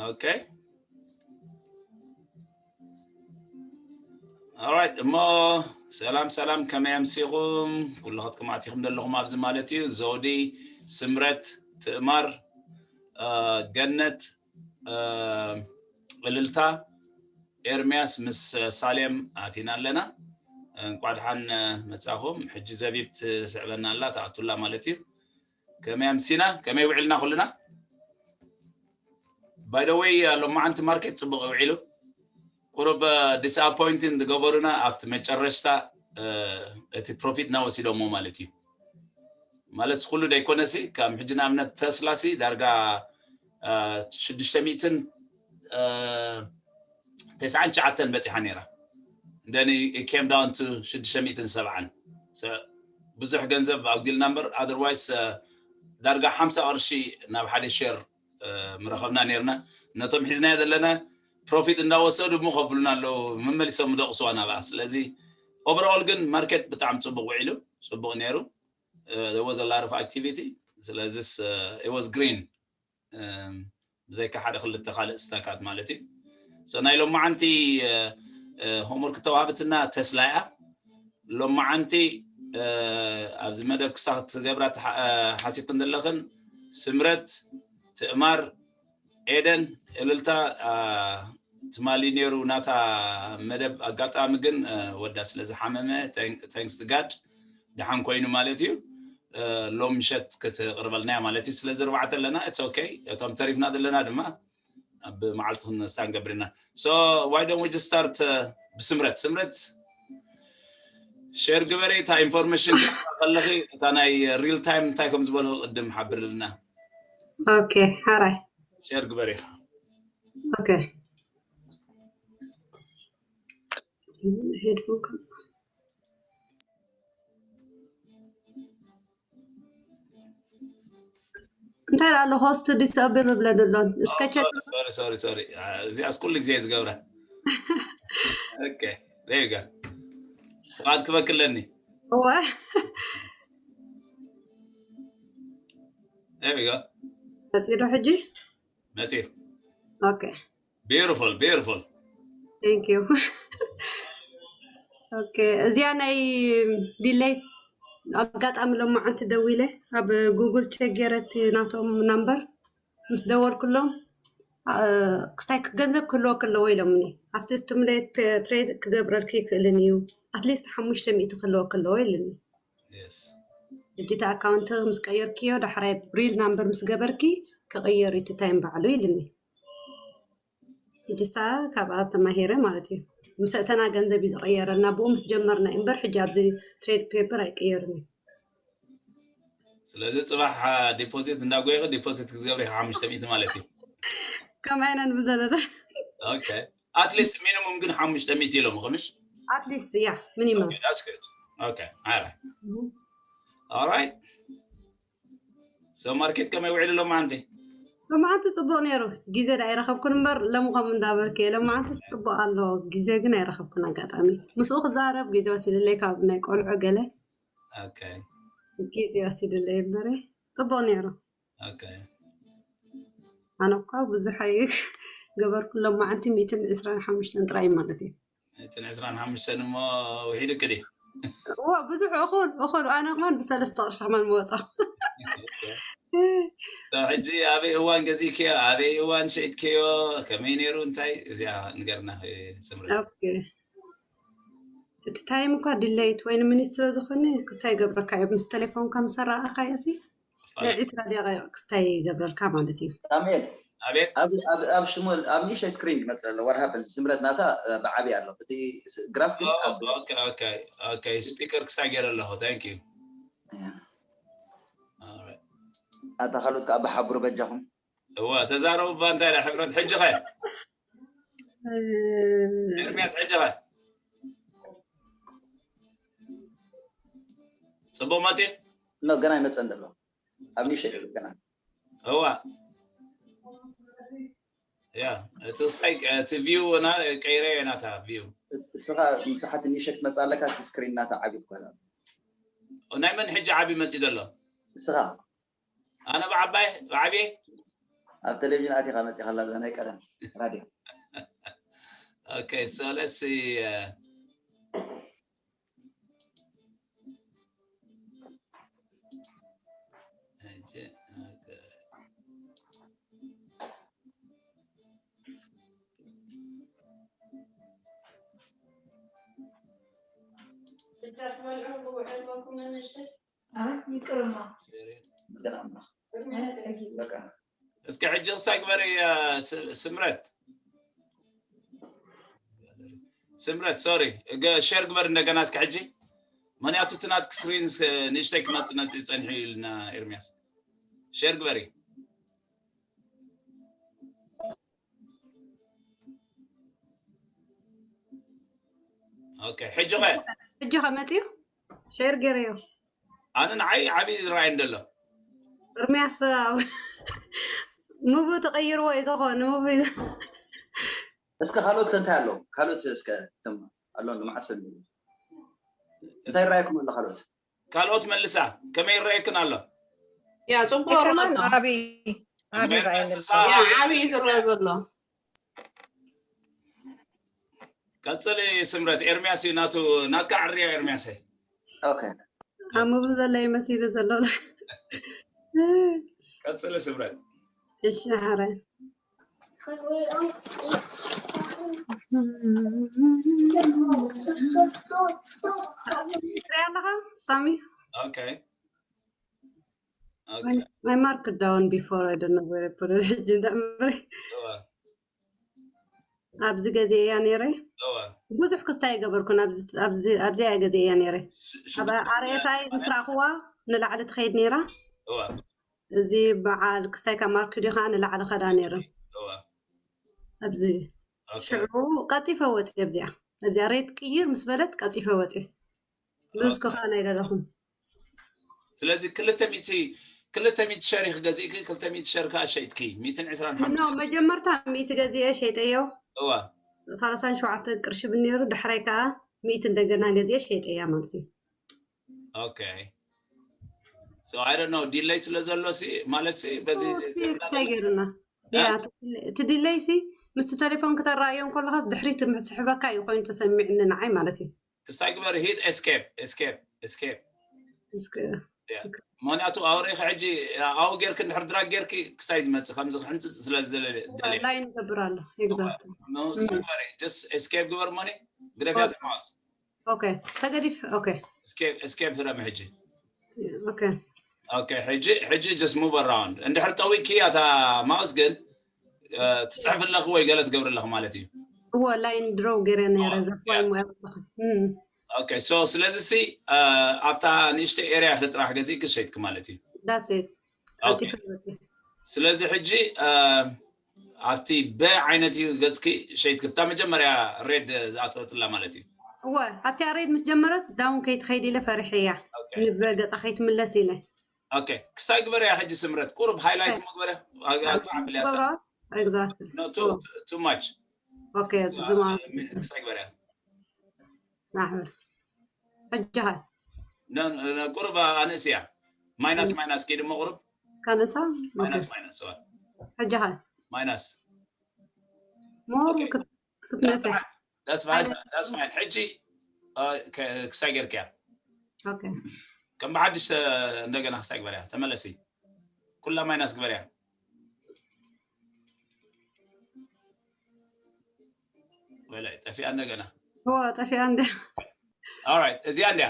Okay. Alright እሞ ሰላም ሰላም፣ ከመይ ኣምሲኹም? ኩሉ ክትኩም ኣቲኹም ዘለኹም ኣብዚ ማለት እዩ። ዘውዲ፣ ስምረት፣ ትእማር፣ እ፣ ገነት፣ እ፣ እልልታ፣ ኤርሚያስ ምስ ሳሌም ኣቲና ኣለና። እንቋዕ ደሓን መጻኹም። ሕጂ ዘቢብ ትስዕበና ኣላ፣ ትኣቱላ ማለት እዩ። ከመይ ኣምሲና? ከመይ ውዕልና ኩልና? By the way ሎማዓንቲ ማርኬት ጽቡቕ ውዒሉ። ቁሩብ ዲስኣፖይንቲንግ ዝገበሩና ኣብቲ መጨረሽታ፣ እ፣ እቲ ፕሮፊት እናወሲዶሞ ማለት እዩ። ማለት ኩሉ ደይኮነሲ፣ ከም ሕጂ ንኣብነት ተስላሲ ዳርጋ፣ እ፣ ሽዱሽተ ሚእትን፣ እ፣ ተስዓን ትሽዓተን በጺሓ ነይራ። Then it came down to ሽዱሽተ ሚእትን ሰብዓን። So ብዙሕ ገንዘብ ኣጉዲልና እምበር፣ otherwise፣ እ፣ ዳርጋ ሓምሳ ቅርሺ ናብ ሓደ ሼር፣ እ፣ ምረኸብና ነይርና። ነቶም ሒዝናዮ ዘለና ፕሮፊት እንዳወሰዱ እሞ ከብሉና ኣለዉ፣ መመሊሶም ምደቕስዋ ናብኣ። ስለዚ ኦቨርኦል ግን ማርኬት ብጣዕሚ ጽቡቕ ውዒሉ፣ ጽቡቕ ነይሩ። እ፣ there was a lot of activity። ስለዚስ፣ እ፣ it was green። እም፣ ብዘይካ ሓደ ክልተ ካልእ ስታካት ማለት እዩ። So ናይ ሎማዓንቲ፣ እ፣ እ፣ ሆምወርክ ተዋህብትና ተስላ እያ። ሎማዓንቲ፣ እ፣ ኣብዚ መደብ ክስታ ክትገብራ ትሓ-፣ እ፣ ሓሲብክን ዘለኽን ስምረት፣ ትእማር፣ ኤደን፣ እልልታ፣ አ፣ ትማሊ ነይሩ ናታ መደብ። ኣጋጣሚ ግን፣ እ፣ ወዳ ስለ ዝሓመመ፣ thank-፣ thanks to God፣ ደሓን ኮይኑ ማለት እዩ። እ፣ ሎም ምሸት ክትቕርበልና እያ ማለት እዩ። ስለዚ ኣርባዕተ ኣለና፣ it's okay። እቶም ተሪፍና ዘለና ድማ ኣብ መዓልቲ ክንሳ ንገብር ኢና። So why don't we just start፣ እ፣ ብስምረት። ስምረት፣ ሼር ግበሪ እታ ኢንፎርሜሽን ከለኺ፣ እታ ናይ ሪል ታይም እንታይ ከም ዝበልኹ ቅድም ሓብርልና። ኦኬ፣ ሓራይ። ሼር ግበሪ። ኦኬ። ሄድፎን ከምጽእ። እንታይ ኣሎ? ሆስት ዲስብል ይብለኒ ኣሎ። እስከ ቸክ። ሶሪ ሶሪ ሶሪ፣ እዚኣስ ኩሉ ግዜ ዝገብራ። ኦኬ፣ there you go። ፍቓድ ክበክለኒ። እወ። There we go። መጺእ ዶ ሕጂ? መጺኡ። ኦኬ። Beautiful, beautiful። Thank you። ኦኬ፣ እዚኣ ናይ ዲሌይ ኣጋጣሚ ሎማዓንቲ ደዊለ ኣብ ጉግል ቸክ ገይረ እቲ ናቶም ናምበር ምስ ደወልኩሎም፣ አ፣ ክስታይ ገንዘብ ክህልወኪ ኣለዎ ኢሎምኒ። ኣብቲ ስቲሙሌት ፔ-፣ ትሬድ ክገብረልኪ ይክእልን እዩ። ኣትሊስት ሓሙሽተ ሚእቲ ክህልወኪ ኣለዎ ኢልኒ። Yes። ሕጂ እቲ ኣካውንት ምስ ቀየርክዮ ዳሕራይ ሪል ናምበር ምስ ገበርኪ ክቕየር እዩ እቲ ታይም ባዕሉ ኢልኒ። ሕጂ ሳ ካብኣ ተማሂረ ማለት እዩ። ምስ እተና ገንዘብ እዩ ዝቐየረልና፣ ብኡ ምስ ጀመርና እዩ እምበር ሕጂ ኣብዚ ትሬድ ፔፐር ኣይቀየርን እዩ። ስለዚ ጽባሕ ዲፖዚት እንዳጎየኺ ዲፖዚት ክትገብሪ ኢኺ ሓሙሽተ ሚእቲ ማለት እዩ። ከምኣ ኢና ንብል ዘለና። ኦኬ። ኣትሊስት ሚኒሙም ግን ሓሙሽተ ሚእቲ ኢሎም ኸምሽ። ኣትሊስት ያ ሚኒመም። Okay, that's good. Okay, all right. All right. So ማርኬት ከመይ ውዒሉ ሎማዓንቲ? ሎማዓንቲ ጽቡቕ ነይሩ። ግዜ ዳ ኣይረኸብኩን እምበር ሎም ከምኡ እንዳበልክ እየ። ሎማዓንቲ ጽቡቕ ኣሎ። ግዜ ግን ኣይረኸብኩን ኣጋጣሚ። ምስኡ ክዛረብ ግዜ ወሲድለይ ካብ ናይ ቆልዑ ገለ Okay። ግዜ ወሲድለይ እምበረ ጽቡቕ ነይሩ። Okay። ኣነ እኳ ብዙሕ ኣይገበርኩን። ሎማዓንቲ ሚእትን ዕስራን ሓሙሽተን ጥራይ ማለት እዩ። እትን ዕስራን ሓሙሽተን እሞ ውሒድክ ድዩ? እዋ ብዙሕ እኹል እኹል ኣነ ከማን ብሰለስተ ቅርሺ ከማን መወፃ። ሕጂ ኣበይ እዋን ገዚእክዮ፣ ኣበይ እዋን ሸይጥክዮ፣ ከመይ ነይሩ፣ እንታይ፣ እዚኣ ንገርና ስምረት። ኦኬ። እቲ ታይም እኳ ዲሌይ ትወይን ሚኒት ስለ ዝኾነ ክስታይ ይገብረካ እዩ። ምስ ቴሌፎንካ ምስ ኣረኣኻዮ ሲ ናይ ዒስራ ደቂቕ ክስታይ ይገብረልካ ማለት እዩ። ሳሙኤል ኣቤት። ኣብ ኣብ ኣብ ሽሙል ኣብ ንእሽተይ ስክሪን ክመጽእ ኣሎ። What happens? ስምረት ናታ እ፣ ብዓቢ ኣሎ። እቲ ስ- ግራፍ ግን ኣብ ኦኬ ኦኬ ኦኬ። ስፒከር ክሳይ ገይረ ኣለኹ። Thank you። ኣታ ካልኦት ከኣ ብሓብሩ በጃኹም። እዋ ተዛረቡ እባ። እንታይ ደኣ ሕብረት ሕጂ ኸ? ኤርሚያስ ሕጂ ኸ? ጽቡቕ መጺእ? ኖ ገና ይመጸን ዘሎ። ኣብ ንእሽተይ ገና። እዋ ያ እቲ ክስታይ እቲ ቪው ና ቀይረ ናታ ቪው። እስኻ ንታሕቲ ንእሽተይ ክትመጽእ ኣለካ። እቲ ስክሪን ናታ ዓቢ ክኾን ኣሎ። ናይ መን ሕጂ ዓቢ መጺእ ዘሎ? እስኻ ኣነ ብዓባይ ብዓብየ ኣብ ቴሌቪዥን ኣቲኻ መጺኻ ኣላ እዛ ናይ ቀደም ራድዮ። Okay, so let's see. Uh, okay. ይቅርማ። እስኪ ሕጂ ክሳይ ግበሪ። ስምረት፣ ስምረት፣ ሶሪ፣ ሸር ግበር እንደገና እስኪ ሕጂ። ምክንያቱ እቲ ናትክ ስክሪን ንእሽተይ ክመፅእ ነፂ ፀኒሑ ኢልና። ኤርሚያስ፣ ሸር ግበሪ። ኦኬ፣ ሕጂ ኸ? ሕጂ ከመፅዩ ሼር ገይረዮ። ኣነ ንዓይ ዓብዪ ዝረኣይ እንደሎ። ኤርሚያስ፣ ሙቡ ተቐይርዎ እዩ ዝኾነ፣ ሙቡ እዩ። እስከ ካልኦት ከ እንታይ ኣለዉ? ካልኦት እስከ እቶም ኣሎ፣ መዓስ ፈሉ? እንታይ ይረኣየኩም ኣሎ ካልኦት? ካልኦት መልሳ፣ ከመይ ይረኣየክን ኣሎ? ያ፣ ጽቡቅ ከማን ኣሎ። ዓብዪ ዓብዪ ከመይ ረኣየኒ። መልሳ? ያ፣ ዓብዪ ዝረአ ዘሎ። ቀጽሊ ስምረት፣ ኤርሚያስ እዩ ናቱ፣ ናትካ ዕርዮ ኤርሚያሰይ። ኦኬ። ኣብ ሙቡ ዘሎ ይመሲሉ ዘሎ። ቀጽሊ ስምረት። እሺ፣ ሓረ። ትሪኣ ኣለኻ ሳሚ? ኦኬ። ኦኬ። My, my mark down before, I don't know where I put it. ሕጂ እንዳእምበረ እዋ፣ ኣብዚ ገዜ እያ ነይረ። እዋ። ብዙሕ ክስታይ ገበርኩን ኣብዚ ኣብዚ ኣብዚኣ ገዜ እያ ነይረ። ሽ- ኣብ ሽዱሽተ ኣርኤስኣይ ምስ ረኣኽዋ ንላዕሊ ትኸይድ ነይራ። እዋ። እዚ በዓል ክስታይካ ማርክ ድዩ ከዓ ንላዕሊ ኸዳ ነይረ። እዋ። ኣብዚ ኦኬ። ሽዑ ቀልጢፈ ወፂ ኣብዚኣ ኣብዚኣ ሬት ቅይር ምስ በለት ቀልጢፈ ወፂ። ሉዝ ክኾን ኣይደለኹም። ስለዚ ክልተ ሚእቲ፣ ክልተ ሚእቲ ሸር ኢኺ ገዚእኪ፣ ክልተ ሚእቲ ሸር ከዓ ሸይጥኪ፣ ሚእትን ዕስራን ኖ ሓሙሽተ። መጀመርታ ሚእቲ ገዚኤ ሸይጠዮ። እዋ። ሰላሳን ሸውዓተን ቅርሺ ብነይሩ፣ ዳሕራይ ከዓ ሚእቲ እንደገና ገዚኤ ሸይጠያ ማለት እዩ። ኦኬ። So I don't know, ዲለይ ስለ ዘሎ ሲ፣ ማለት ሲ፣ በዚ እስኪ ክሳይ ገይሩና። ያ፣ እቲ ዲለይ ሲ ምስቲ ቴሌፎን ክተረኣዮ እንከለኻስ ድሕሪት ምስሕበካ እዩ ኮይኑ ተሰሚዕኒ ንዓይ ማለት እዩ። ክስታይ ግበር፣ ሂት ኤስኬፕ፣ ኤስኬፕ፣ ኤስኬፕ። እስኪ ምክንያቱ ኣውሬኺ ሕጂ ኣው ጌርኪ እንድሕር ድራግ ጌርኪ ክስታይ ዝመፅእ ከምዚ ክሕንፅፅ ስለ ዝደለ- ደለየ። ላይን ይገብር ኣሎ። ኤግዛክት ኖ፣ ክስታይ ግበሪ፣ ጀስት ኤስኬፕ ግበር፣ ሞኒ ግደፍያ ማውስ። ኦኬ፣ ተገዲፍ። ኦኬ፣ ኤስኬፕ፣ ኤስኬፕ ህረሚ ሕጂ። ኦኬ። ኦኬ፣ ሕጂ፣ ሕጂ just move around። እንድሕር ጠዊቅኪ እታ ማውስ ግን እ፣ ትፅሕፍ ኣለኺ ወይ ገለ ትገብሪ ኣለኺ ማለት እዩ። እዎ፣ ላይን ድሮው ገይረ ነይረ። ኦ፣ ዘፍዋይ ያ። ሙያ ኣለኹ። እም። ኦኬ፣ so ስለዚ ሲ፣ እ፣ ኣብታ ንእሽተይ ኤርያ ኢኺ ጥራሕ ገዚእኪ ሸይጥኪ ማለት እዩ። That's it። ኦኬ። ቀልጢፈ ወፂ። ስለዚ ሕጂ፣ እ፣ ኣብቲ በ ዓይነት እዩ ገፅኪ ሸይጥኪ። እታ መጀመርያ ሬድ ዝኣተወትላ ማለት እዩ። እወ፣ ኣብቲ ሬድ ምስ ጀመረት ዳውን ከይትኸይድ ኢለ ፈሪሐያ። ኦኬ። ንበገፃ ከይትምለስ ኢለ። ኦኬ፣ ክስታይ ግበርያ ሕጂ ስምረት፣ ቁሩብ ሃይላይት እሞ ግበርያ። ኣግ-፣ ኣግባዕ ኣብልያ ሳ። ገብራ? ኤግዛክት። No, too, too much። ኦኬ፣ ዝማ ክስታይ ግበርያ። ናሕበር። ሕጂ ኸ? ነ-፣ ነ-፣ ቁሩብ ኣንእስ እያ። ማይናስ፣ ማይናስ ከይድ እሞ ቁሩብ። ካነሳ? ማይናስ፣ ማይናስ፣ ዋ። ሕጂ ኸ? ማይናስ። ሞር ኦኬ። ክት-፣ ክትነስሕ። That's fine፣ that's fine። ሕጂ፣ እ፣ ከ-፣ ክስታይ ገይርክያ። ኦኬ። ከም ብሓድሽ፣ እ፣ እንደገና ክስታይ ግበርያ። ተመለሲ። ኩላ ማይናስ ግበርያ። ወላይ ጠፊኣ እንደገና። እዎ፣ ጠፊኣ እንደ All right፣ እዚኣ እንድያ።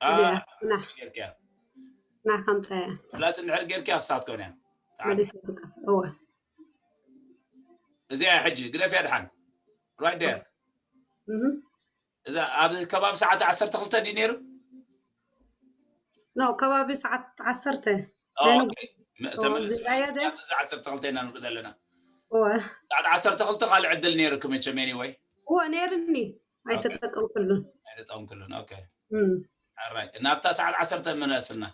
አ፣ እዚኣ፣ ና። ጌርክያ። ና ከምፀያ። ፕላስ እንድሕር ጌርክያ ክሳት ኮነ። መሊሰ ትጠፍ። እዎ። እዚኣ ሕጂ ግደፍያ ድሓን። Right there። እህ። እዛ ኣብዚ ከባቢ ሰዓት ዓሰርተ ክልተ ድዩ ነይሩ? ኖ፣ ከባቢ ሰዓት ዓሰርተ። ኦ፣ ደኑ ኦኬ። ም-፣ ተመለስ። ዝዳየ ደ? ምክንያቱ እዚ ዓሰርተ ክልተ ኢና ንርኢ ዘለና። እዎ። ሰዓት ዓሰርተ ክልተ ካልእ ዕድል ነይሩኪ መቸም፣ anyway። እዎ፣ ነይርኒ። ኣይተጠቀምኩሉን። ኣይተጠቀምኩሉን። ኦኬ። እም። All right። ናብታ ሰዓት ዓሰርተ መለስና።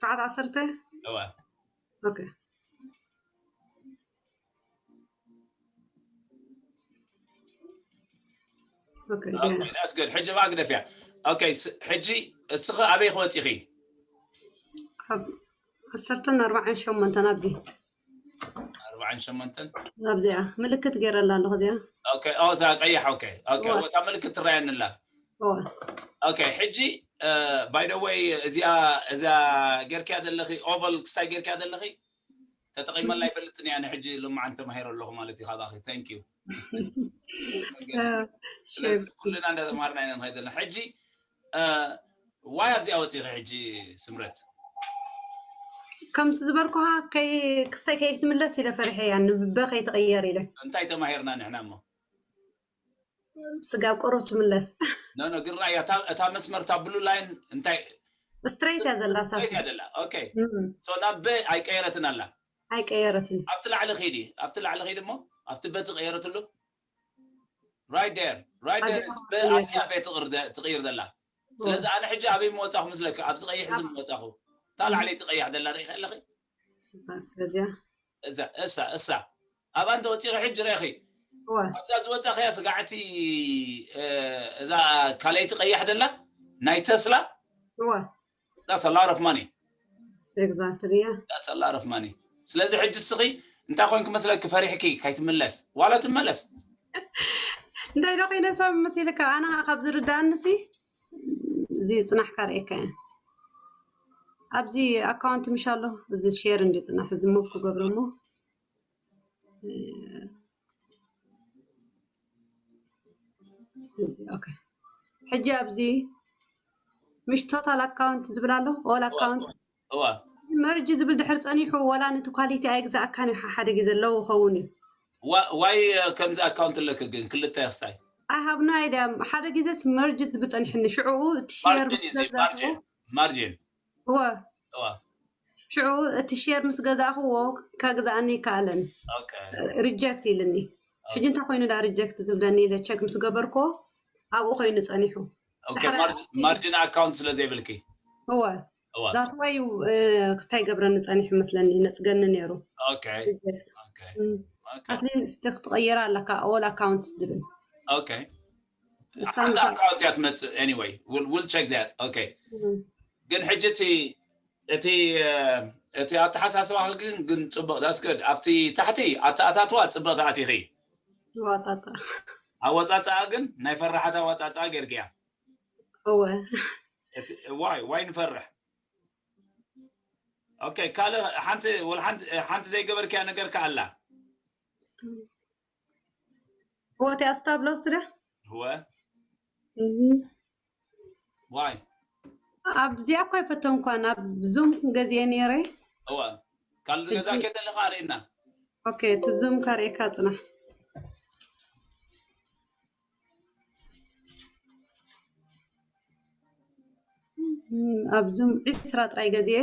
ሰዓት ዓሰርተ? እዋ። ኦኬ። ኦኬ፣ ኦኬ፣ that's good። ሕጂ እባ ግደፍያ። ኦኬ፣ ስ-፣ ሕጂ እስኺ ኣበይ ክወፂኺ? ኣብ ዓሰርተን ኣርባዓን ሸሞንተን ኣብዚ። ኣርባዓን ሸሞንተን ኣብዚኣ ምልክት ገይረላ ኣለኹ እዚኣ። ኦኬ ኦ እዛ ቀያሕ ኦኬ ኦኬ እዋ። እታ ምልክት ትረኣየኒ ኣላ። እዋ። ኦኬ ሕጂ by the way እዚኣ እዛ ጌርክያ ዘለኺ oval ክስታይ ጌርክያ ዘለኺ ተጠቒመላ ኣይፈልጥን እያ። ንሕጂ ሎማዓንቲ ተማሂረ ኣለኹ ማለት እዩ ካባኺ። Thank you። እ፣ ስለዚ ሸም። ኩልና እንዳተማሃርና ኢና ንኸይድ ዘለና። ሕጂ why ኣብዚኣ ወፂኺ ሕጂ ስምረት? ከምቲ ዝበልኩኻ ከይ ክስታይ ከይትምለስ ኢለ ፈሪሐ እያ ንበ ከይትቕየር ኢለ እንታይ ተማሂርና ንሕና እሞ? ስጋብ ቁሩብ ትምለስ። No no ግን ራእያ እታ መስመር እታ blue line እንታይ ስትሬት እያ ዘላ ሳሲ እያ ዘላ። Okay እም፣ so ናብ በ ኣይቀየረትን ኣላ። ኣይቀየረትን። ኣብቲ ላዕሊ ኺዲ ኣብቲ ላዕሊ ኺዲ እሞ ኣብቲ በ ትቐየረትሉ right there right there ኣብዚኣ በ ኣብዚኣ በ ትቕር ዘ- ትቕይር ዘላ። ስለዚ ኣነ ሕጂ ኣበይ ምወፃኹ ምስለካ ኣብዚ ቀይሕ እዚ ምወፃኹ እታ ላዕለይቲ ቀያሕ ዘላ ርኢኺ ኣለኺ። ስለዚኣ እዛ እሳ እሳ ኣብኣ እንተ ወፂኺ ሕጂ ረኺ እወ ኣብዛ ዝወፃኽያ ስጋዕቲ እ፣ እዛ ካልኣይቲ ቀያሕ ዘላ ናይ ተስላ እወ that's a lot of money exactly yeah that's a lot of money። ስለዚ ሕጂ እስኺ እንታይ ኮንክ መስለኪ ፈሪሕኪ ካይትምለስ ዋላ ትመለስ እንታይ ዶ ኮይነ ሰብ መሲልካ ኣነ ከዓ ካብ ዝርዳእኒ ሲ እዚ ፅናሕካ ርእየካ እየ ኣብዚ ኣካውንት ምሽ ኣሎ እዚ ሼር እንዲ ፅናሕ እዚ ሙቭ ክገብሮ እሞ እዚ ኦኬ ሕጂ ኣብዚ ምሽ ቶታል ኣካውንት ዝብል ኣሎ ኦል ኣካውንት እዋ መርጅ ዝብል ድሕር ፀኒሑ ወላ ነቲ ኳሊቲ ኣይግዛእካን እዩ ሓደ ግዜ ኣለዉ ኸውን እዩ ዋ- ዋይ ከምዚ ኣካውንት ኣለክ ግን ክልተ ክስታይ I have no idea ሓደ ግዜስ መርጅ ዝብል ፀኒሕኒ ሽዕኡ እቲ ሼር ማርጅን እዩ ማርጅን ማርጅን እወ እዋ ሽዑ እቲ ሼር ምስ ገዛእኽዎ ከግዛእኒ ይከኣለን ኦኬ ሪጀክት ኢልኒ ሕጂ እንታይ ኮይኑ ዳ ሪጀክት ዝብለኒ ኢለ ቸክ ምስ ገበርክዎ ኣብኡ ኮይኑ ፀኒሑ ኦኬ ማርጅን ኣካውንት ስለ ዘይብልኪ እወ እዋ that's why ክስታይ ገብረኒ ፀኒሑ መስለኒ ነፅገኒ ነይሩ ኦኬ ሪጀክት ኦኬ ኣትሊስት ክትቐይር ኣለካ ኦል ኣካውንትስ ዝብል ኦኬ እሳም ሓንቲ ኣካውንት እያ ትመፅእ anyway we'll check that okay ግን ሕጂ እቲ እቲ እቲ ኣተሓሳስባኺ ግን ግን ፅቡቅ that's good ኣብቲ ታሕቲ ኣተኣታትዋ ፅብቅ ተኣቲኺ ዋፃፃ ኣወፃፅኣ ግን ናይ ፈራሓት ኣወፃፅኣ ጌርግያ እወ ዋይ ዋይ ንፈርሕ ኦኬ ካልእ ሓንቲ ወላ ሓንቲ ሓንቲ ዘይገበርክያ ነገር ከኣላ እወ እቲኣ ስታብ ሎስት ዳ እወ ዋይ ኣብዚኣ እኳ ኣይፈተንኳን ኣብ ዙም ገዚአ ነይረ እወ ካልእ ዝገዛእክዮ ዘለኻ ኣርእና ኦኬ እቲ ዙም ካርእካ ፅናሕ ኣብ ዙም ዒስራ ጥራይ ገዚአ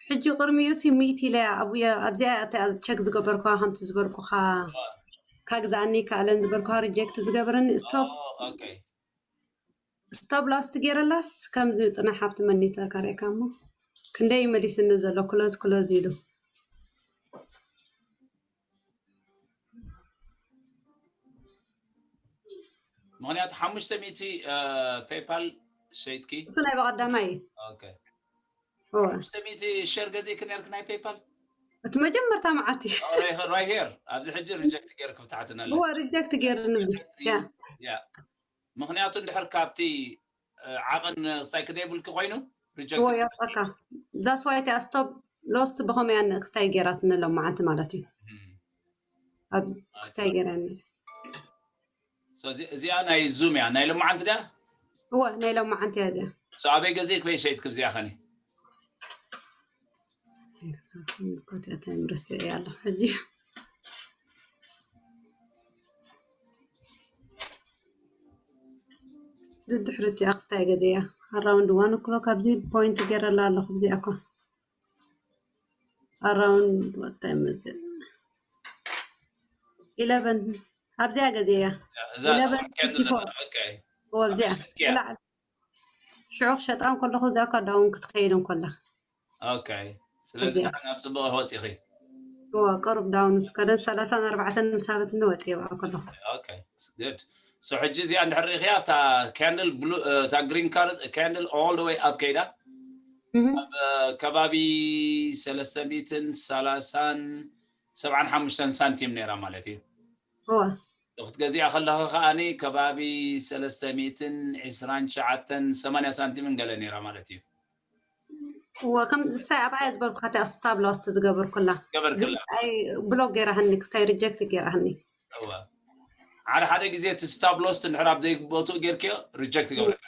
ሕጂ ቅድሚኡ ሲ ሚእቲ ኢለ ኣብዚኣ ቸክ ዝገበርኩ ከምቲ ዝበርኩኻ ካግዛእኒ ከኣለን ዝበርኩኻ ሪጀክት ዝገብረኒ ስቶፕ ኦኬ ስቶፕ ሎስት ገይረላስ ከምዚ ፅናሕ ኣብቲ መኒተር ከርእካ እሞ ክንደይ መሊስኒ ዘሎ ክሎዝ ክሎዝ ኢሉ ምክንያቱ ሓሙሽተ ሚእቲ ፔፓል ሸይጥኪ እሱ ናይ በቀዳማይ እዩ ኦኬ እወ ሓሙሽተ ሚእቲ ሸር ገዚእኪ ነርክ ናይ ፔፓል እቲ መጀመርታ መዓልቲ right here ኣብዚ ሕጂ ሪጀክት ገይርክ ብታሕቲ ነለ እወ ሪጀክት ገይርኒ ብዙ ያ ያ ምክንያቱ እንድሕር ካብቲ ዓቐን ክስታይ ክዘይብልኪ ኮይኑ እዎ የውፀካ that's why እቲኣ ስቶፕ ሎስት ብኸመያ ክስታይ ገይራትኒ ሎማዓንቲ ማለት እዩ ኣብ ክስታይ ገይራኒ እዚኣ ናይ ዙም እያ ናይ ሎማዓንቲ ድያ እወ ናይ ሎማዓንቲ እያ እዚኣ ኣበይ ገዚእ ክበይ ሸይጥክ እዚኣ ኸኒ ኮትያታ ምርስ እያ ኣለኹ ሕጂ ዝድሕርቲ ኣክስታይ ገዜ እያ ኣራውንድ ዋን ኦክሎክ ኣብዚ ፖይንት ገይረላ ኣለኹ እዚኣ እኳ ኣራውንድ ወታይ መዘ ኢለቨን ኣብዚኣ ገዜ እያ ኢለቨን ፊፍቲ ፎር ኣብዚኣ ላዕሊ ሽዑ ክሸጣ እንከለኹ እዚኣ እኳ ዳውን ክትኸይድ እንከላ ኦኬ ስለዚ ናብ ፅቡቅ ወፂኺ እዋ ቅሩብ ዳውን ምስ ከደን ሰላሳን ኣርባዕተን ምስ ሃበትኒ ወፅየ ብኣ ከለኹ ኦኬ good so ሕጂ እዚኣ እንድሕር ርኢኽያ እታ candle blue እታ green card candle all the way up ከይዳ ኣብ ከባቢ ሰለስተ ሚእትን ሰላሳን ሰብዓን ሓሙሽተን ሳንቲም ነይራ ማለት እዩ። እወ ክትገዚኣ ከለኺ ከዓኒ ከባቢ ሰለስተ ሚእትን ዕስራን ትሽዓተን ሰማንያ ሳንቲምን ገለ ነይራ ማለት እዩ። እወ ከም ሳይ ኣብኣ ዝበርኩካ እቲኣ ስታብ ሎስት ዝገበርኩላ ገበርክላ ኣይ ብሎክ ገይራህኒ ክሳይ ሪጀክት ገይራህኒ። እወ ሓደ ሓደ ግዜ እቲ ስታብ ሎስት እንድሕር ኣብ ዘይቦትኡ ጌርክዮ ሪጀክት ይገብረካ።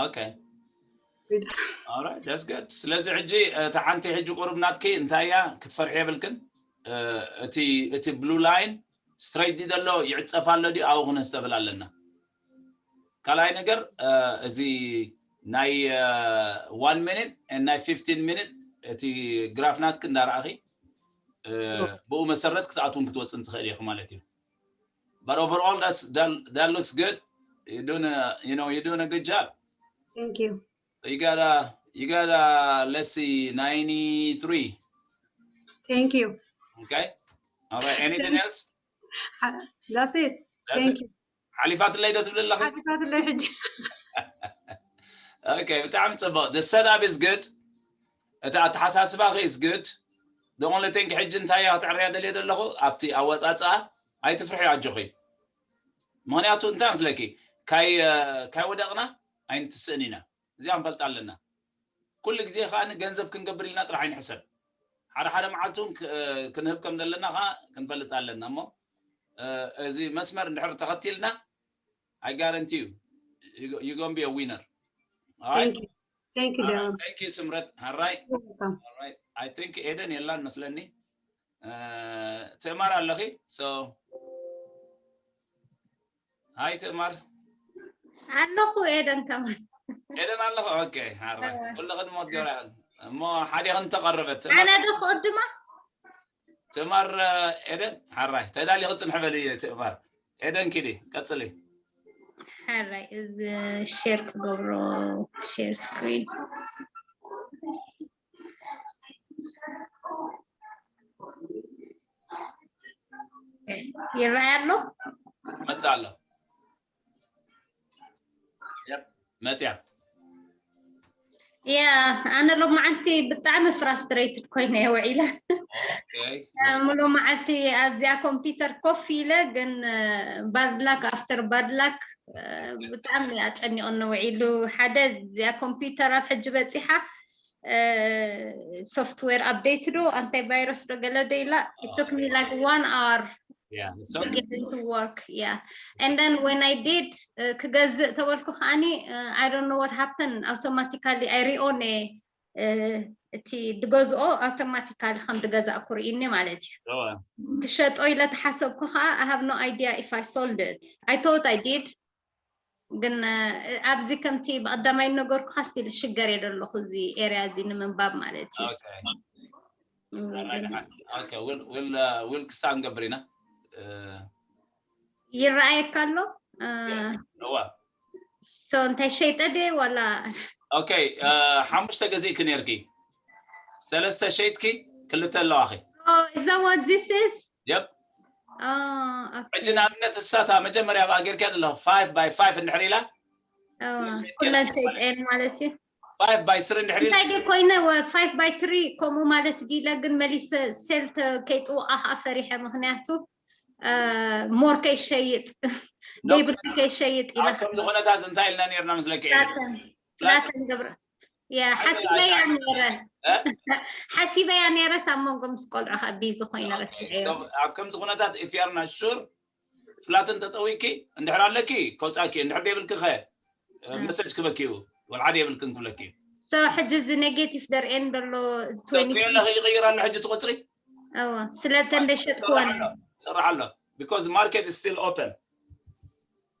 Okay. All right, that's good. ስለዚ ሕጂ እቲ ሓንቲ ሕጂ ቁሩብ ናትኪ እንታይ እያ ክትፈርሒ የብልክን። እቲ እቲ ብሉ ላይን ስትሬት ድዩ ዘሎ ይዕጸፍ ኣሎ ድዩ ኣብኡ ክነስተብል ኣለና። ካልኣይ ነገር እዚ ናይ one minute and ናይ fifteen minute እቲ ግራፍ ናትኪ እንዳረኣኺ ብኡ መሰረት ክትኣትውን ክትወፅን ትኽእል ኢኺ ማለት እዩ። But overall, that's that, that looks good. You're doing a you know you're doing a good job. Thank you. You got a you got a let's see ninety-three. Thank you. Okay. All right. Anything else? That's it. Thank you. ሓሊፋትለይ ዶ ትብል ኣለኺ? ሓሊፋትለይ ሕጂ። Okay፣ ብጣዕሚ ጽቡቕ። The setup is good. እቲ ኣተሓሳስባኺ is good. The only thing ሕጂ እንታይ እያ ክትዕርያ ደልየ ዘለኹ ኣብቲ ኣወጻጽኣ ኣይትፍርሒ ኣጆኺ። ምኽንያቱ እንታይ መስለኪ ካይ ካይ ወደቕና ኣይንትስእን ኢና። እዚኣ ንፈልጣ ኣለና። ኩሉ ግዜ ከኣ ገንዘብ ክንገብር ኢልና ጥራሕ ኣይንሕሰብ። ሓደ ሓደ መዓልቲ እውን ክንህብ ከም ዘለና ከኣ ክንፈልጥ ኣለና እሞ እዚ መስመር እንድሕር ተኸቲልና I guarantee you you gonna be a winner. All right? Thank you. Thank you, Darren. Thank you ስምረት። All right. You're welcome. All right. I think ኤደን የላን መስለኒ። ትእማር ኣለኺ? So ሃይ ትእማር። ኣለኹ ኤደን ከማን። ኤደን ኣለኹ። Okay፣ ሃራ ኩሉ ቅድሞት ገራ እሞ ሓዲኽን ተቐርበት። ኣነ ዶ ክቕድማ? ትእማር ኤደን ሓራይ ተዳሊኺ ጽንሒ በሊ። ትእማር ኤደን ኪዲ ቀጽሊ። ሓራይ እዚ ሼር ክገብሮ ሼር ስክሪን ይረኣይ ኣሎ። መጽእ ኣሎ። Yep፣ መጽያ። ያ ኣነ ሎማዓንቲ ብጣዕሚ ፍራስትሬትድ ኮይነ እየ ውዒለ። Okay። ሙሉ መዓልቲ ኣብዚኣ ኮምፒውተር ኮፍ ኢለ ግን ባድላክ ኣፍተር ባድላክ ብጣዕሚ ኣጨኒቕኒ ውዒሉ። ሓደ እዚኣ ኮምፒውተር ኣብ ሕጂ በፂሓ ሶፍትዌር ኣፕዴት ዶ ኣንታይ ቫይረስ ዶ ገለ ዶ ኢላ it took me like one hour Yeah, it's to okay. get into work. Yeah. And then when I did ክገዝእ ተበልኩ ከዓኒ I don't know what happened, automatically I reown እየ እቲ ድገዝኦ ኣውቶማቲካሊ ከም ድገዛእኩ ርኢኒ ማለት እዩ። እወ። ክሸጦ ኢለ ተሓሰብኩ ከዓ I have no idea if I sold it. I thought I did ግን ኣብዚ ከምቲ ብቐዳማይ ነገርኩካ ስቲል ሽገር እየ ዘለኹ እዚ ኤርያ እዚ ንምንባብ ማለት እዩ። Okay። ኣራይ ደሓን። Okay፣ ውል ውል ውል ክስታብ ንገብር ኢና። ይረኣየካ ኣሎ። እዋ so እንታይ ሸይጠ ድየ ዋላ Okay፣ ሓሙሽተ ገዚእኪ ነርኪ፣ ሰለስተ ሸይጥኪ፣ ክልተ ኣለዋኺ። Oh, is that what this is? Yep። Oh, okay. ሕጂ ንኣብነት እሳታ መጀመርያ ብኣ ጌርካ ዘለኹ five by five እንድሕር ኢላ ኩለን ሸይጠን ማለት እዩ። Five by three እንድሕር ኢላ እንታይ ድየ ኮይነ five by three ከምኡ ማለት ድለ ግን መሊሰ ሴል ከይጥውቃ ከዓ ፈሪሐ ምክንያቱ ሞር ከይሸይጥ ደይብሉ ከይሸይጥ ኢላ ኣብ ከምዚ ኩነታት እንታይ ኢልና ነርና ምስለኪ ፍላተን ፍላተን ገብረ ሓሲበያ ነረ ሓሲበያ ነረስ ኣብ መንጎ ምስ ቆልዑ ከዓ ቢዚ ኮይነ ረሲዐዮ። ኣብ ከምዚ ኩነታት if you are not sure ፍላተን ተጠዊቂ እንድሕር ኣለኪ ከውፃኪ እንድሕር ደይብልኪ ከ መሰጅ ክበኪ እዩ ወልዓደ የብልክን ክብለኪ እዩ። So ሕጂ እዚ ኔጌቲቭ ደርእየን ዘሎ ትሪኦ ኣለኺ ይቕይር ኣሎ ሕጂ ትቆፅሪ እወ ስለተን ደሸጥክወን ስራሕ ኣሎ because market is still open.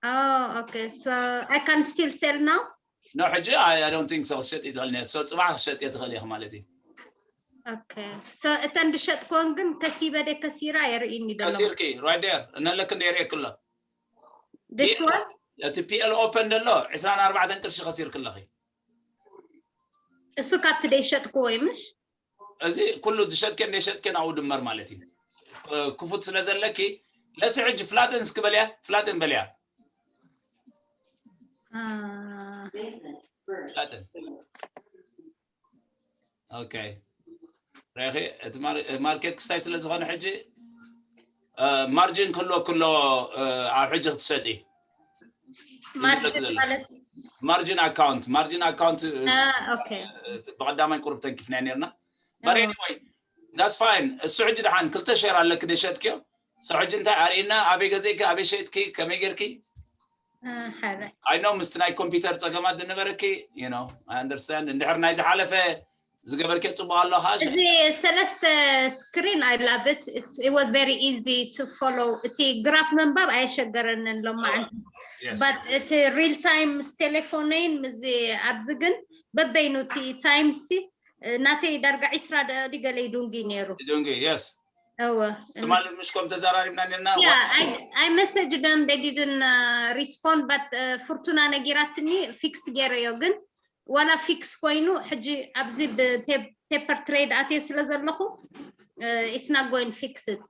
Oh, okay. So I can still sell now? No ሕጂ I don't think so ክትሸጢ ትኽእል እኒሀ so ፅባሕ ክትሸጢ ትኽእል ኢኺ ማለት እዩ። Okay. So እተን ድሸጥክወን ግን ከሲበ ደ ከሲራ የርእይኒ ደሎ ከሲርኪ right there እነለክ እንደ የርእየክ ኣሎ This one? እቲ ፒኤል ኦፐን ደሎ ዕስራን ኣርባዕተን ቅርሺ ከሲርክ ኣለኺ። እሱ ካብቲ ደይሸጥክዎ እዩ ምሽ? እዚ ኩሉ ዝሸጥከን ዘይሸጥከን ኣብኡ ድመር ማለት እዩ። ክፉት ስለ ዘለኪ ለሲ ሕጂ ፍላተን እስኪ በልያ ፍላተን በልያ Ah, ፍላተን okay ረኺ እቲ ማር- ማርኬት ክስታይ ስለ ዝኾነ ሕጂ ማርጂን ክህልወ ክሎ ኣብ ሕጂ ክትሸጢ ማርኬት ማለት ማርጂን ኣካውንት ማርጂን ኣካውንት አ፣ okay ብቀዳማይ ቁሩብ ተንኪፍና ነርና but anyway that's fine እሱ ሕጂ ድሓን ክልተ ሸር ኣለክ ደሸጥክዮ so ሕጂ እንታይ ኣርእና ኣበይ ገዜኪ ኣበይ ሸጥኪ ከመይ ጌርኪ አ፣ ሓረ I know ምስቲ ናይ ኮምፒውተር ጸገማት ዝነበረኪ you know I understand እንድሕር ናይ ዝሓለፈ ዝገበርክዮ ጽቡቅ ኣሎ ከዓ እዚ ሰለስተ screen I love it. It's, it was very easy to follow. እቲ ግራፍ ምንባብ ኣየሸገረንን ሎማዓንቲ Yes. but እቲ real time ምስ ቴሌፎነይን ምስዚ ኣብዚ ግን በበይኑ እቲ ታይም ሲ ናተይ ዳርጋ ዒስራ ደቂ ገለ ይዱንጊ ነይሩ Doing it, yes. እወ ትማሊ ምሽ ከም ተዘራሪብና ነርና Yeah, I, I messaged them, they didn't uh, respond, but uh, ፍርቱና ነጊራትኒ ፊክስ ገይረዮ ግን ዋላ ፊክስ ኮይኑ ሕጂ ኣብዚ ብፔፐር ትሬድ ኣትየ ስለ ዘለኹ it's not going fix it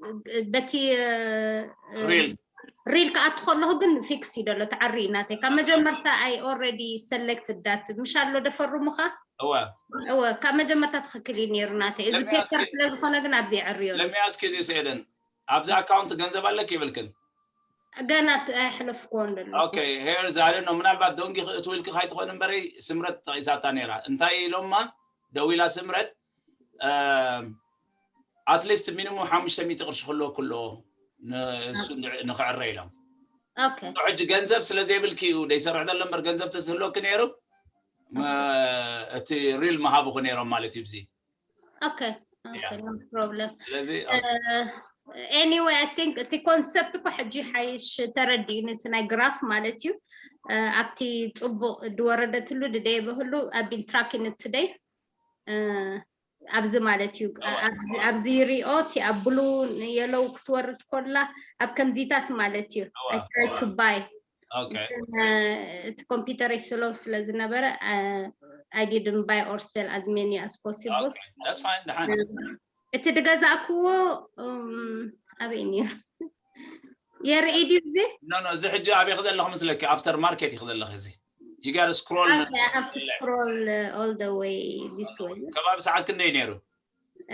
በቲ Real. ሪል ክኣቱ ከለኹ ግን ፊክስ እዩ ደሎ ተዓሪ ናተይ ካብ መጀመርታ I already selected that ምሽ ኣሎ ደፈርሙኻ እወ እወ ካብ መጀመርታ ትኽክል እዩ ነይሩ ናተይ እዚ Let me ask ፔፐር you- ስለ ዝኾነ ግን ኣብዚ የዕርዮ let me ask you this ኤደን ኣብዚ ኣካውንት ገንዘብ ኣለክ ይብልክን ገና ት- ኣይሕለፍክዎን ደሎ okay here's I don't know ምናልባት ደንጊ ክትውልኪ ካይትኾን እምበረይ ስምረት ጠቂሳታ ነይራ እንታይ ኢሎማ ደዊላ ስምረት at least minimum ሓሙሽተ ሚእቲ ቅርሺ ክህልወ ክሎ ንእሱ ንክዕረ ኢሎም okay ሕጂ ገንዘብ ስለ ዘይብልኪ እዩ ደይሰርሕ ዘሎ እምበር ገንዘብ ተዝህልወኪ ነይሩ መ- እቲ ሪል መሃብኹ ነይሮም ማለት እዩ ብዚ okay okay no problem ስለዚ Uh, anyway I think እቲ ኮንሰፕት እኮ ሕጂ ሓይሽ ተረዲእኒ እቲ ናይ ግራፍ ማለት እዩ Uh, ኣብቲ ፅቡቅ ዝወረደትሉ ድደየበህሉ ኣብ ቢን ትራኪን ትደይ ኣብዚ ማለት እዩ ኣብዚ ሪኦ እቲ ኣብ ብሉ የለው ክትወርድ ኮላ ኣብ ከምዚታት ማለት እዩ እዋ፣ I try to buy okay እቲ ኮምፒውተር ስለው ስለ ዝነበረ I didn't buy or sell as many as possible okay that's fine ደሓን እቲ ድገዛእክዎ እም፣ ኣበይ ነይሩ የርኢ ድዩ እዚ no no እዚ ሕጂ ኣበይ ክዘለኹ መስለኪ after market እዩ ክዘለኽ እዚ you gotta scroll Okay, I have to scroll uh, all the way this way. ከባቢ ሰዓት ክንደይ ነይሩ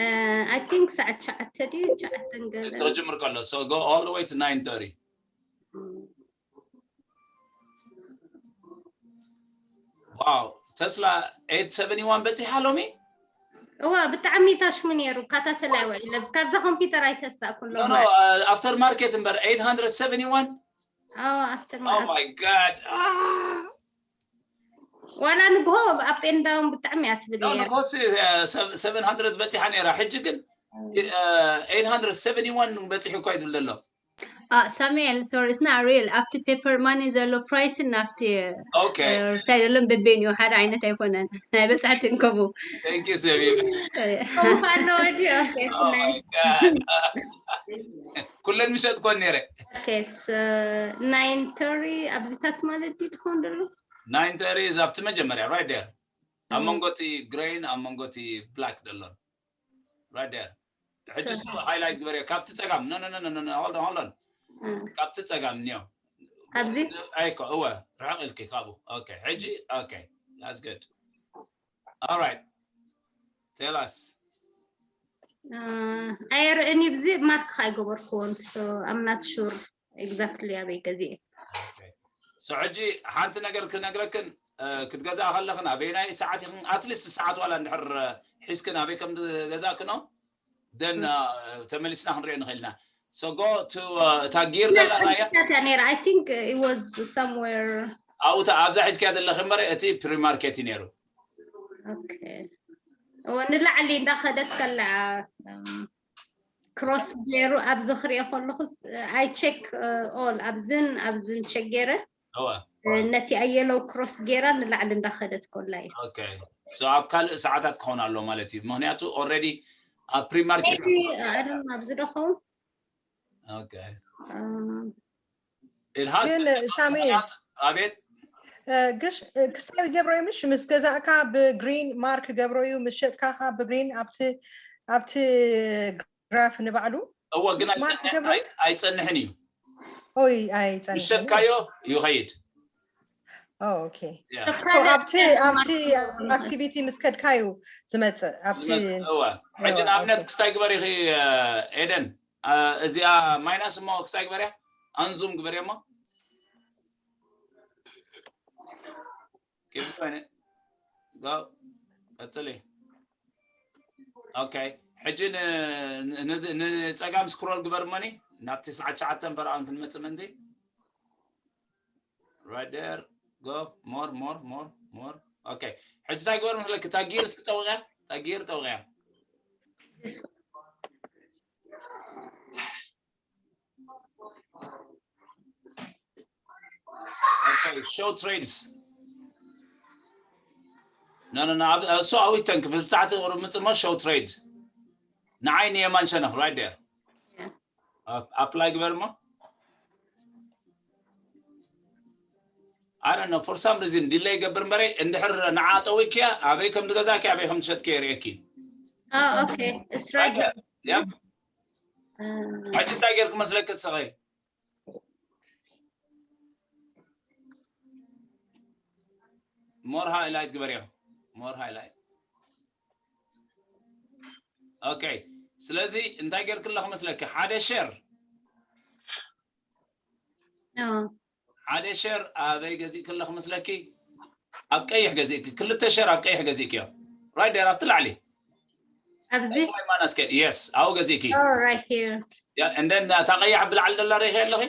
Uh, I think ሰዓት ትሽዓተ ድዩ ትሽዓተን ገለ ክጅምር ከሎ so go all the way to nine thirty wow ተስላ eight seventy one በፂሓ ሎሚ እዋ ብጣዕሚ ታሽሙ ነይሩ ካታተላይ ውዒለ ካብዛ ኮምፒውተር ኣይተሳእኩን no ሎም no uh, after market እምበር eight hundred seventy one ኣዎ ኣፍተር oh my god ah! ዋላ ንግሆ up and down ብጣዕሚ እያ ትብል no ነይራ ንጎሲ seven hundred በፂሓ ነይራ ሕጂ ግን uh, eight hundred seventy one በፂሑ እኳ እዩ ዝብል ዘሎ Uh, Samuel, sorry, it's not real. After paper money ዘሎ price and after okay ርሳይ ዘሎም በበይን እዩ ሓደ ዓይነት ኣይኮነን ናይ በፃሕቲ እንከቡ thank you ሰቢ ኮምፓሎ ወዲ okay oh my god ኩለን ምሸጥ ኮን ነይረ okay so nine thirty ኣብዚታት ማለት ድዩ ድኾን ደሎ nine thirty is ኣብቲ መጀመርያ right there ኣብ መንጎ እቲ green ኣብ መንጎ እቲ black ደሎን right there ሕጂ እሱ highlight ግበርዮ ካብቲ ፀጋም no no no no no hold on hold on ካብቲ ፀጋም ኒዮ ኣብዚ ኣይኮ እወ ርሕቕ ኢልኪ ካብኡ okay ሕጂ okay that's good all right tell us ኣይርእን እዩ ብዚ ማርክ ኣይገበርክዎን so I'm not sure exactly ኣበይ ገዚኤ so ሕጂ ሓንቲ ነገር ክነግረክን ክትገዛእ ከለኽን ኣበይናይ ሰዓት ኢኽን at least ሰዓት ዋላ እንድሕር ሒዝክን ኣበይ ከም ዝገዛእክኖ then ተመሊስና ክንሪኦ ንኽእል ኢና so go to እታ gear ዘላ ራያ ያ ነይራ I think it was somewhere ኣብኡ ኣብዛ ሒዝክያ ዘለኺ እምበር እቲ pre market እዩ ነይሩ okay ንላዕሊ እንዳኸደት ከላ ክሮስ ገይሩ ኣብዚ ክሪኦ ከለኹስ I check all ኣብዝን ኣብዝን check ገይረ እወ ነቲ ኣየለው ክሮስ ገይራ ንላዕሊ እንዳኸደት ከላ እዩ okay so ኣብ ካልእ ሰዓታት ክኸውን ኣሎ ማለት እዩ ምክንያቱ already ኣብ pre market ኣብዚ ዶ ኸውን okay እም፣ it has to ግን be ሳሚ ምክንያቱ- ኣቤት ግሽ ክስታይ ገብሮ እዩ ምሽ ምስ ገዛእካ ብግሪን ማርክ ገብሮ እዩ ምስ ሸጥካ ከዓ ብግሪን ኣብቲ ኣብቲ ግራፍ ንባዕሉ እወ ግን ማርክ ኣይጸንሕ- ገብሮ ኣይ- ኣይጸንሕን እዩ ኦይ ኣይፀንሕን ምሸጥካዮ ይኸይድ okay ኣብቲ ኣብቲ ኣክቲቪቲ ምስ ከድካ እዩ ዝመፅእ ኣብቲ ዝመፅእ እወ ሕጂ ንኣብነት ክስታይ ግበር ኢኺ ኤደን እዚኣ ማይናስ እሞ ክስታይ ግበርያ ኣንዙም ግበርያ እሞ ቀፅሊ okay ሕጂ ንፀጋም ስክሮል ግበር መኒ ናብቲ ሰዓት ሸዓተ በረኣን ክንመፅእ ምእንቲ right there go more more more more okay ሕጂ እንታይ ግበር መስለኪ ታጊር እስኪ ጠውቅያ ታጊር ጠውቅያ okay show trades no no no እሱ ኣዊተን ክፍል ብታሕቲ ቁርብ ምፅሞ show trade ንዓይ ንየማን ሸነኽ right there apply ግበር እሞ ኣረ ነው for some reason delay ይገብር እምበረ እንድሕር ንዓ ጠዊክያ ኣበይ ከም ትገዛኪ ኣበይ ከም ትሸጥኪ የርእየኪ Oh, okay. It's right there. ሕጂ እንታይ ገይርክ መስለክ እስኸ more highlight ግበርዮ more highlight okay ስለዚ እንታይ ገይርክ ኣለኹ መስለኪ ሓደ share ሓደ share ኣበይ ገዚእክ ኣለኹ መስለኪ ኣብ ቀይሕ ገዚእክ ክልተ share ኣብ ቀይሕ ገዚእክዮ right there ኣብቲ ላዕሊ ኣብዚ ማናስከድ yes ኣብኡ ገዚእኪ Oh, right here. and then እታ ቀያሕ ብላዕሊ ደላ ርኢኺ ኣለኺ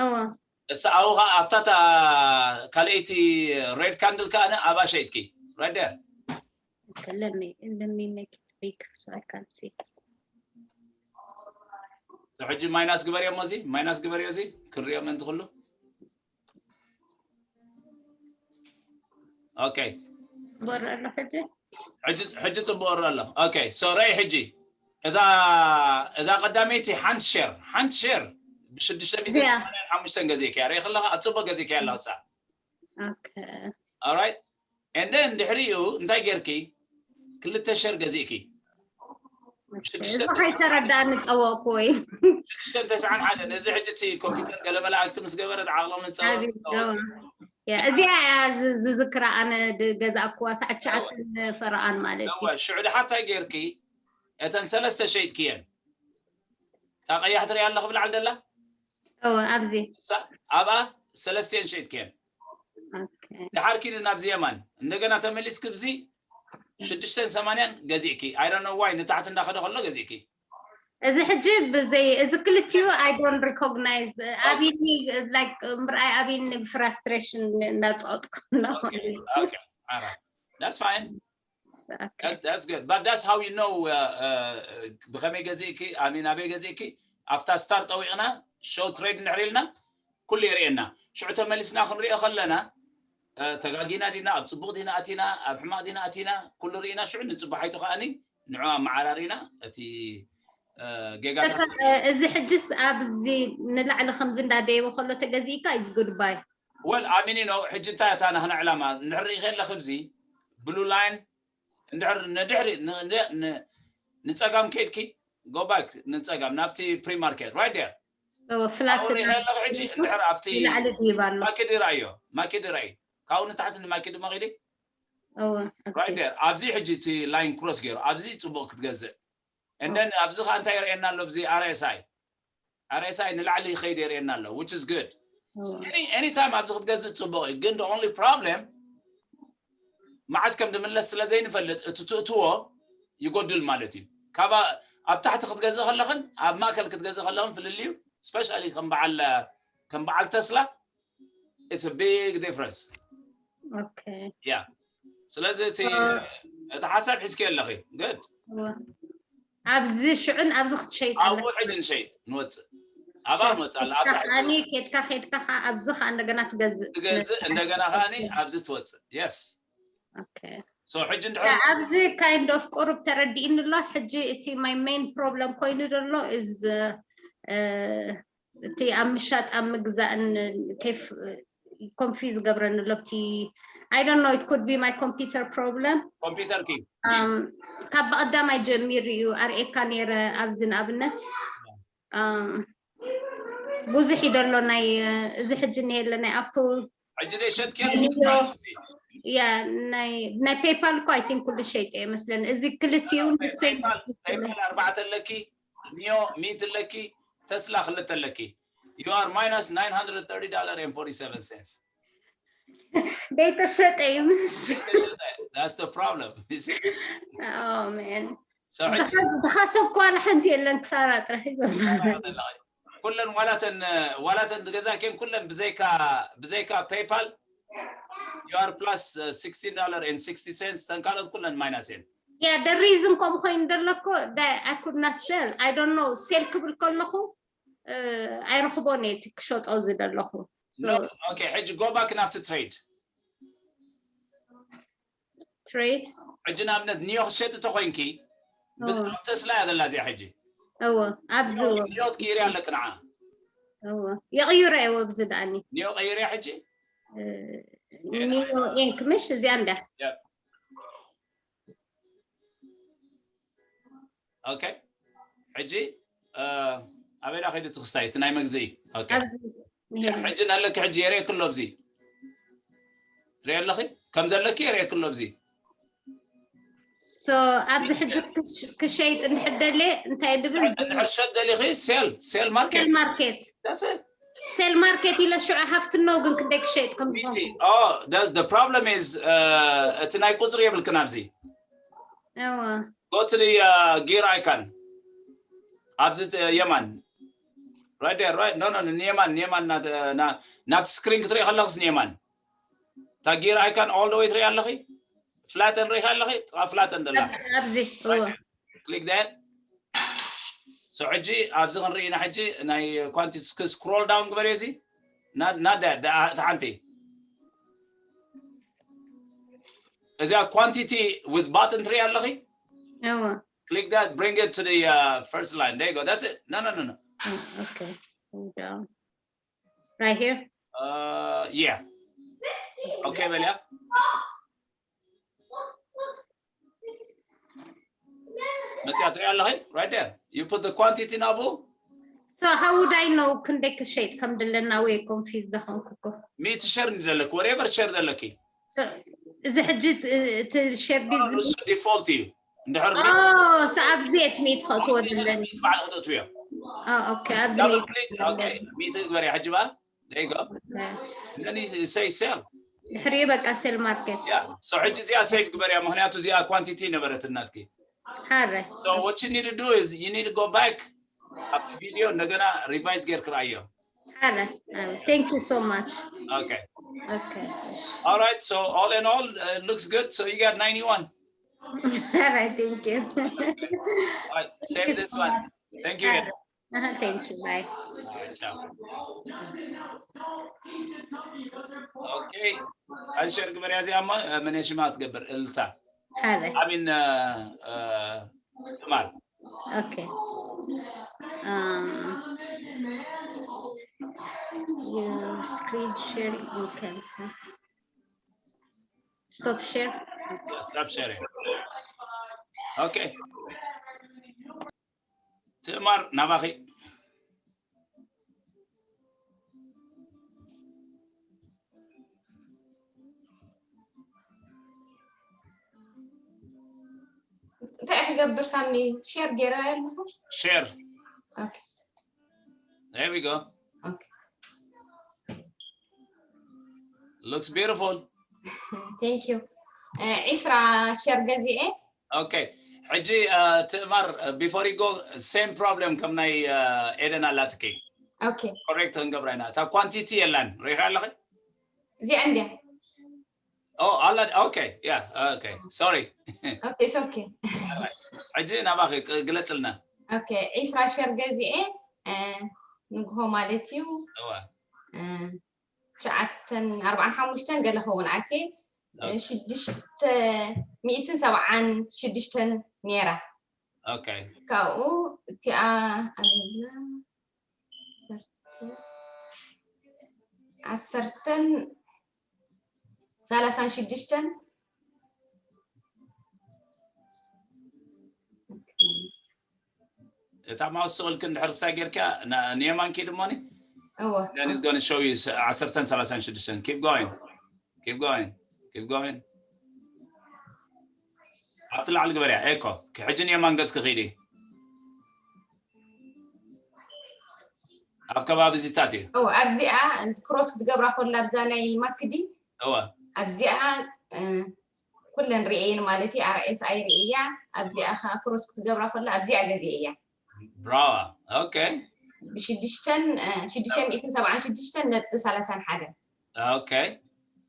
Oh, እሳ ኣብኡ ከዓ ኣብታ ካልኣይቲ red candle ከዓ ኣብኣ ሸይጥኪ right there okay. Let me let me make it big so I can see. ሕጂ ማይናስ ግበርዮ እሞ እዚ ማይናስ ግበርዮ እዚ ክሪኦ ምእንቲ ኩሉ okay በረ ኣሎ ሕጂ ሕጂ ጽቡቅ ረ ኣሎ okay so ረይ ሕጂ እዛ እዛ ቀዳመይቲ ሓንቲ share ሓንቲ share ብሽዱሽተ ሚእትን ሰማንያን ሓሙሽተን ገዜ ከያ ርእ ከለካ ኣብ ጽቡቅ ገዜ ከያ ኣለሳ Okay. Alright and then ድሕሪኡ እንታይ ጌርኪ ክልተ share ገዚእኪ እዚ ከይተረዳእኒ ጠወቅኩ ወይ ሽዱሽተን ተስዓን ሓደን እዚ ሕጂ እቲ ኮምፒውተር ገለ መላእክቲ ምስ ገበረት ዓቕሎም ዝፀወ እዚኣ እያ ዝዝክራ ኣነ ዝገዛእኩዋ ሰዓት ትሽዓተ ፈረቓን ማለት እዩ ሽዑ ድሓር እንታይ ጌርኪ እተን ሰለስተ ሸይጥክየን እታ ቀያሕ ትሪኣ ኣለኹ ብላዕሊ ደላ ኣብዚ ኣብኣ ሰለስቲአን ሸይጥክየን ድሓር ኪዲ ናብዚ የማን እንደገና ተመሊስክ ብዚ ሽዱሽተን ሰማንያን ገዚእኪ I don't know why ንታሕቲ እንዳኸደ ከሎ ገዚእኪ እዚ ሕጂ ብዘይ እዚ ክልቲኡ I don't recognize ኣብኒ like ምርኣይ ኣብኒ ብ frustration እንዳፀወጥኩ ኣለኹ that's fine that's good but that's how you know ብከመይ ገዚእኪ ኣሚን ኣበይ ገዚእኪ ኣብታ ስታር ጠዊቕና show trade እንድሕር ኢልና ኩሉ የርእየና ሽዑ ተመሊስና ክንሪኦ ከለና ተጋጊና ዲና ኣብ ፅቡቅ ዲና ኣቲና ኣብ ሕማቅ ዲና ኣቲና ኩሉ ርኢና ሽዑ ንፅባሓይቱ ከዓኒ ንዑ ኣመዓራሪና እቲ ጌጋታት እዚ ሕጅስ ኣብዚ ንላዕሊ ከምዚ እንዳደየበ ከሎ ተገዚእካ is good buy well ኣሚኒ ነው ሕጂ እንታይ እታ ናህና ዕላማ እንድሕር ርኢ ከለክ ብዚ blue line እንድሕር ንድሕሪ ንፀጋም ከይድኪ go back ንፀጋም ናብቲ pre market right there flat ሪኸለክ ሕጂ እንድሕር ኣብቲ ላዕሊ ድይብ ኣሎ ማኪዲ ራእዮ ማኪዲ ራእዩ ካብኡ ንታሕቲ ንማኪዲ መኺዲ right there ኣብዚ ሕጂ እቲ line cross ገይሩ ኣብዚ ፅቡቅ ክትገዝእ and then ኣብዚ ከዓ እንታይ የርእየና ኣሎ ብዚ RSI RSI ንላዕሊ ይኸይድ የርእየና ኣሎ which is good any time ኣብዚ ክትገዝእ ፅቡቅ እዩ ግን only problem መዓዝ ከም ድምለስ ስለ ዘይንፈልጥ እቲ ትእትዎ ይጎድል ማለት እዩ ካብ ኣብ ታሕቲ ክትገዝእ ከለኽን ኣብ ማእከል ክትገዝእ ከለኽን ፍልልዩ especially ከም በዓል ከም በዓል ተስላ it's a big difference okay yeah ስለዚ እቲ እቲ ሓሳብ ሒዝኪ ኣለኺ good ኣብዚ ሽዑን ኣብዚ ክትሸይጥ ኣብኡ ሕጂ ንሸይጥ ንወፅእ ኣብኣ ንወፅእ ኣላ ኣብዛ ሕጂ ከዓኒ ኬድካ ኬድካ ከዓ ኣብዚ ከዓ እንደገና ትገዝእ ትገዝእ እንደገና ከዓኒ ኣብዚ ትወፅእ yes okay so ሕጂ እንድሕር ኣብዚ kind of ቁሩብ ተረዲእኒ ኣሎ ሕጂ እቲ my main problem ኮይኑ ዘሎ is እቲ ኣብ ምሻጥ ኣብ ምግዛእን ኬፍ confuse ገብረኒ ኣሎ ብቲ I don't know it could be my computer problem ኮምፒውተርኪ ካብ ብቐዳማይ ጀሚሩ እዩ ኣርእየካ ነይረ ኣብዚ ንኣብነት ብዙሕ እዩ ደሎ ናይ እዚ ሕጂ እኒሄለ ናይ ኣፕል ሕጂ ደይ ሸጥኪ ያ ናይ ናይ ፔይፓል እኮ ኣይ ቲንክ ኩሉ ሸይጠ ይመስለኒ። እዚ ክልቲኡ ንሰይ ፔይፓል ኣርባዕተ ኣለኪ፣ ኒዮ ሚት ኣለኪ፣ ተስላ ክልተ ኣለኪ። You are minus nine hundred thirty dollars and forty-seven cents. ደይተሸጠ እዩ ምስ That's the problem. You see? Oh man. So ሕጂ ዝኸሰብኩ ዋላ ሓንቲ የለን፣ ክሳራ ጥራሕ እዩ ዘሎ። ኩለን ዋላተን ዋላተን ገዛእክን ኩለን ብዘይካ ብዘይካ ፔይፓል you are plus sixteen dollars and sixty cents። ተን ካልኦት ኩለን ማይናስ እየን። Yeah, the reason ከምኡ ኮይኑ ዘሎ እኮ I could not sell. I don't know. ሴል ክብል ከለኹ እ፣ ኣይረኽቦን እየ እቲ ክሸጦ ዝደለኹ። So, Okay፣ ሕጂ go back ናብቲ ትሬድ። ትሬድ ሕጂ ንኣብነት ኒዮ ክትሸጢ ተኮይንኪ እወ። ኣብ ተስላ እያ ዘላ እዚኣ። ሕጂ እወ ኣብዚ እወ ኒዮ ትቅይሪ ኣለክ ንዓ እወ የቕይሮ እየ ኣብዚ ደኣኒ ኒዮ ቀይርያ። ሕጂ እ፣ ኒዮ ኢንክ ምሽ እዚኣ እንዳ ኦኬ። ሕጂ እ፣ ኣበይ ዳ ከይዱ ትክስታይ እቲ ናይ መግዝኢ? ኦኬ። ኣብዚ ንሄድ ሕጂ ኣለኪ። ሕጂ የርእየኪ ኣሎ ኣብዚ። ትሪኢ ኣለኺ ከም ዘለኪ የርእየኪ ኣሎ ኣብዚ። So ኣብዚ ሕጂ ክሽ- ክሸይጥ እንድሕር ደልየ እንታይ ድብል ሕርሸት ደሊኺ ሴል ሴል ማርኬት ሴል ማርኬት That's it. ሴል ማርኬት ኢለ ሽዑ ሃፍትኖ ግን ክንደይ ክሸይጥ ከም ዝኾንኩ Oh, that's the problem is uh, እቲ ናይ ቁፅሪ የብልክን ኣብዚ። እወ Go to the uh, gear icon ኣብዚ ት- የማን right there, right? No, no, no, ንየማን ንየማን ናት- ና- ናብቲ ስክሪን ክትርኢ ከለኽስ ንየማን እታ gear icon all the way ትርኢ ኣለኺ። ፍላተን ርኢኻ ኣለኺ። ጥቓ ፍላተን ደላ ኣብዚ እወ click that. So ሕጂ ኣብዚ ክንርኢ ኢና። ሕጂ ናይ ኳንቲቲ ስክሮል ዳውን ግበርዮ። እዚ ናዳ እቲ ሓንቲ እዚኣ ኳንቲቲ with ባትን ትርኢ ኣለኺ። እወ Click that, bring it to the uh, first line. There you go. That's it. No, no, no, no. Oh, okay. Hold on. Right here. Uh, yeah. Okay, በልያ። መፅያ ትሪኣ ኣለኺ? Right there. You put the quantity ናብኡ። So how would I know ክንደይ ክሸይጥ ከም ድለና ወይ ኮንፊዝ ዝኾንኩ እኮ። ሚእቲ ሸር ንደለኪ፣ whatever ሸር ዘለኪ። So እዚ ሕጂ እቲ- እቲ ሸር ቢዝ ንሱ ዲፎልት እዩ። እንድሕር Oh, so ኣብዚ የት ሚእቲ ከእትዎ ድለኒ። ባዕልኺ ተእትውዮ። Oh, okay. ኣብዚ Double ሚእቲ click. Okay. ሚእቲ ግበርያ ሕጂ በኣ። There you go. And then you say sell. ድሕሪኡ በቃ ሴል ማርኬት። Yeah. So ሕጂ እዚኣ ሴቭ ግበርያ፣ ምክንያቱ እዚኣ ኳንቲቲ ነበረት እናትኪ። ሓረ So what you need to do is you need to go back ኣብቲ ቪድዮ እንደገና ሪቫይዝ ጌርክ ርኣዮ። ሓረ። Thank you so much. Okay. Okay. All right. So all in all, uh, it looks good. So you got ninety-one. All right. Thank you. All right. Save this one. Thank you. Uh-huh, thank you. Bye. All right, ciao. Okay. ኣንሸር ግበርያ እዚኣ እሞ መን ሽማ ትገብር እልታ ሓረ I mean ትማል Okay. Um, your screen sharing you can stop share. Stop sharing. Okay. ትእማር ናባኺ። እንታይ ክገብር ሳሚ? ሼር ገይረ ኣለኹ። Share. Okay. There we go. Okay. Looks beautiful. Thank you. ዒስራ ሼር ገዚኤ። Okay. ሕጂ ትእማር before you go same problem ከም ናይ ኤደን ኣላትኪ። Okay. Correct ክንገብራ ኢና። እታ ኳንቲቲ የላን ሪኢኻ ኣለኺ? እዚኣ እንድያ። Oh ኣላ። Okay. Yeah. Okay. Sorry. Okay, it's okay. ሕጂ ናባኺ ግለጽልና። Okay. ዒስራ ሼር ገዚኤ ንግሆ ማለት እዩ። እዋ። ትሽዓተን ኣርባዓን ሓሙሽተን ገለ ኸውን ኣትየ ሽዱሽተ ሚእትን ሰብዓን ሽዱሽተን ነይራ። Okay. ካብኡ እቲኣ ኣበላ ዓሰርተን ሰላሳን ሽዱሽተን እታ ማውስ ስቕልክ እንድሕር ስታይ ጌርካ ንየማን ኪድ እሞኒ። እወ Then it's going to show you ዓሰርተን ሰላሳን ሽዱሽተን. Keep going. Keep going. Keep going. ኣብቲ ላዕሊ ግበርያ ኤኮ። ሕጂ ንየማን ገጽ ክኺዲ። ኣብ ከባቢ እዚታት እዩ። እወ ኣብዚኣ ክሮስ ክትገብራ ኮላ ኣብዛ ናይ ማክዲ እወ ኣብዚኣ እ፣ ኩለን ርእየን ማለት እዩ። ኣርኤስኣይ ርእያ ኣብዚኣ ከዓ ክሮስ ክትገብራ ኮላ ኣብዚኣ ገዜ እያ ብራዋ። ኦኬ ብሽዱሽተን እ፣ ሽዱሽተ ሚእትን ሰብዓን ሽዱሽተን ነጥቢ ሰላሳን ሓደን ኦኬ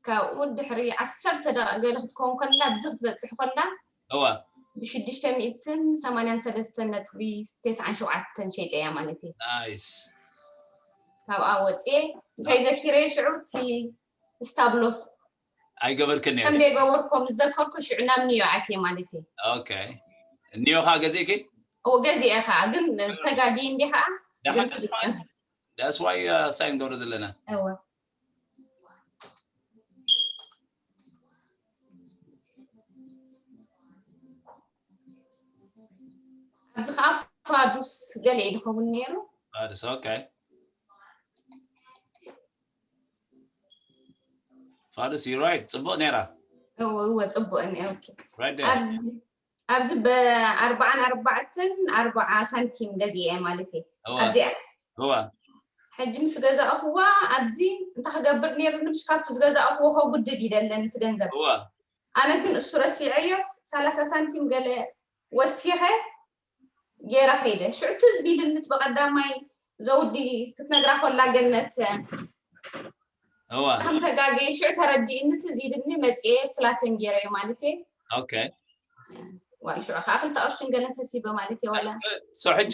ካብኡ ድሕሪ ዓሰርተ ደቂቕ ገለ ክትከውን ከላ ብዚ ክትበፅሕ ከላ እወ ብሽዱሽተ ሚእትን ሰማንያን ሰለስተን ነጥቢ ተስዓን ሸውዓተን ሸይጠያ ማለት እዩ። ናይስ። ካብኣ ወፅየ እንታይ ዘኪረ ሽዑ እቲ ስታብሎስ ኣይገበርክን ነይሩ። ከም ደይገበርኮ ምስ ዘከርኩ ሽዑ ናብ ኒዮ ኣትየ ማለት እዩ። ኦኬ እኒዮ ከዓ ገዚእኪ እዎ ገዚአ ከዓ ግን ተጋጊ እንዲ ከዓ ግን That's fine. That's why uh, ሳይን ገብረ ዘለና እወ ኣብዚ ከዓ ፋዱስ ገለ እዩ ዝኸውን ነይሩ። ፋዱስ ኦኬ ፋዱስ you right ፅቡቅ ነይራ እወ እወ ፅቡቅ እኒ ኦኬ right there ኣብዚ ኣብዚ ብኣርባዓን ኣርባዕተን ኣርባዓ ሳንቲም ገዚአ ማለት እዩ። እወ ኣብዚኣ እወ ሕጂ ምስ ገዛእኽዋ ኣብዚ እንታይ ክገብር ነይሩ ንምሽ ካብቲ ዝገዛእኽዎ ከጉድል ይደለን እቲ ገንዘብ እወ ኣነ ግን እሱ ረሲዐዮ ሰላሳ ሳንቲም ገለ ወሲኸ ገይረ ከይደ ሽዑ ትዝ ኢልኒ እቲ በቀዳማይ ዘውዲ ክትነግራ ኮላ ገነት እወ ከም ተጋገየ ሽዑ ተረዲእኒ ትዝ ኢልኒ መፅየ ፍላተን ገይረዮ ማለት እየ ኦኬ ዋል ሽዑ ከዓ ክልተ ቅርሽን ገለን ከሲበ ማለት እየ ዋላ so ሕጂ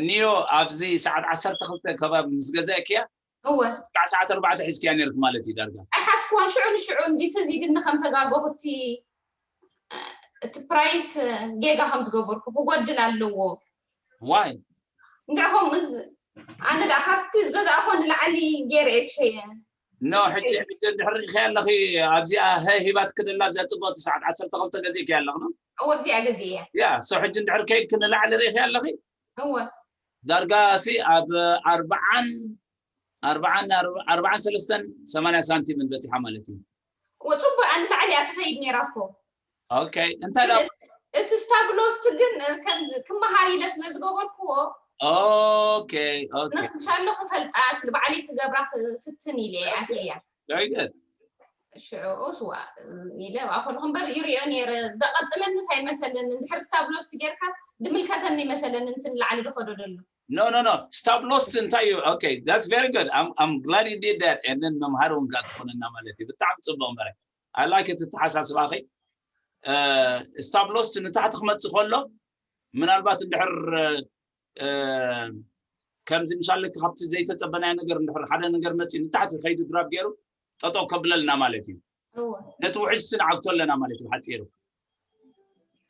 ኒዮ ኣብዚ ሰዓት ዓሰርተ ክልተ ከባቢ ምስ ገዛእክያ እወ ክሳዕ ሰዓት ኣርባዕተ ሒዝክያ ነርክ ማለት እዩ ዳርጋ ኣይሓዝክዎን ሽዑ ንሽዑ እንዲ ትዝ ኢልኒ ከም ተጋገኹ እቲ እቲ ፕራይስ ጌጋ ከም ዝገበርኩ ክጎድል ኣለዎ ዋይ እንድዕኹም ኣነ ደኣ ካብቲ ዝገዛእኮ ንላዕሊ ገይረ እየ ዝሸየ ኖ ሕጂ ሕጂ እንድሕር ሪኢኽያ ኣለኺ ኣብዚኣ ሀ ሂባትኪ ደላ ኣብዚኣ ፅብቕቲ ሰዓት ዓሰርተ ክልተ ገዚእክያ ኣለኽ ኖ እወ ኣብዚኣ ገዚአ እያ ያ so ሕጂ እንድሕር ከይድኪ ንላዕሊ ሪኢኽያ ኣለኺ እወ ዳርጋ ሲ ኣብ ኣርባዓን ኣርባዓን ኣርባዓን ሰለስተን ሰማንያ ሳንቲምን በፂሓ ማለት እዩ እወ ፅቡቅ ኣነ ላዕሊ እያ ትኸይድ ነይራ እኮ ኦኬ እንታይ ዳ እቲ ስታብሎስት ግን ከም ክመሃር ኢለ ስለ ዝገበርክዎ ኦኬ ኦኬ ንክሻሎ ክፈልጣ ስለ ባዕለይ ክገብራ ክፍትን ኢለ ኣትያ very good ሽዑ ስዋ ኢለ ኣብኣ ከለኹ እምበር ይሪኦ ነይረ ዘቐፅለንስ ኣይመሰለኒ እንድሕር ስታብሎስት ጌርካስ ድምልከተኒ ይመሰለኒ እንትን ላዕሊ ዝኸዶ ዘሎ no no no stop loss እንታይ እዩ okay that's very good I'm I'm glad you did that and then መምሃር እውን ጋር ትኾነና ማለት እዩ ብጣዕሚ ፅቡቅ እምበረ I like it ተሓሳስባኺ stop loss ንታሕቲ ክመፅእ ከሎ ምናልባት እንድሕር ከምዚ ምሻለኪ ካብቲ ዘይተፀበናዮ ነገር እንድሕር ሓደ ነገር መፅኡ ንታሕቲ ከይዱ ድራብ ገይሩ ጠጠው ከብለልና ማለት እዩ እወ ነቲ ውሕጅ ስንዓግቶ ኣለና ማለት እዩ ሓፂሩ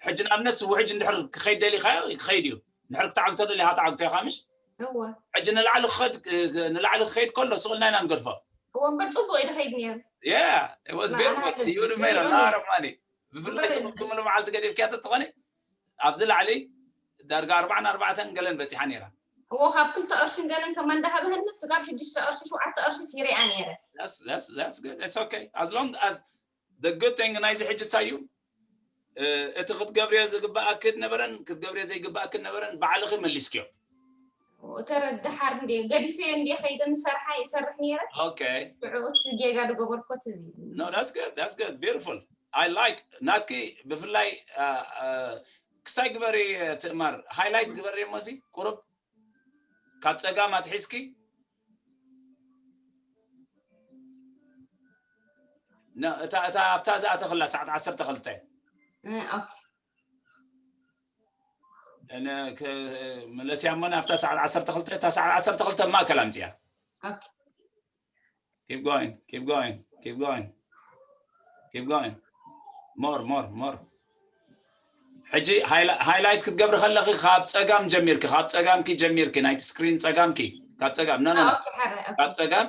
ሕጂ ንኣብነት ውሕጅ እንድሕር ክኸይድ ደሊኻዮ ክኸይድ እዩ እንድሕር ክትዓግቶ ደሊኻ ትዓግቶ ኢኻ ምሽ እወ ሕጂ ንላዕሊ ክኸድ ንላዕሊ ክኸይድ ከሎ ስቕ ኢልና ኢና ንገድፎ እወ እምበር ፅቡቅ እዩ ዝኸይድ ነይሩ yeah it was ና- beautiful ኣናለ- you would made a ገሊኦም lot እዮም። of money ብፍላይ እምበር- ስቕ ክምሉ መዓልቲ ገዲፍክያ ተትኾነ ኣብዚ ላዕሊ ዳርጋ ኣርባዓን ኣርባዕተን ገለን በፂሓ ነይራ እዎ ካብ ክልተ ቅርሽን ገለን ከማ እንዳሃበህኒ ስጋብ ሽዱሽተ ቅርሺ ሸውዓተ ቅርሺ ሲሪኣ ነይረ That's that's that's good. It's okay. As long as the good thing ናይዚ ሕጂ እንታይ እዩ እቲ ክትገብርዮ ዝግባኣክን ነበረን ክትገብርዮ ዘይግባኣክን ነበረን ባዕልኺ መሊስክዮ ተረድሓር እንዲ ገዲፈዮ እንዲ ከይደ ንሰርሓ ይሰርሕ ነይረ okay ሽዑ እቲ ጌጋ ዝገበርኮት እዚ no that's good that's good beautiful I like ናትኪ ብፍላይ ክስታይ ግበሪ ትእማር highlight ግበሪ እሞ እዚ ቁሩብ ካብ ፀጋም ኣትሒዝኪ እታ እታ ኣብታ ዝኣተኽላ ሰዓት ዓሰርተ ክልተ ኦኬ መለስያ እሞ ኣብታ ሰዓት ዓሰርተ ክልተ እታ ሰዓት ዓሰርተ ክልተ ማእከል ኣምፅያ ኦኬ keep going keep going keep going keep going more more more ሕጂ highlight ክትገብሪ ከለኺ ካብ ፀጋም ጀሚርኪ ካብ ፀጋምኪ ጀሚርኪ ናይቲ screen ፀጋምኪ ካብ ፀጋም no no no ካብ ፀጋም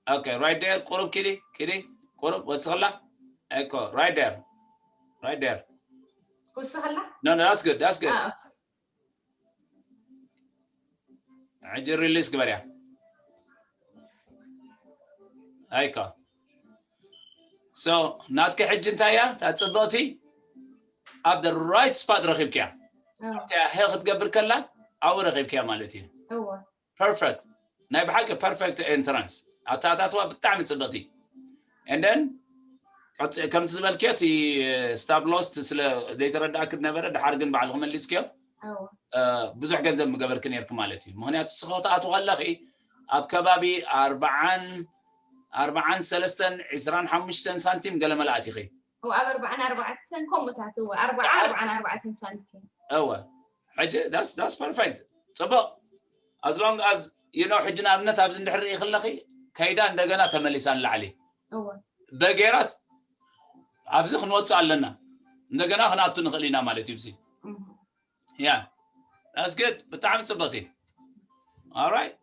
okay right there ቁሩብ ኪዲ ኪዲ ቁሩብ ወስኽላ echo right there right there ወስኽላ no no that's good that's good Ah, okay. ሕጂ release ግበርያ ኣይካ so ናትኪ ሕጂ እንታይ እያ እታ ፅብቕቲ ኣብ the right spot ረኺብክያ ኣብቲያ ሀ ክትገብር ከላ ኣብኡ ረኺብክያ ማለት እዩ perfect ናይ ብሓቂ perfect entrance ኣታታትዋ ብጣዕሚ ፅብቕቲ and then ከምቲ ዝበልክዮ እቲ stop loss ስለ ዘይተረዳእክ ነበረ ድሓር ግን ባዕልኹ መሊስክዮ ብዙሕ ገንዘብ ምገበርክ ነርክ ማለት እዩ ምክንያቱ ስኸ ክትኣትው ከለኺ ኣብ ከባቢ ኣርባዓን ኣርባዓን ሰለስተን ዕስራን ሓሙሽተን ሳንቲም ገለ መላእት ኢኺ ኣብ ኣርባዓን ኣርባዕተን ከምኡታት እወ ኣርባዓ ኣርባዓን ኣርባዕተን ሳንቲም እወ ሕጂ that's perfect ፅቡቕ as long as you know ሕጂ ንኣብነት ኣብዚ እንድሕር ርኢ ከለኺ ከይዳ እንደገና ተመሊሳ ንላዕሊ እወ በጌራስ ኣብዚ ክንወፅእ ኣለና እንደገና ክንኣቱ ንኽእል ኢና ማለት እዩ እዚ yeah that's good ብጣዕሚ ፅብቕቲ all right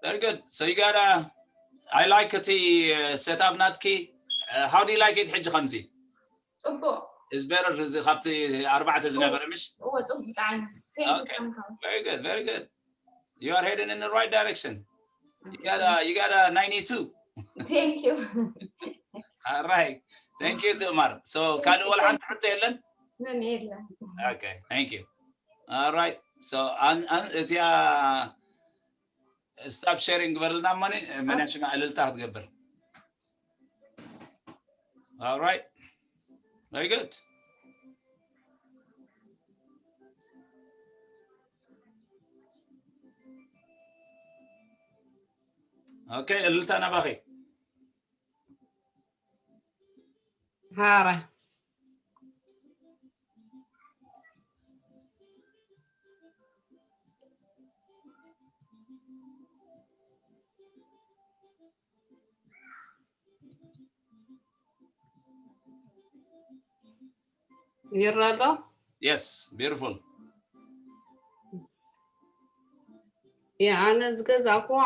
very good so you got a I like እቲ setup ናትኪ how do you like it ሕጂ ከምዚ ፅቡቅ is better እዚ ካብቲ ኣርባዕተ ዝነበረ ምሽ እወ ፅቡቅ ብጣዕሚ very good very good you are heading in the right direction you got a you got a ninety-two thank you all right thank you ትእማር so ካልእ ወላ ሓንቲ ሕቶ የለን ምን የለን okay thank you all right so እቲያ stop sharing ግበርልና እሞ መን ሽማ እልልታ ክትገብር all right very good okay እልልታ ናባኺ ሃረ ይረዶ yes beautiful ኣነ ዝገዛእኩዋ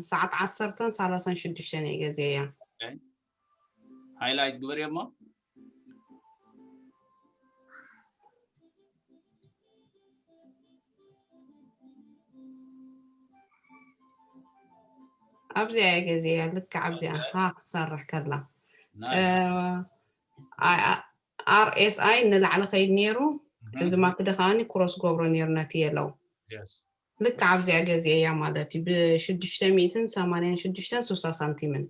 ሰዓት ዓሰርተን ሰላሳን ሽዱሽተን እየ ገዚአያ highlight ግበርዮ እሞ ኣብዚኣ እየ ገዚአያ ልክዕ ኣብዚኣ ሃ ክትሰርሕ ከላ RSI ንላዕሊ ከይድ ነይሩ እዚ ማክደ ከዓኒ cross ገብሮ ነይሩ ነቲ የለው ልክዕ ኣብዚኣ ገዚአያ ማለት እዩ ብሽዱሽተ ሚእትን ሰማንያን ሽዱሽተን ስሳ ሳንቲምን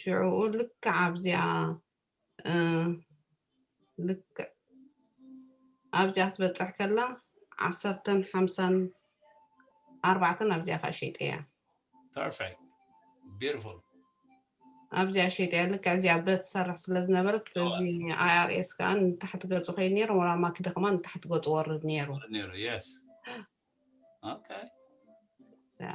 ሽዑኡ ልክዕ ኣብዚኣ ልክዕ ኣብዚኣ ክትበፅሕ ከላ ዓሰርተን ሓምሳን ኣርባዕተን ኣብዚኣ ከዓ ሸይጠያ perfect beautiful ኣብዚኣ ሸይጠያ ልክዕ እዚኣ በት ትሰርሕ ስለ ዝነበረት እዚ IRS ከዓ ንታሕቲ ገፁ ከይድ ነይሩ ወላ ማክደ ከማ ንታሕቲ ገፁ ወርድ ነይሩ ነይሩ yes okay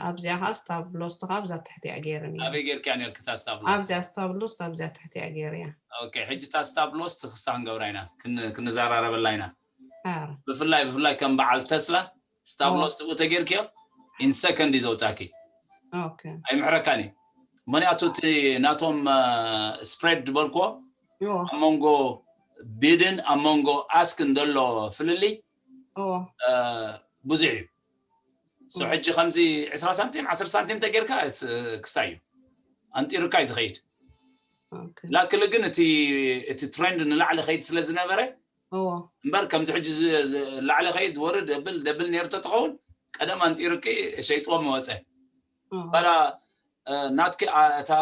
ኣብዚኣ ከዓ stop loss ኻ ኣብዛ ትሕቲ እያ ገይረ ነይረ ኣበይ ጌርክያ ነርኪ እታ stop loss ኣብዚኣ stop loss ኣብዚኣ ትሕቲ እያ ገይረ እያ okay ሕጂ እታ stop loss ትኽስታ ክንገብራ ኢና ክን- ክንዘራረበላ ኢና ኣረ ብፍላይ ብፍላይ ከም በዓል ተስላ stop ኦ። loss ትብኡ ተጌርክዮ in second እዩ ዘውፃኪ okay ኣይምሕረካን እዩ ምክንያቱ እቲ ናቶም spread ዝበልክዎ ኦ ኣብ መንጎ bid ን ኣብ መንጎ ask ን ዘሎ ፍልልይ ኦ ብዙሕ እዩ so ሕጂ ከምዚ ዕስራ ሳንቲም ዓሰርተ ሳንቲም ተጌርካ ክስታ እዩ ኣንጢርካ እዩ ዝኸይድ okay ላክሊ ግን እቲ እቲ trend ንላዕሊ ከይድ ስለ ዝነበረ ኦ እምበር ከምዚ ሕጂ ዝ- ዝ- ላዕሊ ከይድ ወርድ ደብል ደብል ነይሩ ተትኸውን ቀደም ኣንጢርቂ ሸይጥዎ መወፀ ኦ ባላ ናትኪ ኣ- እታ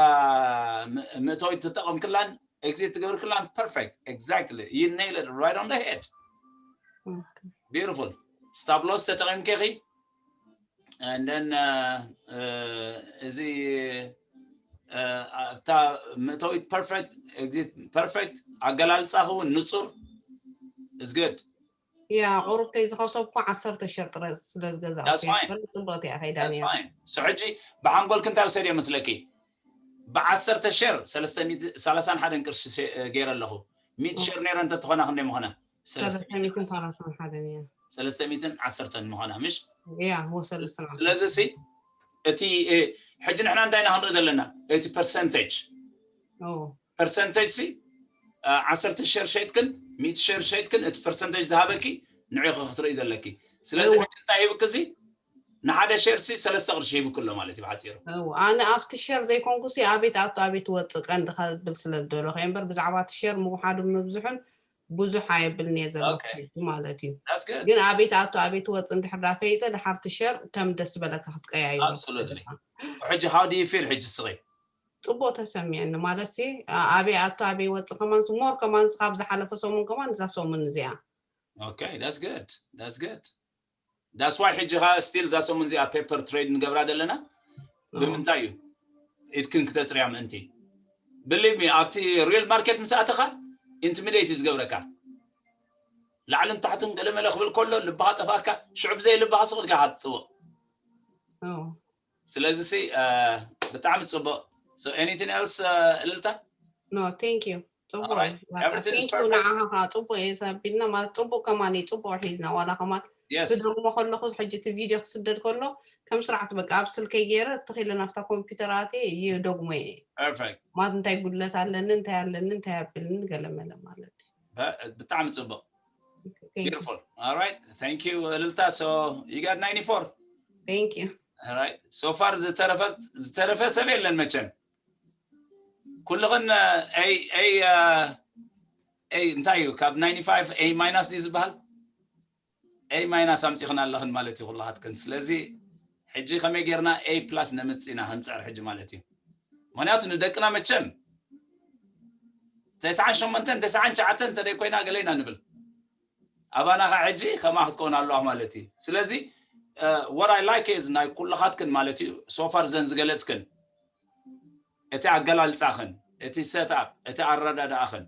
ም- ምእታዊት ትጠቐምክላን exit ትገብርክላን perfect exactly you nailed it right on the head okay beautiful stop loss ተጠቒምኪ ኢኺ and then uh, uh, እዚ uh, ኣብታ ምእታዊት perfect exit perfect ኣገላልፃ እውን ንፁር is good ያ ቁሩብ ተይዝኸሰብኩ ዓሰርተ ሸር ጥረ ስለ ዝገዛእኩ That's fine. ጽብቕቲ እያ ከይዳ That's ነይራ fine so ሕጂ ብሓንጎልክ እንታይ ውሰድዮ መስለኪ ብዓሰርተ ሸር ሰለስተ ሚእቲ ሰላሳን ሓደን ቅርሺ ገይረ ኣለኹ ሚእቲ ሸር ነይረ እንተትኾና ክንደይ ምኾና ሰለስተ ሚእትን ሰላሳን ሓደን እያ ሰለስተ ሚእትን ዓሰርተን ምኾና ምሽ ያ ወሰለስተ ስለዚ ሲ እቲ እ፣ ሕጂ ንሕና እንታይ ኢና ክንርኢ ዘለና እቲ percentage ኦ percentage ሲ እ፣ ዓሰርተ ሸር ሸይጥክን ሚእቲ ሸር ሸይጥክን እቲ percentage ዝሃበኪ ንዒኺ ክትርኢ ዘለኪ ስለዚ ሕጂ እንታይ ሂብክ እዚ ንሓደ ሸር ሲ ሰለስተ ቅርሺ ሂብክ ኣሎ ማለት እዩ ብሓፂሩ። ኣነ ኣብቲ ሸር ዘይኮንኩ ሲ ኣቤት ኣቶ ኣቤት ወፅእ ቀንዲ ከብል ስለ ዝደሎ ከ እምበር ብዛዕባ እቲ ሸር ምውሓዱ ምብዝሑን ብዙሕ ኣየብልን እየ ዘለኹ ማለት እዩ። ግን ኣቤት ኣቶ ኣቤት ወፅእ እንድሕር ዳ ፈይጠ ድሓርቲ ሸር ከም ደስ ዝበለካ ክትቀያይሮ። ሕጂ how do you feel ሕጂ ስኺ? ፅቡቅ ተሰሚዐኒ ማለት ሲ ኣበይ ኣቶ ኣበይ ወፅእ ከማን ሞር ከማን ካብ ዝሓለፈ ሰሙን ከማን እዛ ሰሙን እዚኣ Okay, that's good. That's good. That's why ሕጂ ኻ still እዛ ሰሙን እዚኣ paper trade ንገብራ ዘለና ብምንታይ እዩ ኢድክን ክተፅርያ ምእንቲ believe me ኣብቲ real market ምስ ኣተኻ intimidate እዩ ዝገብረካ። ላዕልን ታሕትን ገለመለ ክብል ከሎ ልብኻ ጠፋካ ሽዑ ብዘይ ልብኻ ስቕ ኢልካ ኢኻ ትፅውቕ። ስለዚ ሲ ብጣዕሚ ፅቡቕ። So anything else እልልታ? No, thank you. ፅቡቅ ንዓኻ ከዓ ፅቡቅ እየ ተቢልና ማለት ፅቡቅ ከማን እዩ ፅቡቅ ሒዝና ዋላ ከማን ክደግሞ ከለኩ ሕጂ እቲ ቪድዮ ክስደድ ከሎ ከም ስርዓት በቃ ኣብ ስልከይ ገይረ ተኺለ ናብታ ኮምፒውተር ኣትየ ይደግሞ እየ ማለት እንታይ ጉድለት ኣለኒ እንታይ ኣለኒ እንታይ ኣብልኒ ገለመለ ማለት ብጣዕሚ ፅቡቅ። Beautiful. All right, thank you እልልታ። So you got ninety-four. Thank you. All right, so far ዝተረፈ ሰብ የለን መቸም። ኩልኽን A A A እንታይ እዩ ካብ ninety-five A minus ድዩ ዝበሃል? A minus ኣምፂኽን ኣለኽን ማለት እዩ ኩልኻትክን። ስለዚ ሕጂ ከመይ ጌርና A plus ነምፅእ ኢና ክንፅዕር ሕጂ ማለት እዩ። ምክንያቱ ንደቅና መቸም ተስዓን ሸሞንተን ተስዓን ትሽዓተን እንተደይ ኮይና ገለ ኢና ንብል። ኣባና ከዓ ሕጂ ከምኣ ክትከውን ኣለዋ ማለት እዩ። ስለዚ what I like is ናይ ኩልኻትክን ማለት እዩ so far ዘን ዝገለፅክን እቲ ኣገላልፃኽን እቲ set up እቲ ኣረዳድኣኽን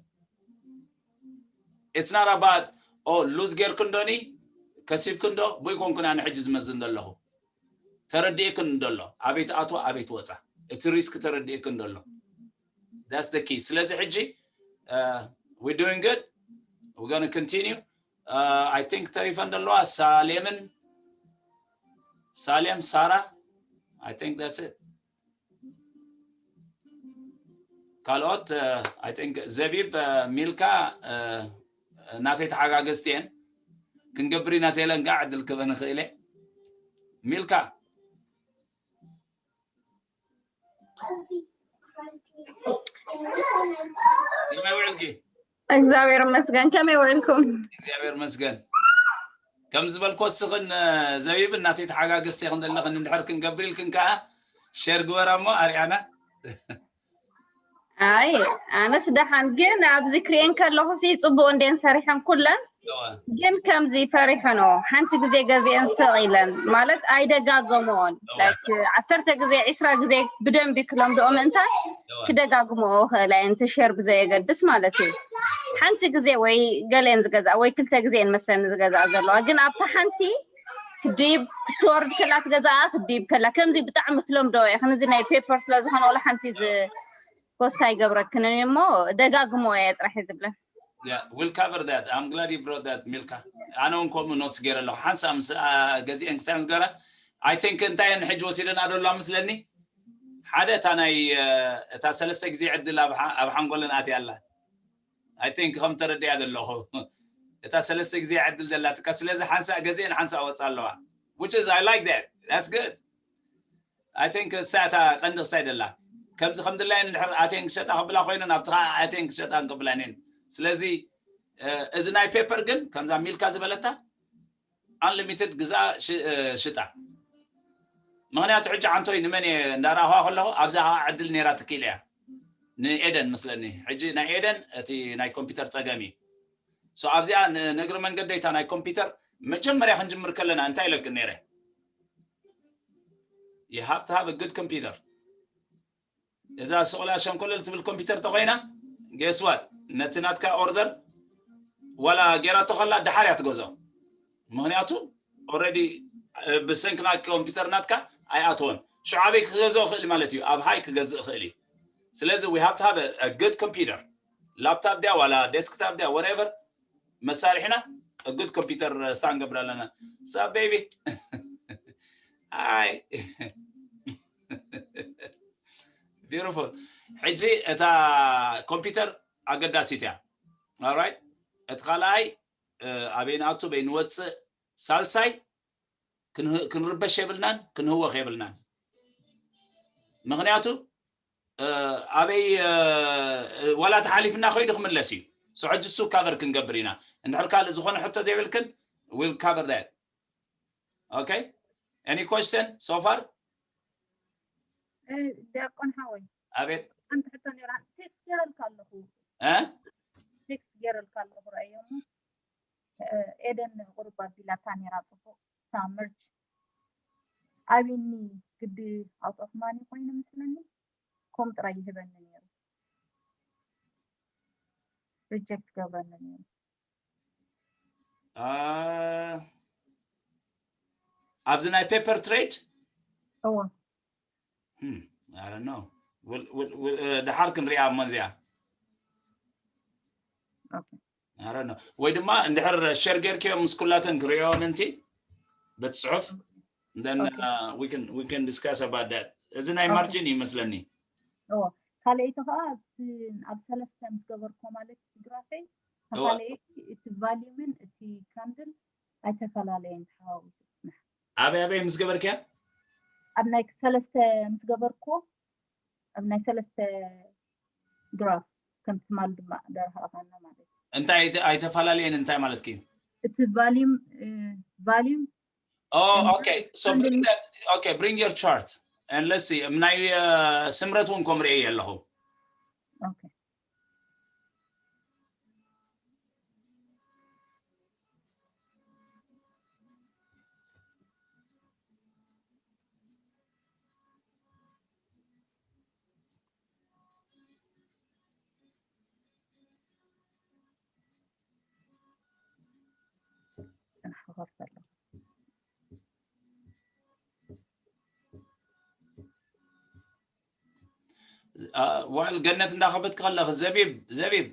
it's not about oh lose ጌርክን ዶኒ ከሲብክን ዶ ብይ ኮንኩን ኣነ ሕጂ ዝመዝን ዘለኹ ተረዲእክን እንደሎ ኣበይ ትኣትዋ ኣበይ ትወፃ እቲ risk ተረዲእክን እንደሎ that's the key። ስለዚ ሕጂ we doing good, we gonna continue. I think ተሪፈን ዘለዋ ሳሌምን ሳሌም ሳራ I think that's it። ካልኦት I think ዘቢብ ሚልካ ናተይ ተሓጋገዝቲ እየን። ክንገብር ኢና ተይለን ከዓ ዕድል ክበ ንኽእል እየ። ሚልካ ከመይ ውዕልኪ? እግዚኣብሔር ይመስገን። ከመይ ውዕልኩም? እግዚኣብሔር ይመስገን። ከም ዝበልኮ እስኽን ዘቢብ እናተይ ተሓጋገዝቲ ክንደለኽን እንድሕር ክንገብር ኢልክን ከዓ ሸር ግበራ እሞ ኣርያና። ኣይ ኣነስ ደሓን ግን ኣብዚ ክሪኤን ከለኹ ሲ ፅቡቅ እንዴን ሰሪሐን ኩለን ግን ከምዚ ፈሪሐ ነው ሓንቲ ግዜ ገዚአን ስቕ ኢለን ማለት ኣይደጋገምኦን like ዓሰርተ ግዜ ዒስራ ግዜ ብደንቢ ክለምድኦ ምእንታን ክደጋግምኦ ክእላ እየን እቲ ሸር ብዘየገድስ ማለት እዩ ሓንቲ ግዜ ወይ ገሌን ዝገዝኣ ወይ ክልተ ግዜ እየን መሰለኒ ዝገዝኣ ዘለዋ ግን ኣብታ ሓንቲ ክትድይብ ክትወርድ ከላ ትገዝኣ ክትድይብ ከላ ከምዚ ብጣዕሚ ትለምዶ እየ ክንዚ ናይ ፔፐር ስለ ዝኾነ ወላ ሓንቲ ፖስት ኣይገብረክንን እሞ ደጋግሞ እየ ጥራሕ ዝብለን Yeah, we'll cover that. I'm glad you brought that, ሚልካ። ኣነ እውን ከምኡ ኖትስ ገይረ ኣለኹ። ሓንሳእ ምስ ገዚአን ክሳብ ምስ ገራ I think እንታይ እየን ሕጂ ወሲደን ኣደላ ምስለኒ ሓደ እታ ናይ እታ ሰለስተ ግዜ ዕድል ኣብ ሓንጎለን ኣትያ ኣላ። I think ከም ተረዲኣ ዘለኹ እታ ሰለስተ ግዜ ዕድል ዘላትካ ስለዚ ሓንሳእ ገዚአን ሓንሳእ ወፃ ኣለዋ። Which is I like that. That's good. I think እሳ እታ ቀንዲ ክሳይ ደላ ከምዚ ከም ድላየን እንድሕር ኣትየን ክሸጣ ክብላ ኮይነን ኣብቲ ከዓ ኣትየን ክሸጣ ክብላን እየን። ስለዚ እዚ ናይ ፔፐር ግን ከምዛ ሚልካ ዝበለታ unlimited ግዛ ሽጣ። ምክንያቱ ሕጂ ዓንቶይ ንመን እየ እንዳረኣኽዋ ከለኹ ኣብዛ ከዓ ዕድል ነይራ ትክኢል እያ ንኤደን መስለኒ። ሕጂ ናይ ኤደን እቲ ናይ ኮምፒውተር ፀገም እዩ። ኣብዚኣ ንእግሪ መንገደይታ ናይ ኮምፒውተር መጀመርያ ክንጅምር ከለና እንታይ ኢለክን ነይረ? You have to have a good computer። እዛ ስቑላ ሸንኮለል ትብል ኮምፒውተር ተኮይና guess what ነቲ ናትካ ኦርደር ዋላ ጌራቶ ከላ ደሓር እያ ትገዝኦ። ምክንያቱ already ብሰንኪ ናይ ኮምፒውተር ናትካ ኣይኣተወን። ሽዑ ኣበይ ክገዝኦ ክእል ማለት እዩ? ኣብ ሃይ ክገዝእ ክእል እዩ። ስለዚ we have to have a good computer። ላፕታፕ ድያ ዋላ ዴስክታፕ ድያ whatever መሳርሒና a good computer ስታ ንገብር ኣለና። Sup baby? Hi. Beautiful. ሕጂ እታ ኮምፒውተር ኣገዳሲት እያ። Alright፣ እቲ ካልኣይ ኣበይ ንኣቱ በይ ንወፅእ፣ ሳልሳይ ክንህ- ክንርበሽ የብልናን፣ ክንህወኽ የብልናን። ምክንያቱ እ፣ ኣበይ እ፣ ዋላ ተሓሊፍና ከይዱ ክምለስ እዩ። So ሕጂ እሱ ካቨር ክንገብር ኢና። እንድሕር ካልእ ዝኾነ ሕቶ ዘይብልክን, we'll cover that. Okay? Any question so far? እ፣ ዲያቆን ሓወይ፣ ኣቤት። ሓንቲ ሕቶ ነይራ። ቴክስት ገይረልካ ኣለኹ። እ? ቴክስት ገይረልካ ኣለኹ፣ ረኣዮ እሞ። እ፣ ኤደን ቁሩብ ኣቢላታ ነይራ፣ ጽቡቕ። እታ መርጅ ኣቢኒ ግዲ ኣውት ኦፍ ማኒ ኮይኑ መስለኒ። ኮም ጥራይ ይህበኒ ነይሩ። ሪጀክት ገብረኒ ነይሩ። አ፣ ኣብዚ ናይ ፔፐር ትሬድ? እወ። Hmm, I don't know. We'll, we'll, we'll, እ፣ ድሓር ክንሪኣ እሞ እዚኣ። ኦኬ። I don't know. ወይ ድማ እንድሕር ሸር ጌርክዮ ምስ ኩላተን ክሪኦ ምንቲ በቲ ጽሑፍ። Then ኦኬ። Uh, we can, we can discuss about that. እዚ ናይ ኦኬ። ማርጂን ይመስለኒ። እወ። ካልኣይቲ ከዓ እቲ ኣብ ሰለስተ ምስ ገበርኮ ማለት ግራፈይ፣ እወ። ካልኣይቲ እቲ ቫሊዩምን እቲ ካንድል ኣይተፈላለየን፣ ተሓዋዊሱ ጽንሕ። ኣበይ ኣበይ ምስ ገበርክያ? ኣብ ናይ ሰለስተ ምስ ገበርኮ፣ ኣብ ናይ ሰለስተ ግራፍ ከም ትማል ድማ ደርሃኻና ማለት እዩ። እንታይ ኣይተ-፣ ኣይተፈላለየን እንታይ ማለትኪ እዩ? እቲ ቫሊዩም፣ እ፣ ቫሊዩም Oh, and okay. So bring that. Okay, bring your chart and let's see. ናይ እ፣ ስምረት እውን ከም ርእየ ኣለኹ። ኦኬ። አ፣ ዋል ገነት እንዳኸፈትክ ከለኽ፣ ዘቢብ፣ ዘቢብ፣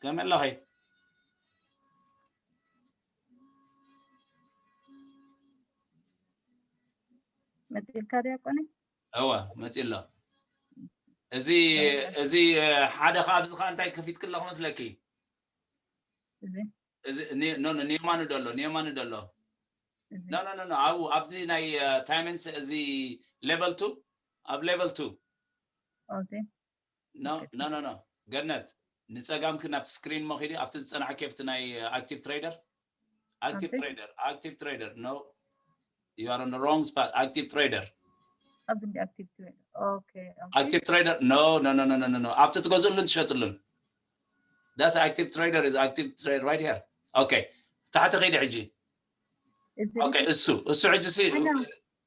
ከመይ ኣለኺ? መጺእልካ ዲያቆነይ? እወ፣ መጺእ ኣሎ። እዚ፣ እዚ ሓደ ኸዓ ኣብዚ ኸዓ እንታይ ከፊትክ ኣለኹ መስለኪ? እዚ? እዚ ኒ-፣ ኖ፣ ኖ፣ ንየማኑ ደሎ፣ ንየማኑ ደሎ። እዚ? ኖ፣ ኖ፣ ኖ፣ ኖ፣ ኣብኡ፣ ኣብዚ ናይ፣ እ፣ ታይመንስ፣ እዚ ሌቨል ቱ፣ ኣብ ሌቨል ቱ። ኦ፣ እዚ? ኖ፣ ኦኬ። ኖ፣ ኖ፣ ኖ። ገነት፣ ንጸጋምኪ ናብቲ ስክሪን እሞ ኺዲ፣ ኣብቲ ዝጸናሕኪ፣ ኣብቲ ናይ፣ እ፣ ኣክቲቭ ትሬደር። ኣክቲቭ ኦኬ። ትሬደር፣ ኣክቲቭ ትሬደር። No, you are on the wrong spot. ኣክቲቭ ትሬደር። ኣብዚ እንዲ ኣክቲቭ ትሬደር። ኦኬ፣ ኦኬ። ኣክቲቭ ትሬደር። No, no, no, no, no, no, no. ኣብቲ ትገዝእሉን ትሸጥሉን። That's active trader is active trade right here. Okay. ታሕቲ ኺዲ ሕጂ። እዚ Okay፣ እሱ፣ እሱ ሕጂ ሲ-፣ I know።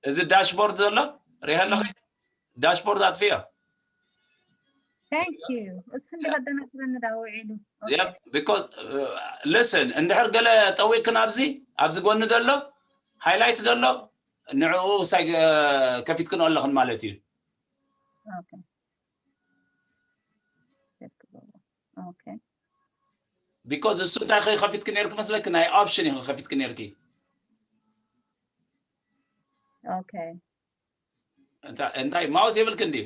እዚ ዳሽቦርድ ዘሎ፣ ሪኢኺ ኣለኺ? ዳሽቦርድ ኣጥፍዮ። Thank you። እሱ እንዲ ከደናግረኒ ዳ ውዒሉ። ኦኬ። Yep, because, uh, listen፣ እንድሕር ገለ ጠዊቕክን ኣብዚ፣ ኣብዚ ጎኒ ዘሎ፣ ሃይላይት ዘሎ፣ ንዕኡ ሳይ-፣ እ፣ ከፊትክን ኣለኽን ማለት እዩ። ኦኬ። ኦኬ። Because እሱ እንታይ ከፊትክ ነይርክ መስለክ? ናይ ኦፕሽን ኢኺ ከፊትክ ነይርኪ። ኦኬ። እንታ-፣ እንታይ ማውስ የብልክ እንዲ?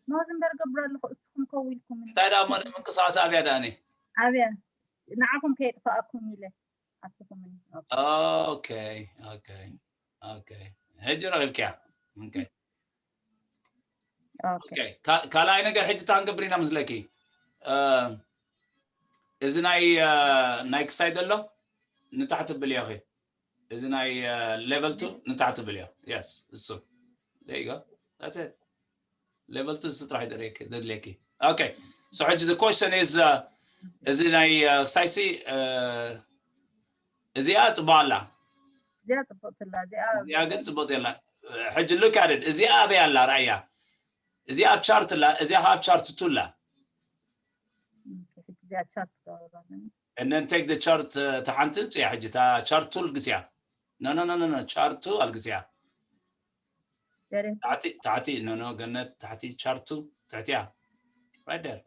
ማውስ እምበር ገብር ኣለኹ፣ እስኹም ከው ኢልኩም። እንታይ ደኣ እሞ ንምንቅስቃስ ኣብያ ደኣኒ? ኣብያ፣ ንዓኹም ከየጥፋኣኩም ኢለ ኣትኹምኒ። ኦኬ። ኦኬ፣ ኦኬ፣ ኦኬ። ሕጂ ረኺብክያ። ኦኬ። ኦኬ። ኦኬ። ካ-፣ ካልኣይ ነገር ሕጂ እንታይ ክንገብር ኢና መስለኪ? እ፣ እዚ ናይ፣ እ፣ ናይ ክስታይ ዘሎ ንታሕቲ ብልዮ ኺ። እዚ ናይ፣ እ፣ ሌቨል ቱ ንታሕቲ ብልዮ። Yes፣ እሱ። There you go. That's it. ሌቨል ቱ እሱ ጥራሕ እዩ ደድልየኪ፣ ደድልየኪ። ኦኬ። So ሕጂ the question is፣ እ፣ እዚ ናይ፣ እ፣ ክስታይሲ፣ እ፣ እዚኣ ጽቡቕ ኣላ። እዚኣ ጽቡቕቲ ኣላ፣ እዚኣ እዚኣ ግን ጽቡቕቲ ኣላ። ሕጂ look at it። እዚኣ ኣበይ ኣላ? ራእያ። እዚኣ ኣብ ቻርት ኣላ፣ እዚኣ ኸኣ ኣብ ቻርት ቱ ኣላ። ኦኬ፣ ሕጂ እዚኣ ቻርት ተባባልን። And then take the chart፣ እ፣ እታ ሓንቲ ጽያ ሕጂ፣ እታ ቻርት ቱ ኣልግስያ። No, no, no, no, no፣ ቻርት ቱ ኣልግስያ። ደሬ። ታሕቲ፣ ታሕቲ፣ no, no፣ ገነት፣ ታሕቲ፣ ቻርት ቱ፣ ትሕቲያ። Right there።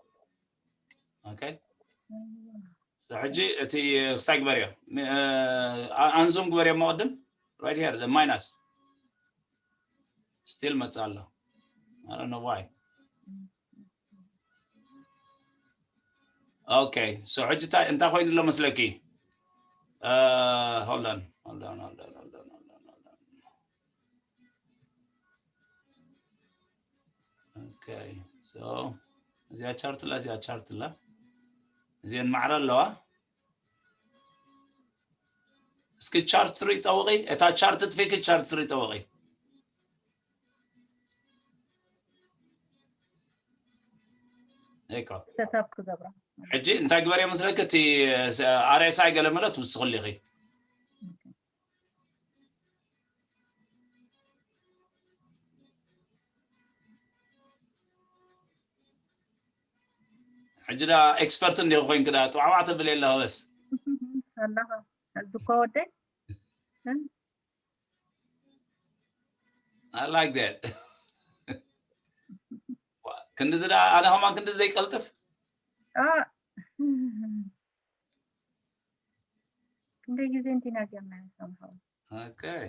ኦኬ። So ሕጂ እቲ ክስታይ ግበርዮ። ሚ-፣ እ፣ ኣ-፣ ኣንዙም ግበርዮ እሞ ቅድም። Right here፣ the minus። Still መጽእ ኣሎ። I don't know why. ኦኬ። So ሕጂ እንታይ፣ እንታይ ኮይኑ ኣሎ መስለኪ? እ፣ hold on፣ hold on፣ hold on፣ hold on፣ hold on፣ hold on። okay, so እዚኣ ቻርት ላ እዚኣ ቻርት ላ እዚአን ማዕረ ኣለዋ። እስኪ ቻርት ትሪ ጠውቂ፣ እታ ቻርት ጥፊኪ ቻርት ትሪ ጠውቂ። እኮ ሰታፕ ክገብራ ሕጂ እንታይ ግበርዮ መስለኪ? እቲ ኣርኤስኣይ ገለ መለ ትውስኽሉ ኢኺ። ሕጂ ዳ ኤክስፐርት እንዲኹ ኮይንክ ዳ ጥዋዕዋዕ ተብል የለ በስ ሰላኻ እዚ እኮ ወደይ I like that። ክንድዚ ዳ ኣነ ከማን ክንድዚ ዘይቀልጥፍ አ፣ ክንደይ ግዜ እንዲና ጌርና ሰምሃው okay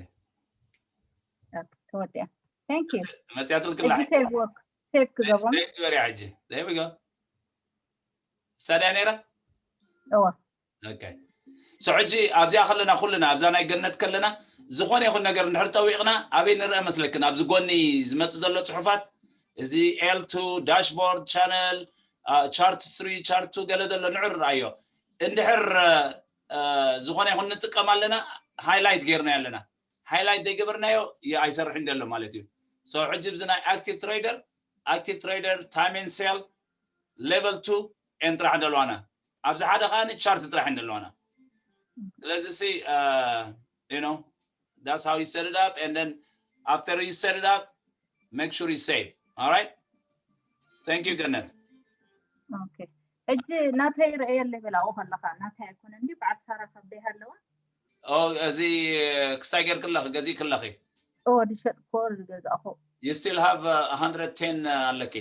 ተወዲያ። Thank you። መጽያትልክላ እዚ ሴቭ ወርክ ሴቭ ክገብሮም ግበርያ ሕጂ። There we go። ሳድያ ነይራ እዋ okay so ሕጂ ኣብዚኣ ከለና ኩልና ኣብዛ ናይ ገነት ከለና ዝኾነ ይኹን ነገር እንድሕር ጠዊቕና ኣበይ ንርአ መስለክን? ኣብዚ ጎኒ ዝመጽእ ዘሎ ጽሑፋት እዚ L two dashboard channel chart three chart two ገለ ዘሎ ንዑ ንርኣዮ። እንድሕር እ፣ እ፣ ዝኾነ ይኹን ንጥቀም ኣለና ሃይላይት ጌርና ኣለና ሃይላይት ዘይገበርናዮ ይ- ኣይሰርሕን ዘሎ ማለት እዩ። So ሕጂ ብዚ ናይ active trader active trader time and sell level two and ጥራሕ እንደለዋና ኣብዚ ሓደ ከዓ ቻርት ጥራሕ እንደለዋና ስለዚ ሲ you know that's how you set it up and then after you set it up make sure you save. All right, thank you ገነት። ኦኬ ሕጂ ናተይ ርእየለይ በላኡ ከለካ ናተይ ኣይኮነ እንዲ በዓል ሳራ ከብደይ ሃለዋ ኦ እዚ ክስታይ ጌርክለኺ ገዚእክለኺ እወ ዝሸጥኮ ዝገዛእኹ you still have uh, one hundred ten ኣለኪ።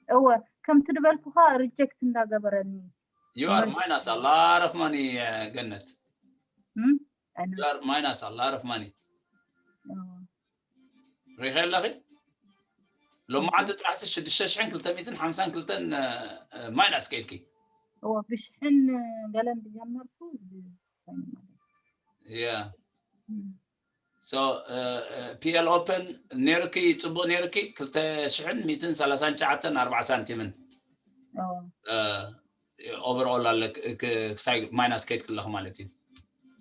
እወ ከምቲ ዝበልኩኻ ሪጀክት እንዳገበረኒ You are minus a lot of money uh, ገነት። እም? ኣነ- You are minus a lot of money። እወ። ሪኸ ኣለኺ ሎማዓንቲ ጥራሕ ሲ ሽዱሽተ ሽሕን ክልተ ሚእትን ሓምሳን ክልተን ማይናስ ከይድኪ። እወ ብሽሕን ገለን ዝጀመርኩ እዚ ኮይኑ ማለት እዩ። Yeah. እም። So ፒኤል ኦፕን ነይርኪ ጽቡቅ ነይርኪ ክልተ ሽሕን ሚእትን ሰላሳን ትሽዓተን ኣርባዓ ሳንቲምን እወ። ኦቨርኦል ኣለ ክሳይ ማይናስ ከይድ ክለኹ ማለት እዩ።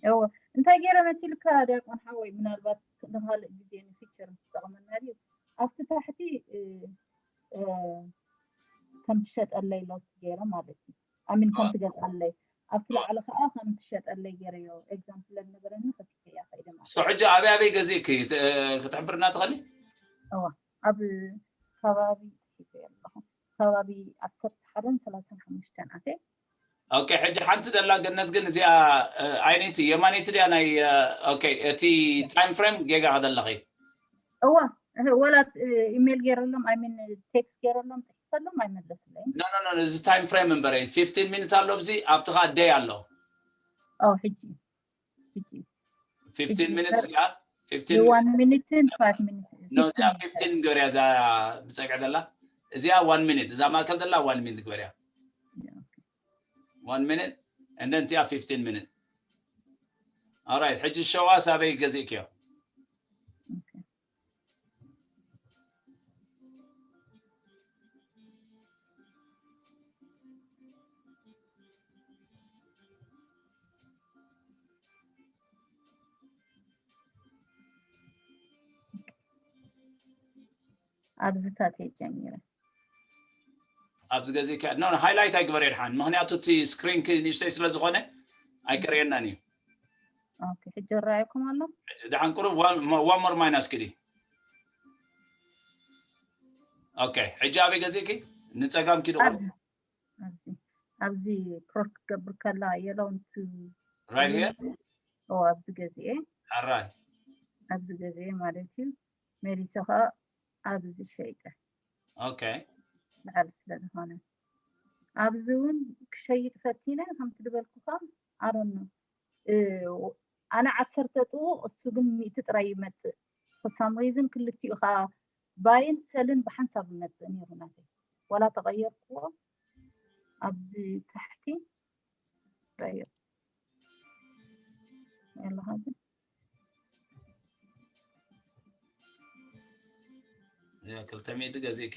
እወ እንታይ ገይረ መሲልካ ዲያቆን ሓወይ ምናልባት ንካልእ ግዜ ንፊቸር ትጠቕመና ድዩ ኣብቲ ታሕቲ እ፣ እ፣ ከም ትሸጠለይ ሎስት ገይረ ማለት እዩ ኣሚን ከም ትገዝኣለይ ኣብቲ ላዕሊ ከዓ ከም ትሸጠለይ ገይረዮ ኤግዛም ስለ ዝነበረኒ ከፊተያ ከይደ ማለት So ሕጂ ኣበይ ኣበይ ገዚእኪ ት- ክትሕብርና ትኽእሊ? እዋ ኣብ ከባቢ ጽሒፈ ኣለኹ ከባቢ ዓሰርተ ሓደን ሰላሳን ሓሙሽተን ኣትየ ኦኬ ሕጂ ሓንቲ ደላ ገነት ግን እዚኣ እ፣ ኣይነይቲ የማነይቲ ድያ ናይ እ፣ ኦኬ እቲ ታይም ፍሬም ጌጋ ከደለኺ እዋ እህ፣ ወላ እ፣ ኢሜል ገይረሎም ኣይሚን ቴክስት ገይረሎም ጽሒፈሎም ኣይመለሱለይን no no no እዚ ታይም ፍሬም እምበረ fifteen ሚኒት ኣሎ ኣብዚ ኣብቲ ከዓ ደይ ኣሎ ኦ ሕጂ ሕጂ fifteen ሚኒት እዚኣ fifteen one minute and five minutes no እዚኣ fifteen ገርያ እዛ ብፀግዕ ደላ እዚኣ one ሚኒት እዛ ማእከል ደላ one ሚኒት ግበርያ one minute and then እቲኣ fifteen ሚኒት alright ሕጂ ሸዋስ ኣበይ ገዚእክዮ ኣብዚታት እየ ጀሚረ ኣብዚ ገዚእካ ኖ ሃይላይት ኣይግበርዮ ድሓን ምክንያቱ እቲ ስክሪን ንእሽተይ ስለ ዝኾነ ኣይከርእየናን እዩ ኦኬ ሕጂ ይረኣየኩም ኣሎ ድሓን ቁሩብ one more minus ክዲ ኦኬ ሕጂ ኣበይ ገዚእኪ ንፀጋም ኪዱ ኣብዚ ኣብዚ ኣብዚ ክሮስ ክትገብር ከላ የለውን right here ኦ ኣብዚ ገዚኤ ኣራይ ኣብዚ ገዚኤ ማለት እዩ መሊሰ ከዓ ኣብዚ ሸይጠ okay በዓል ስለ ዝኾነ ኣብዚ እውን ክሸይጥ ፈቲነ ከምቲ ዝበልኩኻ ኣሮኖ ኣነ ዓሰርተ ጥውቕ እሱ ግን ሚእቲ ጥራይ ይመፅእ for some reason ክልቲኡ ከዓ ባይን ሰልን ብሓንሳብ ይመፅእ ነይሩ ናተይ ዋላ ተቐየርክዎ ኣብዚ ታሕቲ ቀይር ኣለኻ እዚ ያ ክልተ ሰለስተ ሚእቲ ገዚእኪ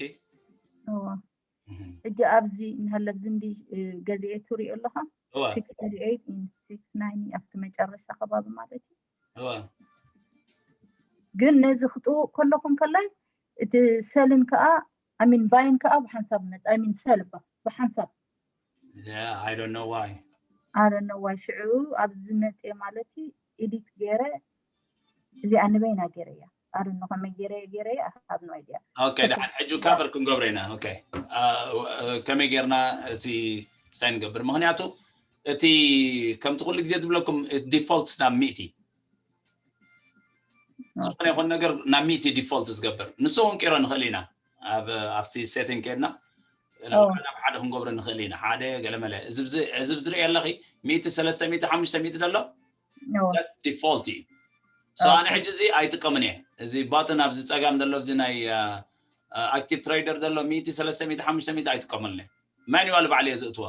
እዎ እህ፣ ሕጂ ኣብዚ እንሀለ ኣብዚ እንዲ እ፣ ገዚኤ ትሪኦ ኣለኻ እዋ 638 ኣብቲ መጨረሻ ከባቢ ማለት እዩ። እዋ ግን ነዚ ክጥውቕ ከለኹ እንከላይ እቲ ሰልን ከዓ ኣሚን ባይን ከዓ ብሓንሳብ መፅ ኣሚን ሰል እባ ብሓንሳብ Yeah, I don't know why. ኣረነዋይ ሽዑ ኣብዚ መፅየ ማለት እዩ። ኤዲት ገይረ እዚኣ ንበይና ገይረ እያ ኣረኖ ከመይ ገይረ ገይረ እያ ሃብ ኖ ኣይድያ Okay፣ ደሓን ሕጂ ካቨር ክንገብሮ ኢና። Okay፣ አ፣ አ፣ ከመይ ጌርና እቲ ስታይ ንገብር? ምክንያቱ እቲ ከምቲ ኩሉ ግዜ ዝብለኩም ዲፎልትስ ናብ ሚእቲ ዝኾነ ይኹን ነገር ናብ ሚእቲ ዲፎልት ዝገብር ንሱ እውን ቂሮ ንኽእል ኢና። ኣብ ኣብቲ ሴቲንግ ከድና ናብ ሓደ ክንገብሮ ንኽእል ኢና። ሓደ ገለመለ እዚ ብዚ- እዚ ዝርኢ ኣለኺ ሚእቲ ሰለስተ ሚእቲ ሓሙሽተ ሚእቲ ደሎ ስ ዲፎልት እዩ። So ኣነ ሕጂ እዚ ኣይጥቀምን እየ። እዚ ባትን ኣብዚ ፀጋም ዘሎ እዚ ናይ ኣክቲቭ ትሬደር ዘሎ ሚእቲ ሰለስተ ሚእቲ ሓሙሽተ ሚእቲ ኣይጥቀመሉን እየ። ማኑዋል ባዕሊ እየ ዝእትዎ።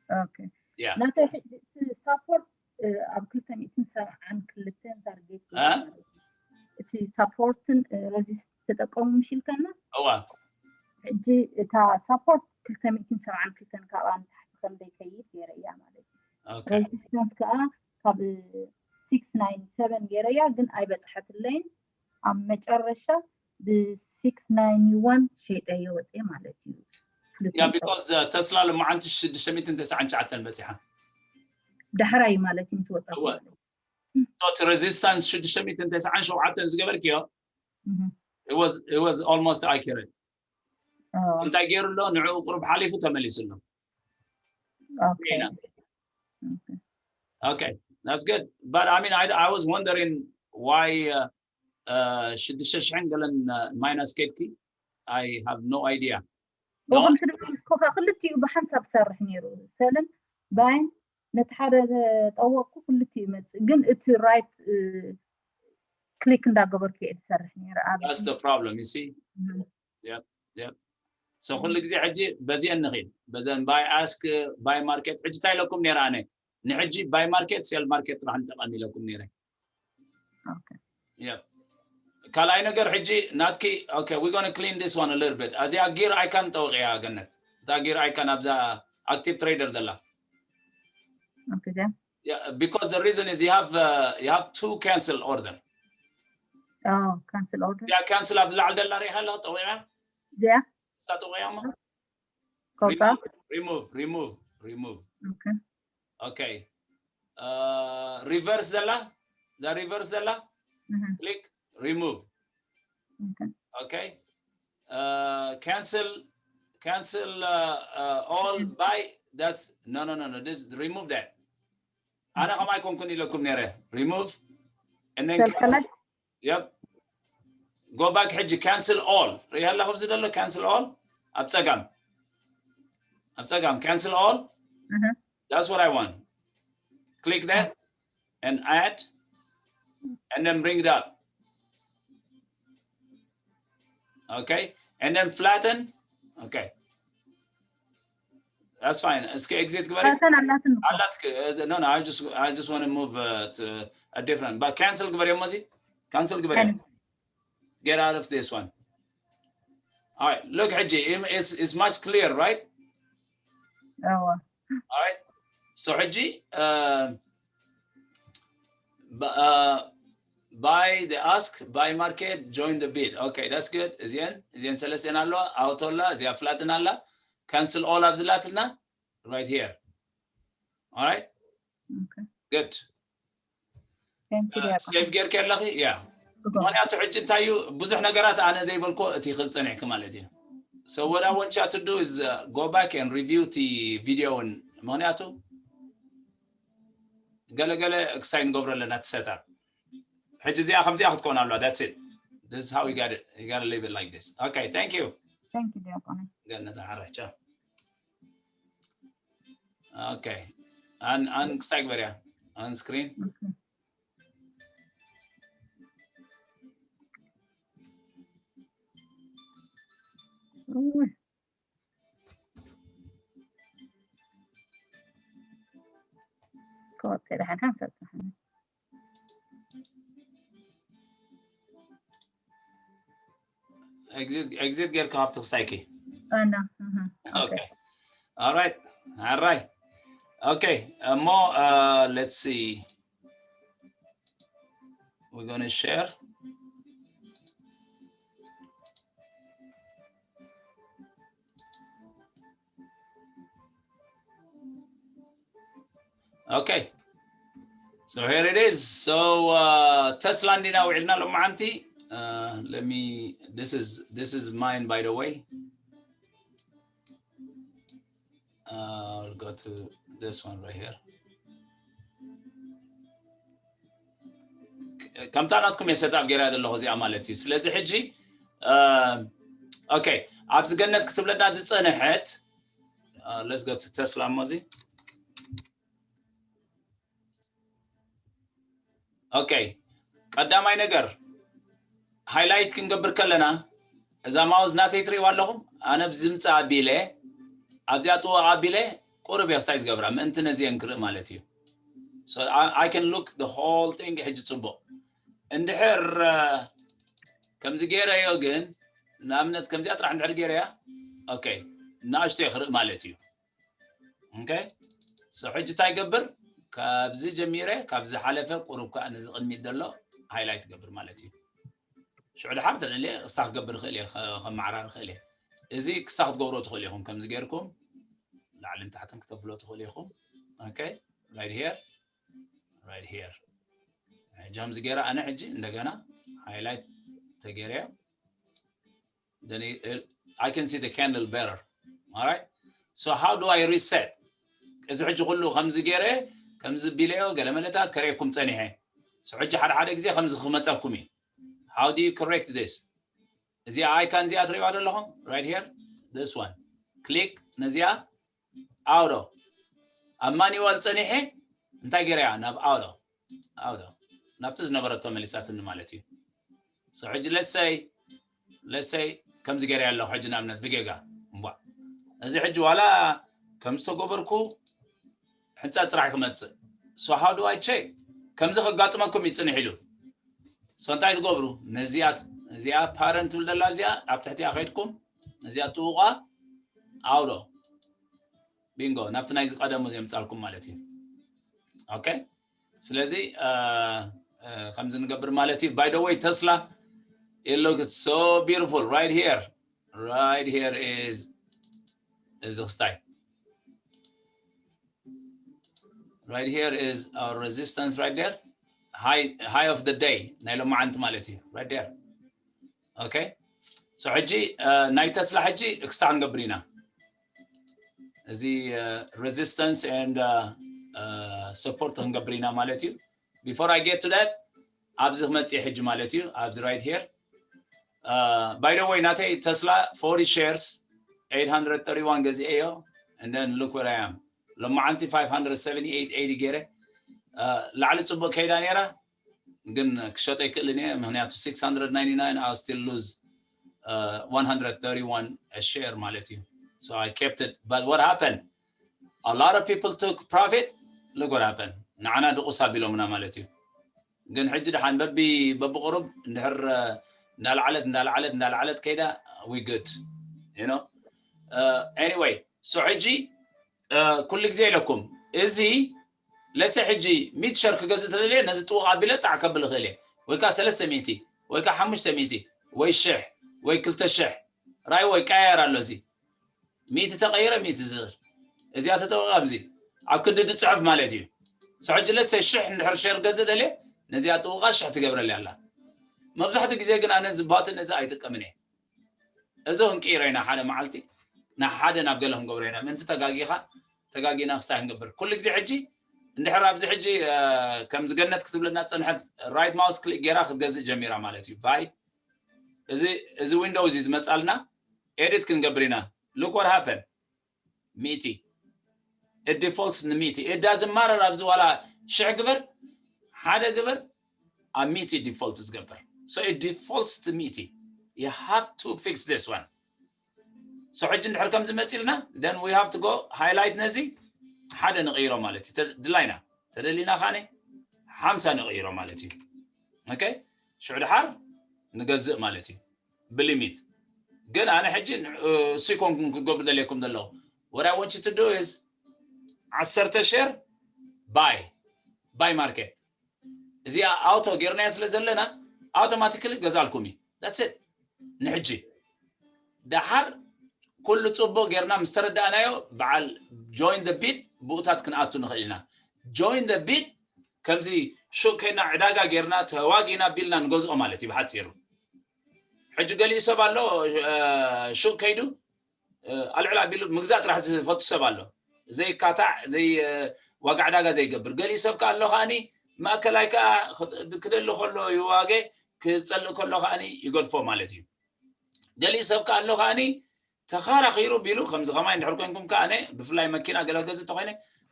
ኦኬ። Yeah። ናተይ ሕጂ እቲ ሳፖርት እ፣ ኣብ ክልተ ሚእትን ሰብዓን ክልተን ታርጌት እ? ገይሩ ማለት እዩ። እቲ ሳፖርትን እ፣ ረዚስት ተጠቀሙ ምሽ ኢልካና እዋ ሕጂ እታ ሳፖርት ክልተ ሚእትን ሰብዓን ክልተን ካብኣ ንታሕቲ ከም ዘይከይድ ገይረ እያ ማለት እዩ። ኦኬ ረዚስታንስ ከዓ ካብ ሲክስ ናይን ሰቨን ገይረ እያ ግን ኣይበፅሐትለይን። ኣብ መጨረሻ ብሲክስ ናይን ዋን ሸይጠዮ ወፅየ ማለት እዩ። ክልተ ያ ቢኮዝ ተስላ ለማዓንቲ ሽዱሽተ ሚእትን ተስዓን ትሽዓተን በፂሓ። ዳሕራይ ማለት እዩ ምስ ወፃ እወ። ማለት እዩ። እቲ ሬዚስታንስ ሽዱሽተ ሚእትን ተስዓን ሸውዓተን ዝገበርክዮ እህ። it was it was almost accurate። ኦ፣ እንታይ ገይሩ ኣሎ ንዕኡ ቁሩብ ሓሊፉ ተመሊሱ ኣሎ። ኦኬ። ሪና። ኦኬ። Okay, that's good. But I mean, I, I was wondering why uh, uh, ሽዱሽተ ሽሕን ገለን ማይናስ ከድኪ? I have no idea. ከምቲ ድብልኮ ክልቲኡ ብሓንሳብ ሰርሕ ነይሩ ሰልን ባይን ነቲ ሓደ ጠወቅኩ ክልቲኡ ይመፅእ ግን እቲ ራይት ክሊክ እንዳገበርኩ እየ ዝሰርሕ ነይረ ኣብ That's the problem, you see. እህ። Yep, yep. So ኩሉ ግዜ ሕጂ በዚአን ንኽእል በዘን ባይ ኣስክ ባይ ማርኬት ሕጂ እንታይ ኢለኩም ነይረ ኣነ ንሕጂ ባይ ማርኬት ሴል ማርኬት ጥራሕ ንጠቐም ኢለኩም ነይረ። ኦኬ። Yep. ካልኣይ ነገር ሕጂ ናትኪ okay, we're gonna clean this one a little bit. እዚኣ ጊር ኣይካን ጠውቕያ ገነት እታ ጊር ኣይካን ኣብዛ ኣክቲቭ ትሬደር ዘላ ኦኬ። እዚኣ Yeah, because the reason is you have uh, you have two cancel order. ኦ፣ ካንስል ኦርደር እዚኣ ካንስል ኣብ ዝላዕል ደላ ሪኢኻ ኣለኻ ጠዊዓ እዚኣ እሳ ጠዊዓ እሞ ከውፃ remove remove remove ኦኬ። okay uh, reverse ደላ እዛ reverse ደላ እህ። click remove ኦኬ። okay uh, cancel cancel uh, uh, all buy that's no no no no this remove that ኣነ ከማይ ኮንኩን ኢለኩም ነይረ remove and then ሰልጠነ cancel. Yep. Go back ሕጂ cancel all ሪኢ ኣለኹ ኣብዚ ዘሎ cancel all ኣብ ፀጋም ኣብ ፀጋም cancel all እህ። That's what I want. Click that and add and then bring it up. Okay. And then flatten. Okay. That's fine. እስኪ exit ግበሪ ካርተን ኣላትን እኮ። ኣላትክ no no I just I just want to move uh, to a different but cancel ግበሪ እሞ እዚ cancel ግበሪ Cancel. Get out of this one. All right. Look ሕጂ it's, it's much clear, right? እዎ። All right. So ሕጂ uh, b- uh, buy the ask, buy market, join the bid. Okay, that's good. እዚአን እዚአን ሰለስቲአን ኣለዋ ኣውቶላ እዚኣ flatten ኣላ cancel all ኣብዝላትና right here. All right. ኦኬ። Good. Thank you ዲያቆን። ሴቭ ጌርክ ኣለኺ ያ እጎ። ምክንያቱ ሕጂ እንታይ እዩ ብዙሕ ነገራት ኣነ ዘይበልኮ እቲ ክልፅንዕ ማለት እዩ። So what I want you to do is uh, go back and review እቲ ቪድዮ እውን ምክንያቱ ገለገለ ክሳይ ንገብሮ ኣለና እቲ setup ሕጂ እዚኣ ከምዚኣ ክትኮን ኣለዋ that's it. This is how you got it. You got to leave it like this. Okay, thank you. Thank you ዲያቆን። ገነት ሓራቻ okay. ኣን ኣን ክስታይ ግበርያ ኣን ስክሪን ኦኬ። እውይ። ከወፅእ ደሓን ሓንሳብ ፀሓይ። exit exit ጌርካ ካብቲ ክስታይኪ ኣና ኣሃ። okay all right all right okay እሞ uh, let's see we're gonna share okay so here it is so uh, Tesla እንዲና ውዒልና ሎማዓንቲ uh, let me this is this is mine by the way uh, I'll go to this one right here ከምታ ናትኩም እየ set up ጌራ ዘለኹ እዚኣ ማለት እዩ ስለዚ ሕጂ okay ኣብዚ ገነት ክትብለና ዝፀንሐት let's go to Tesla እሞ እዚ okay ቀዳማይ ነገር highlight ክንገብር ከለና እዛ mouse ናተይ ትሪእዋ ኣለኹም ኣነ ብዝምፃ ኣቢለ ኣብዚኣ ጥዋቕ ኣቢለ ቁርብ እየ ክሳይ ዝገብራ ምእንቲ ነዚአን ክርኢ ማለት እዩ so I, I can look the whole thing ሕጂ ፅቡቕ እንድሕር ከምዚ ገይረዮ ግን ንኣብነት ከምዚኣ ጥራሕ እንድሕር ገይረያ okay ንኣሽቶ ክርኢ ማለት እዩ okay so ሕጂ እንታይ ገብር ካብዚ ጀሚረ ካብዚ ሓለፈ ቁሩብ ከዓ ነዚ ቅድሚት ዘሎ highlight ገብር ማለት እዩ ሽዑ ድሓር ተደልየ ክስታ ክገብር ይኽእል እየ ከመዓራር ይኽእል እየ እዚ ክስታ ክትገብሮ ትኽእል ኢኹም ከምዚ ገይርኩም ላዕልን ታሕትን ክተብሎ ትኽእል ኢኹም okay right here right here ሕጂ ከምዚ ገይረ ኣነ ሕጂ እንደገና highlight ተገይረዮ then it, I can see the candle better. All right. So how do I reset? እዚ ሕጂ ኩሉ ከምዚ ገይረ ከምዚ ቢለዮ ገለ መለታት ከርእየኩም ፀኒሐ so ሕጂ ሓደ ሓደ ግዜ ከምዚ ክመፀኩም እዩ how do you correct this እዚኣ icon እዚኣ ትሪእዋ ዘለኹም right here this one click ነዚኣ ኣውዶ ኣብ manual ፀኒሐ እንታይ ገይረያ ናብ ኣውዶ ኣውዶ ናብቲ ዝነበረቶ መሊሳትኒ ማለት እዩ so ሕጂ let's say let's say ከምዚ ገይረ ኣለኹ ሕጂ ንኣብነት ብጌጋ እምቧ እዚ ሕጂ ዋላ ከም ዝተገበርኩ ሕንፃ ፅራሕ ክመፅእ so how do I check ከምዚ ከጋጥመኩም ይፅንሕ ኢሉ so እንታይ ትገብሩ ነዚኣ እዚኣ parent ትብል ዘላ እዚኣ ኣብ ትሕቲኣ ከይድኩም ነዚኣ ጥውቋ ኣውዶ bingo ናብቲ ናይዚ ቀደሙ ዘምፃልኩም ማለት እዩ okay ስለዚ ከምዚ ንገብር ማለት እዩ by the way Tesla it looks so beautiful right here right here is እዚ ክስታይ right here is our resistance right there high high of the day ናይ ሎማዓንቲ ማለት እዩ right there okay so ሕጂ ናይ Tesla ሕጂ ክስታ ክንገብር ኢና እዚ resistance and support ክንገብር ኢና ማለት እዩ before I get to that ኣብዚ ክመፅእ ሕጂ ማለት እዩ ኣብዚ right here by the way ናተይ Tesla forty shares eight hundred thirty-one ገዚኤዮ and then look where I am ሎማዓንቲ five hundred seventy-eight eighty ገይረ ላዕሊ ፅቡቅ ከይዳ ነይራ ግን ክሸጦ ይክእልን እየ ምክንያቱ six hundred ninety-nine I still lose uh, one hundred thirty-one a share ማለት እዩ so I kept it but what happened a lot of people took profit look what happened ንዓና ድቁስ ኣቢሎምና ማለት እዩ ግን ሕጂ ድሓን በቢ በብቁሩብ እንድሕር እንዳልዓለት እንዳልዓለት እንዳልዓለት ከይዳ we good you know uh, anyway so ሕጂ ኩሉ ግዜ ኢለኩም እዚ ለሰ ሕጂ ሚት ሸር ክገዝእ ተደልየ ነዚ ጥውቕ ኣቢለ ጣዕ ከብል ይኽእል እየ ወይ ከዓ ሰለስተ ሚእቲ ወይ ከዓ ሓሙሽተ ሚእቲ ወይ ሽሕ ወይ ክልተ ሽሕ ራይ ወይ ቀያየር ኣሎ እዚ ሚእቲ ተቐይረ ሚእቲ ዝኽእል እዚኣ ተጠወቐ ኣብዚ ኣብ ክንዲ ድፅሕፍ ማለት እዩ so ሕጂ ለሰ ሽሕ እንድሕር ሸር ገዝእ ደልየ ነዚኣ ጥውቓ ሽሕ ትገብረልያ ኣላ መብዛሕትኡ ግዜ ግን ኣነ ዝባትን እዚ ኣይጥቀምን እየ እዚ ክንቅይሮ ኢና ሓደ መዓልቲ ንሓደ ናብ ገለ ክንገብሮ ኢና ምንቲ ተጋጊኻ ተጋጊና ክስታይ ክንገብር ኩሉ ግዜ ሕጂ እንድሕር ኣብዚ ሕጂ ከም ዝገነት ክትብለና ዝፀንሐት right mouse click ጌራ ክትገዝእ ጀሚራ ማለት እዩ ባይ እዚ እዚ window እዚ ዝመፃልና edit ክንገብር ኢና look what happen ሚእቲ it defaults ንሚእቲ it doesn't matter ኣብዚ ዋላ ሽሕ ግበር ሓደ ግበር ኣብ ሚእቲ default ዝገብር so it defaults to ሚእቲ you have to fix this one so ሕጂ እንድሕር ከምዚ መፂልና then we have to go highlight ነዚ ሓደ ንቕይሮ ማለት እዩ ድላይና ተደሊና ካነ ሓምሳ ንቕይሮ ማለት እዩ okay ሽዑ ድሓር ንገዝእ ማለት እዩ ብሊሚት ግን ኣነ ሕጂ እሱ ይኮንኩም ክትገብሩ ደልየኩም ዘለኹ። What I want you to do is ዓሰርተ share buy buy market። እዚኣ ኣውቶ ጌርናዮ ስለ ዘለና ኣውቶማቲካሊ ገዛልኩም እዩ። That's it። ንሕጂ ደሓር ኩሉ ጽቡቕ ጌርና ምስ ተረዳእናዮ በዓል join the bid ብኡታት ክንኣቱ ንኽእል ኢና። Join the bid ከምዚ ሹቅ ከይና ዕዳጋ ጌርና ተዋጊና ቢልና ንገዝኦ ማለት እዩ ብሓጺሩ። ሕጂ ገሊኡ ሰብ ኣሎ ሹቅ ከይዱ ኣልዕል ኣቢሉ ምግዛእ ጥራሕ ዝፈቱ ሰብ ኣሎ። ዘይካታዕ ዘይ ዋጋ ዕዳጋ ዘይገብር። ገሊኡ ሰብ ከኣ ኣሎ ከኣኒ ማእከላይ ከኣ ክደሊ ከሎ ይዋገ ክጸልእ ከሎ ከኣኒ ይገድፎ ማለት እዩ። ገሊኡ ሰብ ከኣ ኣሎ ከኣኒ ተኻራኺሩ ቢሉ ከምዚ ከማይ እንድሕር ኮንኩም ከኣነ ብፍላይ መኪና ገለ ገዝ እንተኾይነ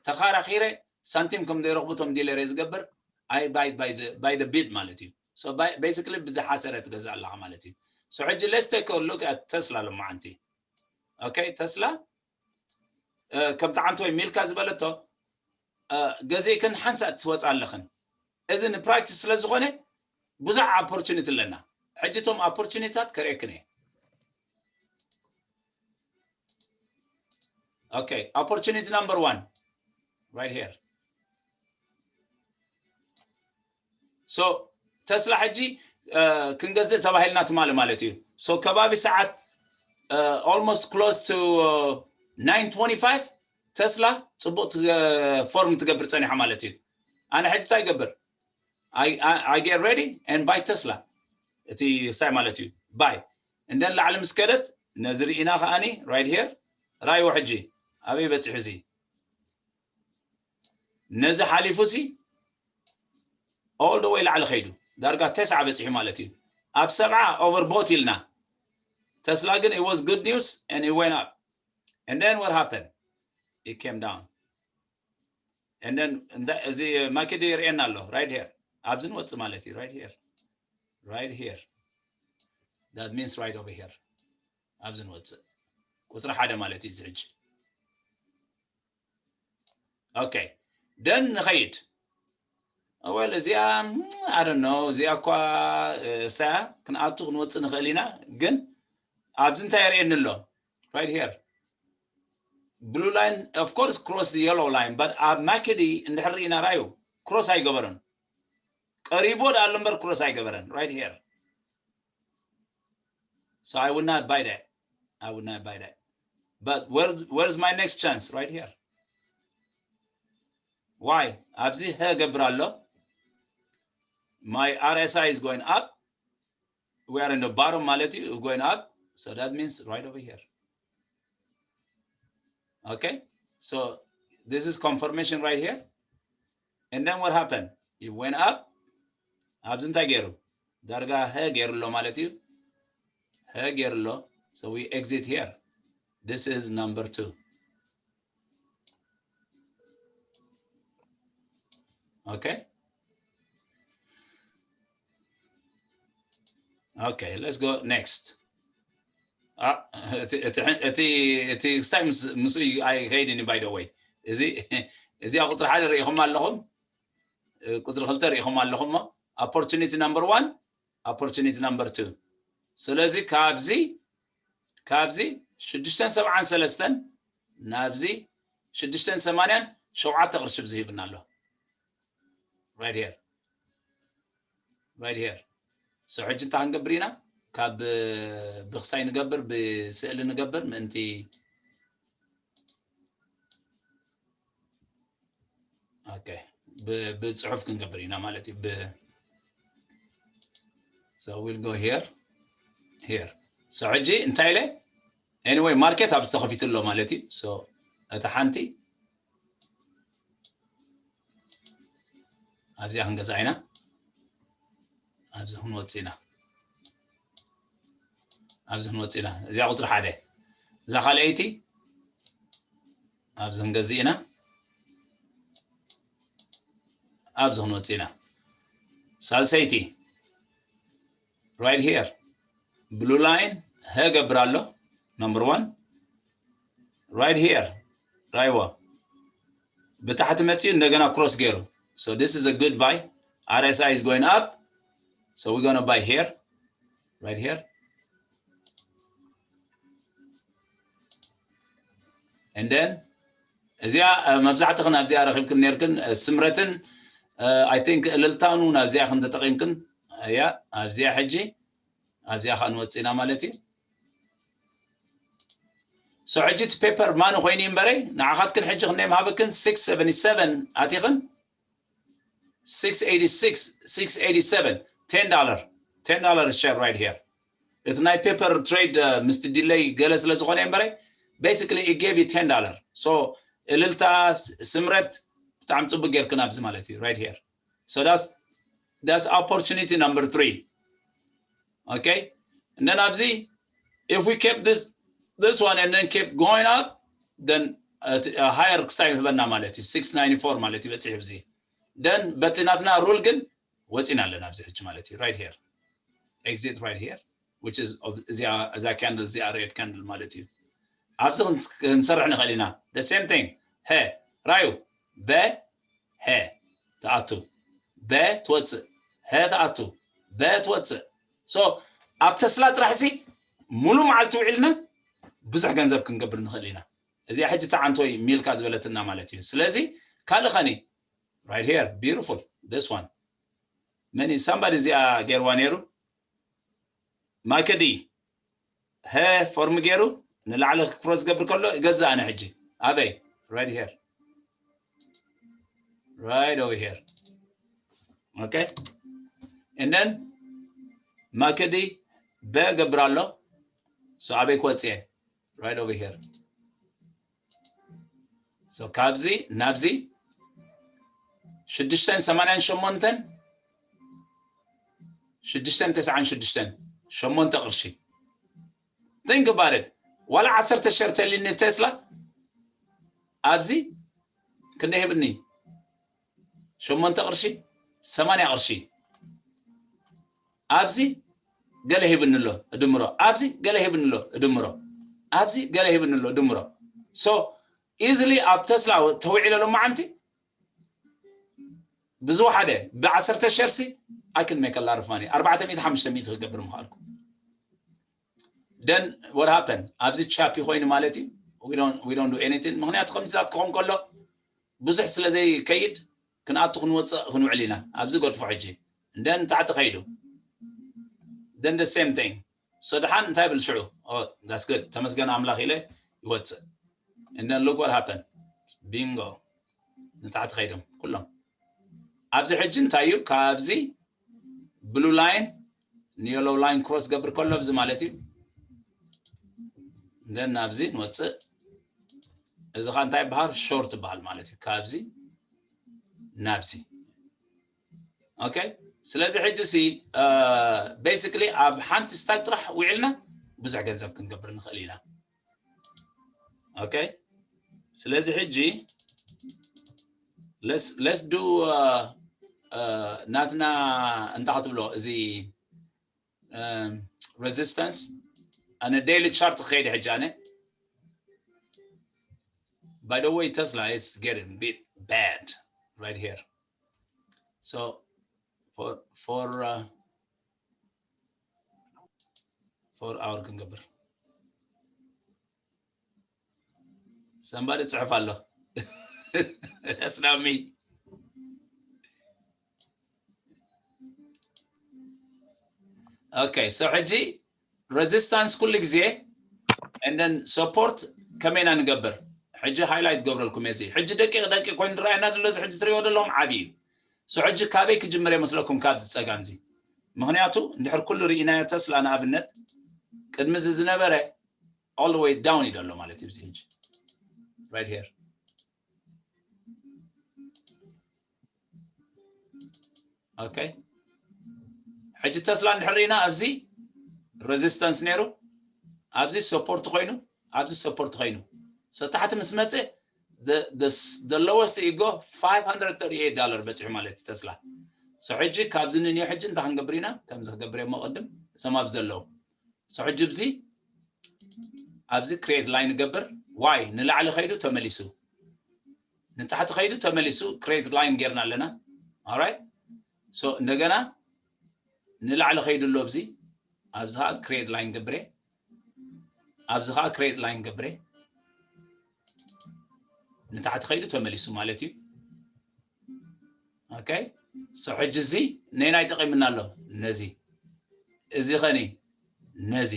ተኻራኺረ ሳንቲም ከም ዘይረኽቡ ቶም ዲለር ዝገብር ኣይ ባይ ባይ ደ ቢድ ማለት እዩ። So basically ብዝሓሰረ ትገዝእ ኣለኻ ማለት እዩ። So ሕጂ let's take a look at Tesla ሎማዓንቲ። Okay ተስላ ከምቲ ዓንቶይ ሚልካ ዝበለቶ ገዚእክን ሓንሳእ ትወፃ ኣለኽን። እዚ ንፕራክቲስ ስለ ዝኾነ ብዙሕ ኦፖርቹኒቲ ኣለና። ሕጂ እቶም ኦፖርቹኒታት ከርእየክን እየ። Okay, opportunity number one right here. So ተስላ ሕጂ ክንገዝእ ተባሂልና ትማሊ ማለት እዩ። So ከባቢ ሰዓት almost close to nine twenty-five ተስላ ጽቡቕ ፎርም ትገብር ጸኒሓ ማለት እዩ። ኣነ ሕጂ እንታይ ይገብር? I, I, I get ready and buy Tesla። እቲ ሳይ ማለት እዩ buy and then ላዕሊ ምስ ከደት ነዚ ርኢና ከኣኒ right here ራይዎ ሕጂ ኣበይ በፂሑ እዚ ነዚ ሓሊፉ ሲ all the way ላዕሊ ከይዱ ዳርጋ ተስዓ በፂሑ ማለት እዩ። ኣብ ሰብዓ overbought ኢልና ተስላ ግን it was good news and it went up and then what happened? It came down and then እዚ ማኪዲ ይርእየና ኣሎ right here ኣብዚ ንወፅእ ማለት እዩ right here right here that means right over here ኣብዚ ንወፅእ ቁፅሪ ሓደ ማለት እዩ እዚ ሕጂ okay then ንኸይድ well እዚኣ I don't know እዚኣ እኳ እሳ ክንኣቱ ክንወፅእ ንኽእል ኢና ግን ኣብዚ እንታይ የርእየኒ ኣሎ right here blue line of course cross the yellow line but ኣብ ማኪዲ እንድሕር ርኢና ራዩ ክሮስ ኣይገበረን ቀሪቦ ዳኣሎ እምበር ክሮስ ኣይገበረን right here so I would not buy that I would not buy that but where, where's my next chance right here why ኣብዚ ሀ ገብር ኣሎ my R S I is going up we are in the bottom ማለት እዩ going up so that means right over here okay so this is confirmation right here and then what happened it went up ኣብዚ እንታይ ገይሩ ዳርጋ ሀ ገይሩ ኣሎ ማለት እዩ ሀ ገይሩ ኣሎ so we exit here this is number two okay okay let's go next እቲ ክስታይ ምስ ኣይከይድን by the way እዚ እዚኣ ቁፅሪ ሓደ ርኢኹም ኣለኹም ቁፅሪ ክልተ ርኢኹም ኣለኹም opportunity number one opportunity number two ስለዚ ካብዚ ካብዚ ሽዱሽተን ሰብዓን ሰለስተን ናብዚ ሽዱሽተን ሰማንያን ሸውዓተ ቅርሺ ዝህብና ኣሎ right here right here so ሕጂ እንታይ ክንገብር ኢና ካብ ብክሳይ ንገብር ብስእሊ ንገብር ምእንቲ okay ብፅሑፍ ክንገብር ኢና ማለት እዩ so we'll go here here so ሕጂ እንታይ ኢለ anyway ማርኬት ኣብ ዝተኸፊቱ ኣሎ ማለት እዩ so እታ ሓንቲ ኣብዚኣ ክንገዛ ኢና ኣብዚ ክንወፅ ኢና ኣብዚ ክንወፅ ኢና እዚኣ ቁፅሪ ሓደ እዛ ካልኣይቲ ኣብዚ ክንገዝእ ኢና ኣብዚ ክንወፅእ ኢና ሳልሰይቲ right here blue line ሀ ገብር ኣሎ number one right here ራይዋ ብታሕቲ መፅኡ እንደገና cross ገይሩ so this is a good buy R S I is going up so we're gonna buy here right here And then እዚኣ መብዛሕትኽን ኣብዚኣ ረኺብክን ነርክን። ስምረትን I think እልልታን እውን ኣብዚኣ ክን ተጠቒምክን። እያ ኣብዚኣ ሕጂ ኣብዚኣ ከዓ ንወፅእና ማለት እዩ። So ሕጂ እቲ paper ማን ኮይኑ እምበረይ ንዓኻትክን ሕጂ ክንደይ ምሃበክን? Six seventy seven ኣቲኽን? Six eighty six, six eighty seven, ten dollar, ten dollar share right here. እቲ ናይ paper trade ምስቲ delay ገለ ስለ ዝኾነ እምበረይ basically it gave you ten dollar. So እልልታ ስምረት ብጣዕሚ ፅቡቅ ጌርክን ኣብዚ ማለት እዩ። Right here. So that's that's opportunity number three. Okay? And then ኣብዚ if we kept this this one and then kept going up, then higher ክስታይ ይህበና ማለት እዩ። Six ninety four ማለት እዩ በፂሑ ኣብዚ። Then በቲ ናትና rule ግን ወፂና ኣለና ኣብዚ ሕጂ ማለት እዩ። Right here. Exit right here, which is እዛ candle እዚኣ red candle ማለት እዩ። ኣብዚ ክንሰርሕ ንኽእል ኢና። The same thing. ሀ ራዩ በ ሀ ትኣቱ፣ በ ትወፅእ፣ ሀ ትኣቱ፣ በ ትወፅእ። So ኣብ ተስላ ጥራሕ ሲ ሙሉ መዓልቲ ውዒልና ብዙሕ ገንዘብ ክንገብር ንኽእል ኢና። እዚኣ ሕጂ ተዓንቶይ ሚልካ ዝበለትና ማለት እዩ። ስለዚ ካልእ ኸኒ right here, beautiful, this one. መን somebody እዚኣ ገይርዋ ነይሩ? ማከዲ ሀ ፎርም ገይሩ ንላዕሊ ክሮስ ገብር ከሎ እገዛ ኣነ ሕጂ ኣበይ? Right here, right over here. Okay, and then ማከዲ በ ገብር ኣሎ። So ኣበይ ክወፅየ? Right over here. So ካብዚ ናብዚ ሽዱሽተን ሰማንያን ሸሞንተን ሽዱሽተን ተስዓን ሽዱሽተን ሸሞንተ ቅርሺ። Think about it. ዋላ ዓሰርተ ሸር ተልኒ ቴስላ ኣብዚ ክንደይ ሂብኒ? ሸሞንተ ቅርሺ፣ ሰማንያ ቅርሺ። ኣብዚ ገለ ሂብኒ ኣሎ እድምሮ፣ ኣብዚ ገለ ሂብኒ ኣሎ እድምሮ፣ ኣብዚ ገለ ሂብኒ ኣሎ እድምሮ። So easily ኣብ ተስላ ተውዒለ ሎማዓንቲ ብዝወሓደ ብዓሰርተ ሸርሲ I can make a lot of money. ኣርባዕተ ሚእቲ ሓሙሽተ ሚእቲ ክገብር ምኽኣልኩ። Then what happened? ኣብዚ ቻፒ ኮይኑ ማለት እዩ። We don't we don't do anything. ምኽንያቱ ከምዚታት ክኾን ከሎ ብዙሕ ስለ ዘይከይድ ክንኣቱ ክንወፅእ ክንውዕል ኢና። ኣብዚ ገድፎ ሕጂ እንደን ታሕቲ ከይዱ then the same thing. So ደሓን እንታይ ብል ሽዑ? Oh, that's good. ተመስገን ኣምላኽ ኢለ ይወፅእ። And then look what happened. Bingo. ንታሕቲ ከይዶም ኩሎም። ኣብዚ ሕጂ እንታይ እዩ? ካብዚ blue line ን yellow line cross ገብር ከሎ ኣብዚ ማለት እዩ። Then ናብዚ ንወፅእ። እዚ ኸ እንታይ ይበሃል? Short ይበሃል ማለት እዩ። ካብዚ ናብዚ። Okay? ስለዚ ሕጂ ሲ basically ኣብ ሓንቲ stock ጥራሕ ውዒልና ብዙሕ ገንዘብ ክንገብር ንኽእል ኢና። Okay? ስለዚ ሕጂ let's let's do ናትና እንታይ ክትብሎ እዚ resistance ኣነ daily chart ክኸይድ ሕጂ ኣነ። By the way, Tesla is getting bit bad right here. So for for uh, for hour ክንገብር somebody ጽሕፍ ኣሎ። That's not me. Okay, so ሕጂ resistance ኩሉ ግዜ and then support ከመይና ንገብር? ሕጂ highlight ገብረልኩም እዚ ሕጂ ደቂቕ ደቂቕ ኮይኑ ዝረኣየና ዘሎ እዚ ሕጂ ትሪእዎ ዘለኹም ዓብዪ እዩ። So ሕጂ ካበይ ክጅምር የመስለኩም? ካብዚ ጸጋም እዚ። ምኽንያቱ እንድሕር ኩሉ ርኢናዮ ተስላ ንኣብነት ቅድሚ እዚ ዝነበረ all the way down እዩ ዘሎ ማለት እዩ። እዚ ሕጂ right here okay ሕጂ ተስላ እንድሕር ርኢና ኣብዚ resistance ነይሩ፣ ኣብዚ support ኮይኑ፣ ኣብዚ support ኮይኑ so ታሕቲ ምስ መፀ the lowest you go five hundred thirty eight dollar በፂሑ ማለት እዩ ተስላ። So ሕጂ ካብዚ ንንዮ ሕጂ እንታይ ክንገብር ኢና? ከምዚ ክገብር እየ ቅድም እዞም ኣብዚ ዘለዉ። So ሕጂ ኣብዚ ኣብዚ create line ገብር። Why ንላዕሊ ከይዱ ተመሊሱ ንታሕቲ ከይዱ ተመሊሱ create line ጌርና ኣለና። Alright, so እንደገና ንላዕሊ ከይዱ ኣሎ ኣብዚ ኣብዚ ከዓ create line ገብረ ኣብዚ ከዓ create line ገብረ ንታሕቲ ከይዱ ተመሊሱ ማለት እዩ። Okay, so ሕጂ እዚ ነናይ ጠቂምና ኣሎ። ነዚ እዚ ኸኒ ነዚ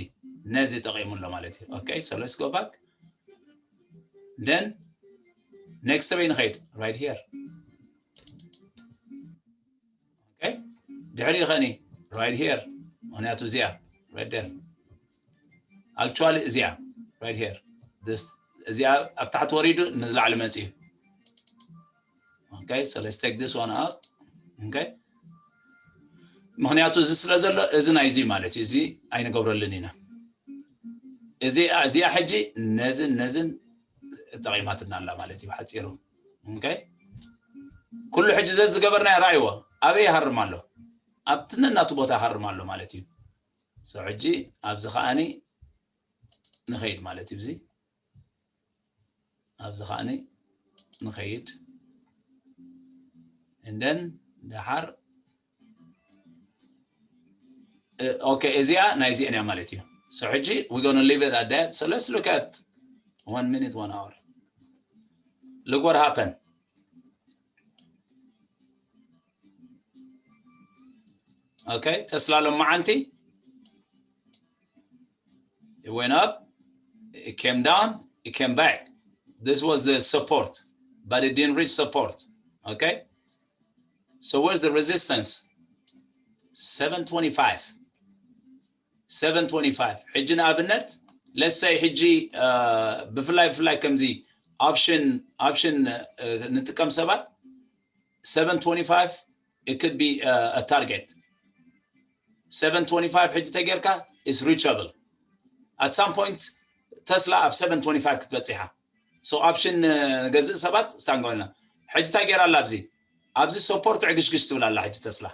ነዚ ጠቂሙ ኣሎ ማለት እዩ። Okay, so let's go back, then next በይ ንኸይድ። Right here. Okay, ድሕሪ ኸኒ right here፣ ምክንያቱ እዚኣ right there፣ actually እዚኣ right here፣ እዚኣ ኣብ ታሕቲ ወሪዱ ንዝላዕሊ መፅዩ። Okay, so let's take this one out. Okay, ምክንያቱ እዚ ስለ ዘሎ እዚ ናይዚ ማለት እዩ። እዚ ኣይንገብረሉን ኢና። እዚ እዚኣ ሕጂ ነዝን ነዝን ጠቂማትና ኣላ ማለት እዩ ሓፂሩ። Okay፣ ኩሉ ሕጂ ዘ ዝገበርናዮ ራእይዎ ኣበይ ይሃርም ኣሎ? ኣብቲ ነናቱ ቦታ ይሃርም ኣሎ ማለት እዩ። So ሕጂ ኣብዚ ከዓኒ ንኸይድ ማለት እዩ። እዚ ኣብዚ ከዓኒ ንኸይድ፣ and then ደሓር okay፣ እዚኣ ናይዚአን እያ ማለት እዩ። So ሕጂ we gonna leave it at that. So let's look at one minute, one hour. Look what happened. Okay, ተስላ ሎማዓንቲ it went up, it came down, it came back. This was the support, but it didn't reach support. Okay, so where's the resistance? Seven twenty-five. Seven twenty-five. ሕጂ ንኣብነት let's say ሕጂ ብፍላይ ብፍላይ ከምዚ option option ንጥቀም ሰባት seven twenty-five, it could be a target. Seven twenty-five ሕጂ ተጌርካ is reachable. At some point ተስላ ኣብ seven twenty-five ክትበጽሕ እያ። So option ንገዝእ ሰባት ስታንጎልና ሕጂ እንታይ ገይራ ኣላ? ኣብዚ ኣብዚ support ዕግሽግሽ ትብል ኣላ ሕጂ ተስላ።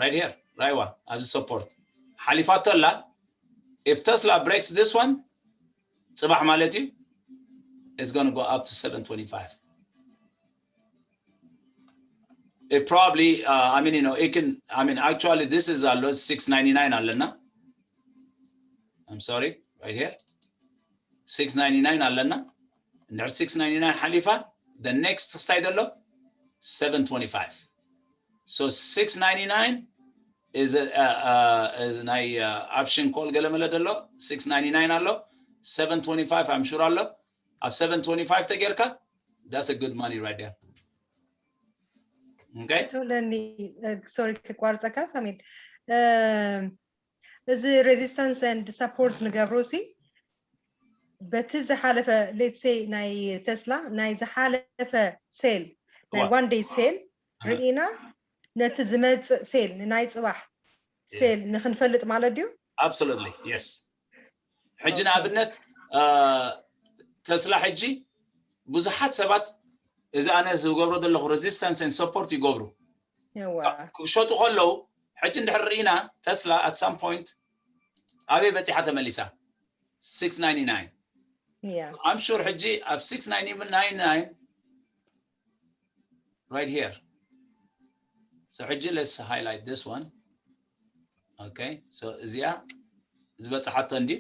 Right here, ራይዋ ኣብዚ support ሓሊፋቶ ኣላ። If Tesla breaks this one, ጽባሕ ማለት እዩ, it's gonna go up to seven twenty-five. It probably, uh, I mean, you know, it can, I mean, actually, this is ኣሎ six ninety-nine ኣለና. I'm sorry, right here. Six ninety-nine ኣለና። እንድሕር six ninety-nine ሓሊፋ፣ the next ስታይ ዘሎ seven twenty-five. So six ninety-nine is a, uh, uh, is ናይ uh, option call ገለ መለ ዘሎ six ninety-nine ኣሎ, seven twenty-five I'm sure ኣሎ። ኣብ seven twenty-five ተጌርካ, that's a good money right there. Okay? ቶለኒ፣ ሶሪ ክቋርፀካ ሳሚን። እዚ resistance and support ንገብሮ ሲ በቲ ዝሓለፈ let's say ናይ ተስላ ናይ ዝሓለፈ sell ናይ one day sell ርኢና ነቲ ዝመፅእ sell ንናይ ፅባሕ sell ንክንፈልጥ ማለት ድዩ? Absolutely, yes. ሕጂ ንኣብነት ተስላ ሕጂ ብዙሓት ሰባት እዚ ኣነ ዝገብሮ ዘለኹ resistance and support ይገብሩ ክሸጡ ከለዉ፣ ሕጂ እንድሕር ርኢና ተስላ at some point ኣበይ በፂሓ ተመሊሳ? Six ninety-nine. I'm sure ሕጂ ኣብ six ninety-nine, right here. So ሕጂ let's highlight this one. Okay, so እዚኣ ዝበፅሓቶ እንዲ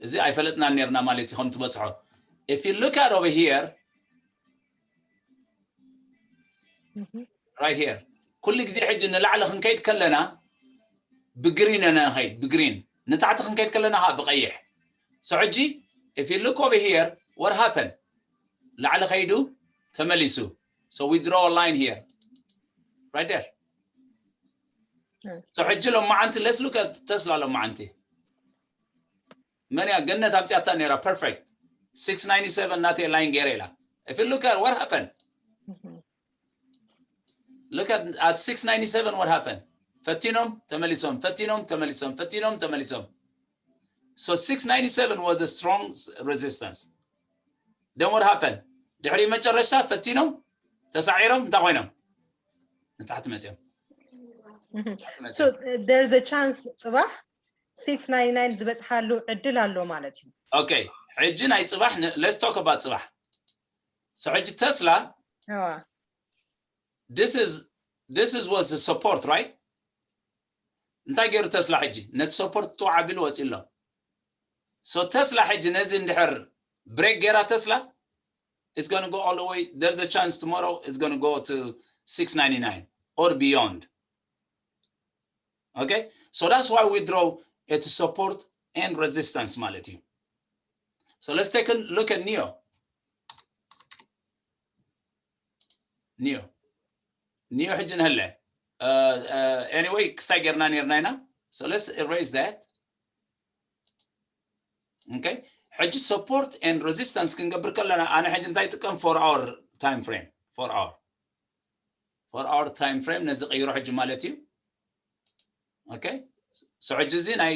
እዚ ኣይፈለጥናን ነርና ማለት እዩ ከም ትበፅሖ። If you look at over here, right here, ኩሉ ግዜ ሕጂ ንላዕሊ ክንከይድ ከለና ብግሪን ኢና ንኸይድ፣ ብግሪን ንታሕቲ ክንከይድ ከለና ከዓ ብቀይሕ። So ሕጂ if you look over here, what happened? ላዕሊ ከይዱ ተመሊሱ። So we draw a line here, right there. So ሕጂ ሎማዓንቲ let's look at ተስላ ሎማዓንቲ መን እያ ገነት ኣምፅያታ ነይራ? Perfect. Six ninety-seven ናተይ line ገይረ ኢላ። If you look at what happened, look at at six ninety-seven what happened. ፈቲኖም ተመሊሶም፣ ፈቲኖም ተመሊሶም፣ ፈቲኖም ተመሊሶም። So six ninety-seven was a strong resistance. Then what happened? ድሕሪ መጨረሻ ፈቲኖም ተሳዒሮም እንታይ ኮይኖም? ንታሕቲ መፅዮም። So there's a chance ፅባሕ six ninety-nine ዝበፅሓሉ ዕድል ኣሎ ማለት እዩ። Okay, ሕጂ ናይ ፅባሕ let's talk about ፅባሕ። So ሕጂ ተስላ እዋ this is this is was the support, right? እንታይ ገይሩ ተስላ ሕጂ ነቲ support ጥዋዕ ኣቢሉ ወፂ ኣሎ። So ተስላ ሕጂ ነዚ እንድሕር break ገይራ ተስላ it's going to go all the way. There's a chance tomorrow it's going to go to six ninety-nine or beyond. Okay, so that's why we draw it to support and resistance ማለት እዩ። So let's take a look at NIO. NIO. NIO ሕጂ ንህለ። Uh, uh, anyway ክሳይ ጌርና ኔርና ኢና። So let's erase that. Okay, ሕጂ support and resistance ክንገብር ከለና ኣነ ሕጂ እንታይ ይጥቀም? Four hour time frame. Four hour four hour time frame ነዚ ቀይሮ ሕጂ ማለት እዩ። Okay, so ሕጂ እዚ ናይ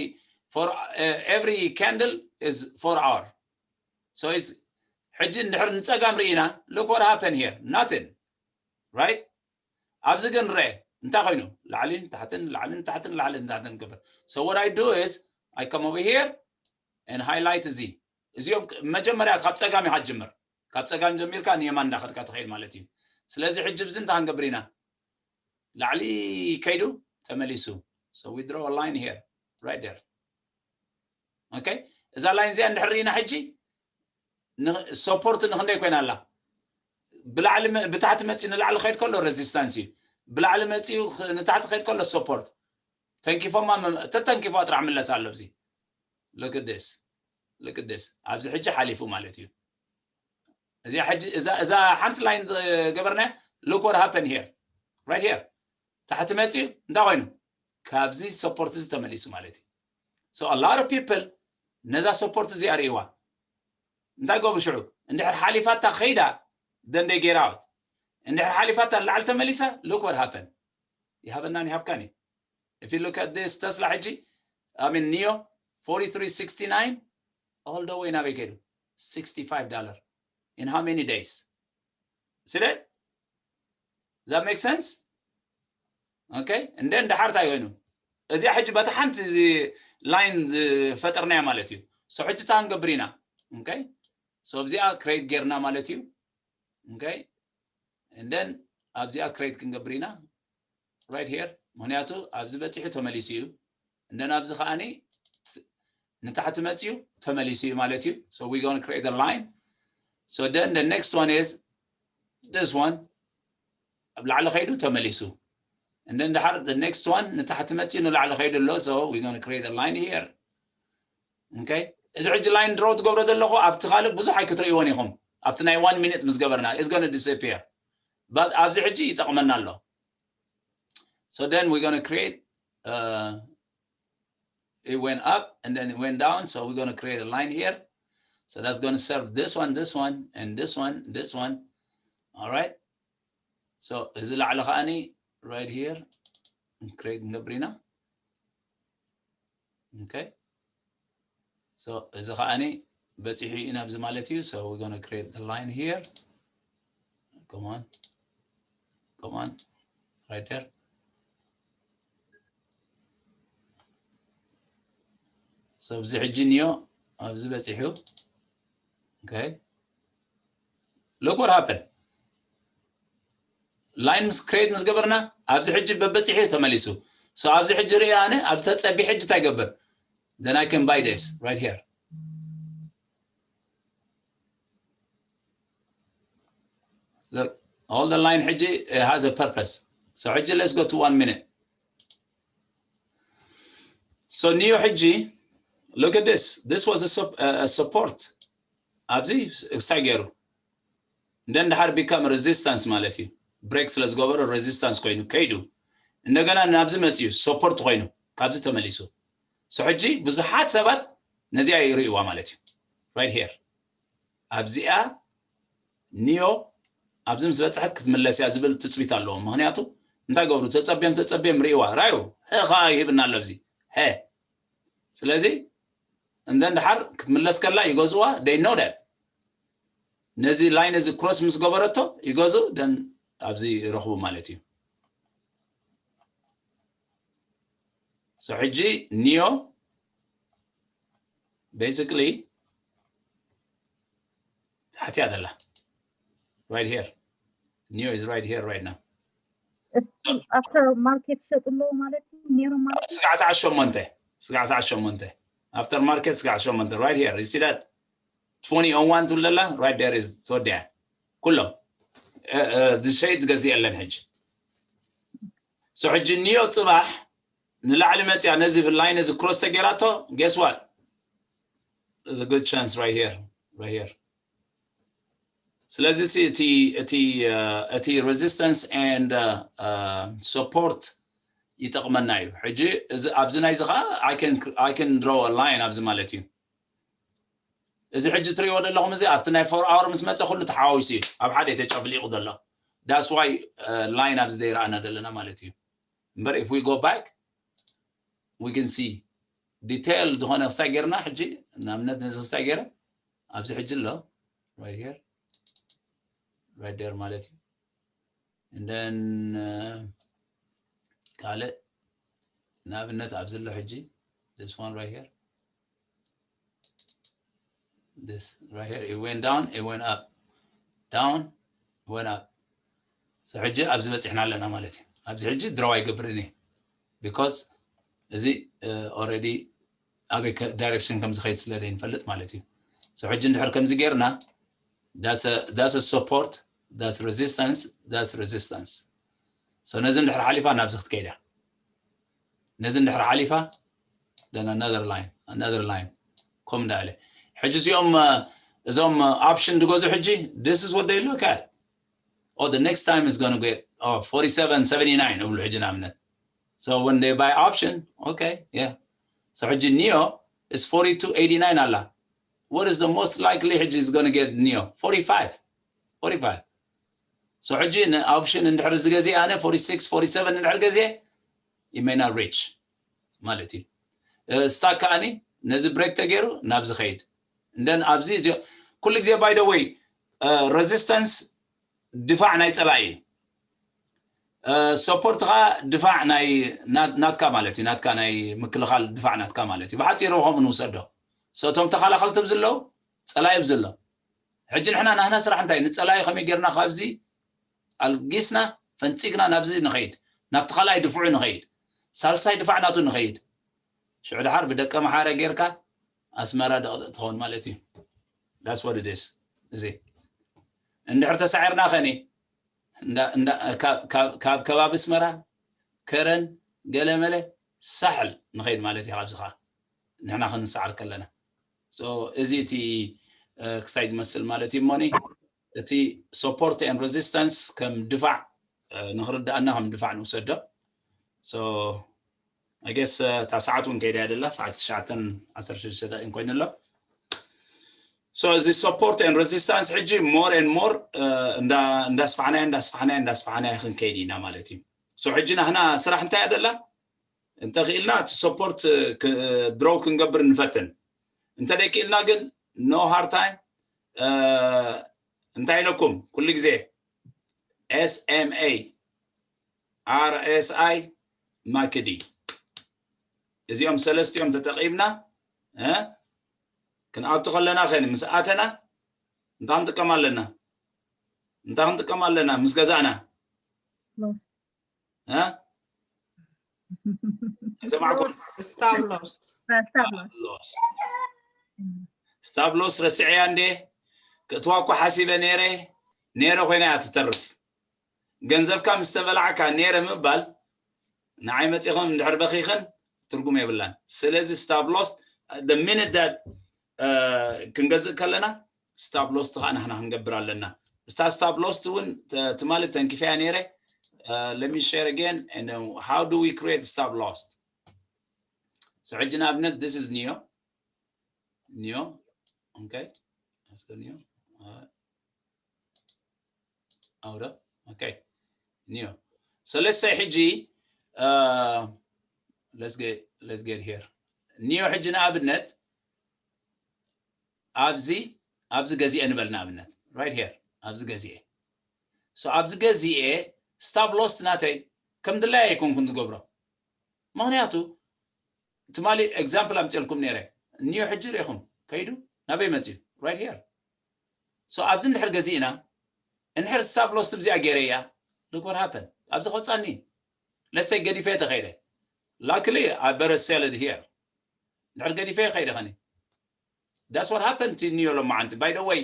for uh, every candle is four hour. So it's ሕጂ እንድሕር ንፀጋም ርኢና, look what happened here, nothing, right? ኣብዚ ግን ርአ፣ እንታይ ኮይኑ? ላዕልን ታሕትን፣ ላዕልን ታሕትን፣ ላዕልን ታሕትን ክብል። So what I do is I come over here and highlight እዚ። እዚኦም መጀመርያ ካብ ፀጋም ኢኻ ትጅምር። ካብ ፀጋም ጀሚርካ ንየማን እንዳኸድካ ትኸይድ ማለት እዩ። ስለዚ ሕጂ ብዚ እንታይ ክንገብር ኢና? ላዕሊ ከይዱ ተመሊሱ። So we draw a line here, right there. Okay, እዛ line እዚኣ እንድሕር ርኢና ሕጂ support ንክንደይ ኮይና ኣላ? ብላዕሊ መ- ብታሕቲ መፂኡ ንላዕሊ ከይድ ከሎ resistance እዩ። ብላዕሊ መፂኡ ክ- ንታሕቲ ከይድ ከሎ support። ተንኪፎማ መ- ተተንኪፎ ጥራሕ ምለስ ኣሎ። እዚ look at this, look at this። ኣብዚ ሕጂ ሓሊፉ ማለት እዩ። እዚኣ ሕጂ እዛ እዛ ሓንቲ line ዝገበርና, look what happened here, right here። ታሕቲ መፂኡ እንታይ ኮይኑ? ካብዚ support እዚ ተመሊሱ ማለት እዩ። So a lot of people ነዛ support እዚኣ ርእይዋ። እንታይ ገብሩ ሽዑ? እንድሕር ሓሊፋታ ከይዳ, then they get out። እንድሕር ሓሊፋታ ንላዕሊ ተመሊሳ, look what happened። ይሃበናን ይሃብካን እዩ። If you look at this Tesla ሕጂ, I mean NIO, forty-three sixty-nine, all the way ናበይ ከይዱ? Sixty-five dollar in how many days? ስለ that make sense? Okay, እንደ እንደ ሓርታ ይሆኑ። እዚኣ ሕጂ በታ ሓንቲ እዚ line ዝፈጠርናያ ማለት እዩ። So ሕጂ እታ ክንገብር ኢና። Okay, so ኣብዚኣ create ጌርና ማለት እዩ። Okay, and then ኣብዚኣ create ክንገብር ኢና right here። ምክንያቱ ኣብዚ በፂሑ ተመሊሱ እዩ። And then ኣብዚ ከዓኒ ንታሕቲ መፂኡ ተመሊሱ እዩ ማለት እዩ። So we gonna create a line. So then the next one is this one. ኣብ ላዕሊ ከይዱ ተመሊሱ። And then ድሓር the next one ንታሕቲ መፂኡ ንላዕሊ ከይዱ ኣሎ። So we gonna create a line here. Okay, እዚ ሕጂ line draw ትገብሮ ዘለኹ ኣብቲ ካልእ ብዙሕ ኣይክትርእይዎን ኢኹም። ኣብቲ ናይ one minute ምስ ገበርና is gonna disappear, but ኣብዚ ሕጂ ይጠቕመና ኣሎ። So then we're gonna create, uh, it went up and then it went down. So we're gonna create a line here. So that's gonna serve this one, this one, and this one, this one. All right. So እዚ ላዕሊ ከዓኒ right here create ንገብር ኢና። Okay, so እዚ ከዓኒ በፂሑ እዩ ናብዚ ማለት እዩ። So we're gonna create the line here. Come on, come on, right there. So ኣብዚ ሕጂ NIO ኣብዚ በፂሑ። Okay, look what happened. Line ምስ create ምስ ገበርና ኣብዚ ሕጂ በበፂሑ ተመሊሱ። So ኣብዚ ሕጂ ርኢ ኣነ ኣብ ተፀቢ ሕጂ እንታይ ገብር? Then I can buy this right here. Look, all the line ሕጂ has a purpose. So ሕጂ let's go to one minute. So NIO ሕጂ, look at this. This was a, sup- a support. ኣብዚ እንታይ ገይሩ? እንደ እንድሓር become resistance ማለት እዩ። Break ስለ ዝገበረ resistance ኮይኑ ከይዱ፣ እንደገና ናብዚ መፅዩ support ኮይኑ ካብዚ ተመሊሱ። So ሕጂ ብዙሓት ሰባት ነዚኣ ይርእይዋ ማለት እዩ። Right here ኣብዚኣ NIO ኣብዚ ምስ በፅሐት ክትምለስ እያ ዝብል ትፅቢት ኣለዎም። ምክንያቱ እንታይ ገብሩ? ተፀብዮም ተፀብዮም ርእይዋ፣ ራዩ፣ ሀ ከዓ ይህብና ኣሎ ኣብዚ፣ ሀ። ስለዚ እንደ እንድሓር ክትምለስ ከላ ይገዝእዋ። They know that ነዚ line እዚ cross ምስ ገበረቶ ይገዝኡ፣ then ኣብዚ ይረኽቡ ማለት እዩ። So ሕጂ NIO basically ታሕቲያ ዘላ right here. NIO is right here right now. እስቲ after market ይሸጡ ኣለዉ ማለት እዩ? ኔሮ market ስጋዕ ሰዓት ሸሞንተ፣ ስጋዕ ሰዓት ሸሞንተ፣ after market ስጋዕ ሸሞንተ፣ right here, you see that twenty oh one ትብል ዘላ? Right there is ተወዲኣ። ኩሎም ዝሸይጥ ገዚእ የለን ሕጂ። So ሕጂ ኒዮ ጽባሕ ንላዕሊ መጽያ ነዚ line እዚ cross ተጌራቶ, guess what? There's a good chance right here, right here. ስለዚ እቲ እቲ እቲ እቲ resistance and support ይጠቕመና እዩ። ሕጂ እዚ ኣብዚ ናይዚ ኸዓ I can I can draw a line ኣብዚ ማለት እዩ። እዚ ሕጂ ትሪእዎ ዘለኹም እዚ ኣብቲ ናይ four hour ምስ መፀ ኩሉ ተሓዋዊሱ እዩ ኣብ ሓደ ተጨፍሊቑ ዘሎ። That's why line ኣብዚ ዘይረኣና ዘለና ማለት እዩ። እምበር if we go back we can see detail ዝኾነ ክስታይ ጌርና ሕጂ ንኣብነት ነዚ ክስታይ ጌረ ኣብዚ ሕጂ ኣሎ right here right there ማለት እዩ። And then ካልእ ንኣብነት ኣብዚ ኣሎ ሕጂ this one right here this right here it went down, it went up, down, went up. So ሕጂ ኣብዚ በፂሕና ኣለና ማለት እዩ። ኣብዚ ሕጂ draw ኣይገብርን እየ because እዚ already ኣበይ direction ከም ዝኸይድ ስለ ዘይንፈልጥ ማለት እዩ። So ሕጂ እንድሕር ከምዚ ጌርና that's support, that's resistance, that's resistance. So ነዚ እንድሕር ሓሊፋ ናብዚ ክትከይዳ ነዚ እንድሕር ሓሊፋ then another line, another line ኮም እንዳለ ሕጂ እዚኦም እዞም option ዝገዙ ሕጂ this is what they look at. Oh, the next time is going to get, oh, forty-seven seventy-nine እብሉ ሕጂ ንኣብነት. So when they buy option, okay, yeah. So ሕጂ ኒዮ is forty-two eighty-nine ኣላ. What is the most likely ሕጂ is going to get ኒዮ? Forty-five, forty-five. So ሕጂ ን option እንድሕር ዝገዜ ኣነ forty-six forty-seven እንድሕር ገዜ it may not reach ማለት እዩ። Stock ከኣኒ ነዚ break ተገይሩ ናብዚ ኸይድ እንደን ኣብዚ ኩሉ ግዜ by the way resistance ድፋዕ ናይ ፀላኢ እዩ። Support ኸዓ ድፋዕ ናይ ናትካ ማለት እዩ። ናትካ ናይ ምክልኻል ድፋዕ ናትካ ማለት እዩ። ብሓፂሩ ከምኡ ንውሰዶ። So እቶም ተኸላኸልቲ ኣብዚ ኣለዉ፣ ፀላኢ ኣብዚ ኣሎ። ሕጂ ንሕና ናህና ስራሕ እንታይ ንፀላኢ ከመይ ጌርና ካብዚ ኣልጊስና ፈንፂግና ናብዚ ንኸይድ ናብቲ ካልኣይ ድፍዑ ንኸይድ ሳልሳይ ድፋዕ ናቱ ንኸይድ ሽዑ ድሓር ብደቀ መሓረ ጌርካ ኣስመራ ደቕደቕ ትኸውን ማለት እዩ። That's what it is። እዚ እንድሕር ተሳዒርና ኸኒ ካብ ከባቢ ኣስመራ ከረን ገለመለ ሳሕል ንኸይድ ማለት እዩ። ካብዚ ኸዓ ንሕና ክንሰዓር ከለና እዚ እቲ ክስታይ ዝመስል ማለት እዩ። እሞኒ እቲ support and resistance ከም ድፋዕ ንኽርድኣና ከም ድፋዕ ንውሰዶ። So I guess እታ ሰዓት እውን ከይዳ እያ ደላ ሰዓት ትሽዓተን ዓሰርተ ሽዱሽተ ደቂን ኮይኑ ኣሎ። So እዚ support and resistance ሕጂ more and more እንዳስፋሕናዮ እንዳስፋሕናዮ እንዳስፋሕናዮ ክንከይድ ኢና ማለት እዩ። So ሕጂ ናህና ስራሕ እንታይ እያ ደላ እንተኽኢልና እቲ support draw ክንገብር ንፈትን። እንተደይክኢልና ግን no hard time እንታይ ኢለኩም ኩሉ ግዜ SMA RSI MACD እዚኦም ሰለስቲኦም ተጠቒምና ክንኣቱ ከለና ኸን ምስ ኣተና እንታይ ክንጥቀም ኣለና? እንታይ ክንጥቀም ኣለና ምስ ገዛእና? Loss. Stop loss. Stop loss ረስዐያ እንዴ ክእትዋ እኮ ሓሲበ ነይረ ነይረ ኮይና እያ ትተርፍ። ገንዘብካ ምስ ተበላዕካ ነይረ ምባል ንዓይ መፂኽን እንድሕር በኺኽን ትርጉም የብላን። ስለዚ stop loss the minute that ክንገዝእ ከለና stop loss ከዓ ንሕና ክንገብር ኣለና። እታ stop loss እውን ትማሊ ተንኪፈያ ነይረ። Let me share again and how do we create stop loss? So ሕጂ ንኣብነት this is ኒዮ ኒዮ okay let's go ኒዮ ኣውረ okay ኒዮ so let's say ሕጂ let's get let's get here ኒዮ ሕጂ ንኣብነት ኣብዚ ኣብዚ ገዚኤ ንበል ንኣብነት right here ኣብዚ ገዚኤ so ኣብዚ ገዚኤ stop loss ናተይ ከም ድላይ ኣይኮንኩን ዝገብሮ ምክንያቱ ትማሊ example ኣምፅልኩም ነይረ ኒዮ ሕጂ ርኢኹም ከይዱ ናበይ መፅዩ right here so ኣብዚ እንድሕር ገዚእና እንድሕር stop loss ትብዚኣ ገይረ እያ look what happen ኣብዚ ከውፃኒ let's say ገዲፈ ተኸይደ luckily I better sell it here እንድሕር ገዲፈ ከይደ ኸኒ that's what happened to ኒዮ ሎማዓንቲ by the way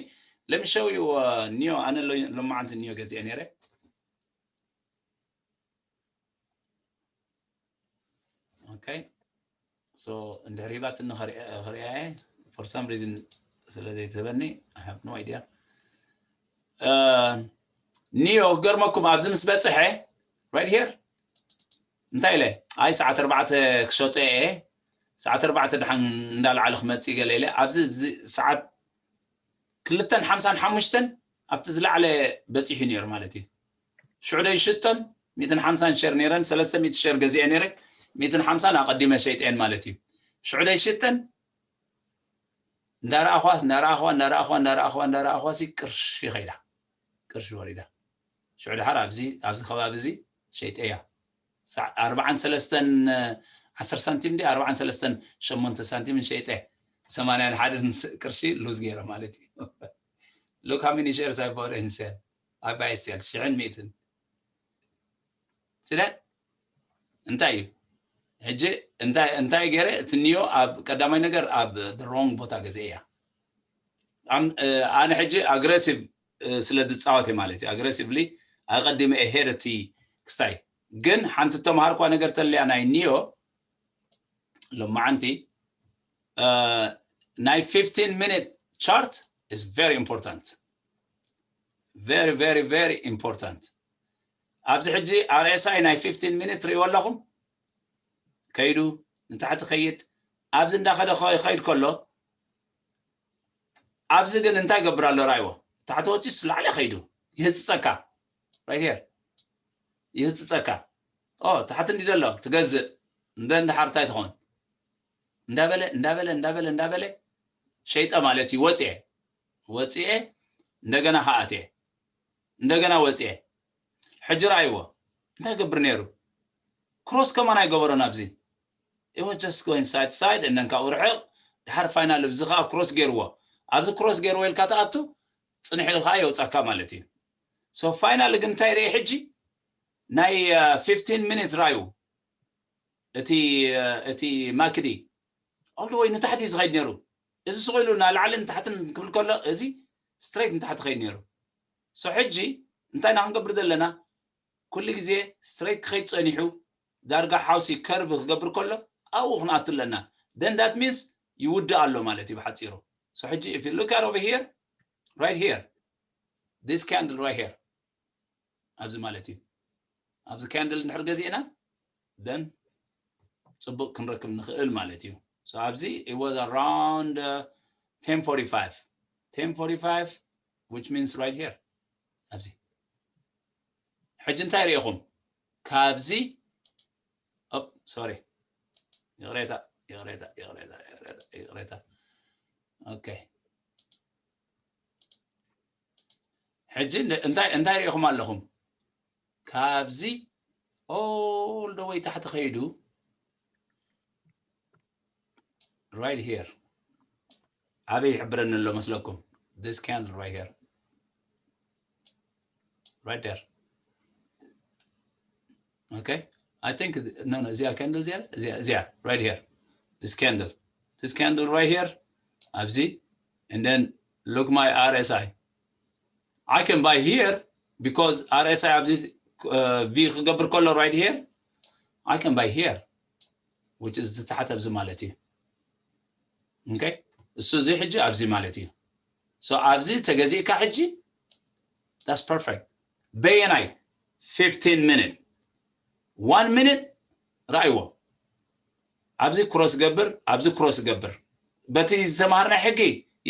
Let me show you, uh, Neo. ኣነ ሎ- ሎማዓንቲ Neo ገዚኤ ነይረ። Okay, so እንድሕር ሂባትኒ ክሪኣ እየ። For some reason ስለ ዘይትህበኒ, I have no idea. Neo ክገርመኩም ኣብዚ ምስ በፅሐ right here እንታይ ኢለ? ኣይ ሰዓት ኣርባዕተ ክሸጦ እየ፣ ሰዓት ኣርባዕተ ደሓን እንዳልዓለ ክመፅእ ገለ ኢለ ኣብዚ ሰዓት ክልተን ሓምሳን ሓሙሽተን ኣብቲ ዝለዓለ በፂሑ ነይሩ ማለት እዩ። ሽዑ ዶ ይሽጠን ሚእትን ሓምሳን ሸር ነይረን፣ ሰለስተ ሚእቲ ሸር ገዚኤ ነይረ፣ ሚእትን ሓምሳን ኣቐዲመ ሸይጠን ማለት እዩ። ሽዑ ዶ ይሽጠን እንዳረኣኹዋ እንዳረኣኹዋ እንዳረኣኹዋ እንዳረኣኹዋ እንዳረኣኹዋ ሲ ቅርሺ ከይዳ፣ ቅርሺ ወሪዳ። ሽዑ ድሓር ኣብዚ ኣብዚ ከባቢ እዚ ሸይጠያ። ኣርባዓን ሰለስተን ዓሰርተ ሳንቲም ዲ ኣርባዓን ሰለስተን ሸሞንተ ሳንቲምን ሸይጠ ሰማንያን ሓደን ቅርሺ ሉዝ ገይረ ማለት እዩ። Look how many shares I bought and sell. I buy sell ሽሕን ሚእትን ስለ እንታይ እዩ ሕጂ እንታይ እንታይ ገይረ እቲ Neo ኣብ ቀዳማይ ነገር ኣብ wrong ቦታ ገዘ እያ። ኣነ ሕጂ aggressive ስለ ዝፃወት ማለት እዩ። Aggressively ኣቀዲመ ahead እቲ ክስታይ ግን ሓንቲ ተምሃርኳ ነገር ተለያ ናይ Neo ሎማዓንቲ ናይ fifteen minute chart is very important, very very very important። ኣብዚ ሕጂ RSI ናይ fifteen minute ርእይዎ ኣለኹም ከይዱ ንታሕቲ ከይድ ኣብዚ እንዳኸደ ከይድ ከሎ ኣብዚ ግን እንታይ ገብር ኣሎ ራይዎ ታሕቲ ወፂስ ላዕሊ ከይዱ ይህፅፀካ right here ይህፅፀካ ኦ ታሕቲ እንዲ ዘሎ ትገዝእ እንደ እንድሓር እንታይ ትኾን እንዳበለ እንዳበለ እንዳበለ እንዳበለ ሸይጠ ማለት እዩ። ወፅኤ ወፅኤ እንደገና ከኣትየ እንደገና ወፅኤ ሕጂ ራይዎ እንታይ ገብር ነይሩ ክሮስ ከማን ኣይገበሮን ኣብዚ It was just going side to side and then ካብኡ ርሕቕ ድሓር ፋይናል እዚ ከዓ ክሮስ ገይርዎ ኣብዚ ክሮስ ገይርዎ ኢልካ ትኣቱ ፅንሕ ኢሉ ከዓ የውፃካ ማለት እዩ። So ፋይናል ግን እንታይ ርኢ ሕጂ ናይ fifteen minute ራዩ እቲ እቲ ማክዲ all the way ንታሕቲ ዝኸይድ ነይሩ እዚ ስቕ ኢሉ ናላዕልን ንታሕትን ክብል ከሎ እዚ straight ንታሕቲ ኸይድ ነይሩ። So ሕጂ እንታይ ኢና ክንገብር ዘለና ኩሉ ግዜ straight ክኸይድ ፀኒሑ ዳርጋ ሓውሲ curve ክገብር ከሎ ኣብኡ ክንኣቱ ኣለና። Then that means ይውድእ ኣሎ ማለት እዩ ብሓፂሩ። So ሕጂ if you look at over here right here this candle right here ኣብዚ ማለት እዩ ኣብዚ candle እንድሕር ገዚእና then ፅቡቅ ክንረክብ ንኽእል ማለት እዩ። So ኣብዚ it was around ten forty-five ten forty-five which means right here ኣብዚ ሕጂ እንታይ ርኢኹም ካብዚ sorry ይቕሬታ ይቕሬታ ይቕሬታ ይቕሬታ okay ሕጂ እንታይ እንታይ ርኢኹም ኣለኹም ካብዚ all the way ታሕቲ ከይዱ right here ኣበይ ይሕብረኒ ኣሎ መስለኩም this candle right here right there okay I think no no እዚኣ candle እዚኣ እዚኣ እዚኣ right here this candle this candle right here ኣብዚ and then look my RSI I can buy here because RSI ኣብዚ V ክገብር ከሎ right here I can buy here which is ታሕት ኣብዚ ማለት እዩ okay እሱ እዚ ሕጂ ኣብዚ ማለት እዩ so ኣብዚ ተገዚእካ ሕጂ that's perfect በየናይ fifteen minute one minute ራእይዎ ኣብዚ ክሮስ ገብር ኣብዚ ክሮስ ገብር በቲ ዝተማሃርናይ ሕጊ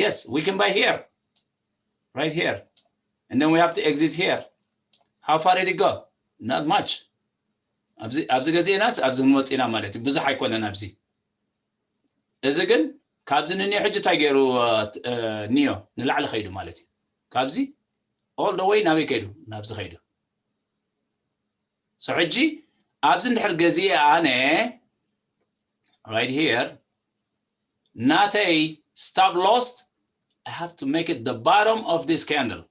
yes we can buy here right here and then we have to exit here how far did it go not much ኣብዚ ገዜናስ ኣብዚ ክንወፅና ማለት እዩ ብዙሕ ኣይኮነን ኣብዚ እዚ ግን ካብዚ ንኒዮ ሕጂ እንታይ ገይሩ ኒዮ ንላዕሊ ከይዱ ማለት እዩ ካብዚ all the way ናበይ ከይዱ ናብዚ ከይዱ so ሕጂ ኣብዚ እንድሕር ገዚኤ ኣነ right here ናተይ stop loss I have to make it the bottom of this candle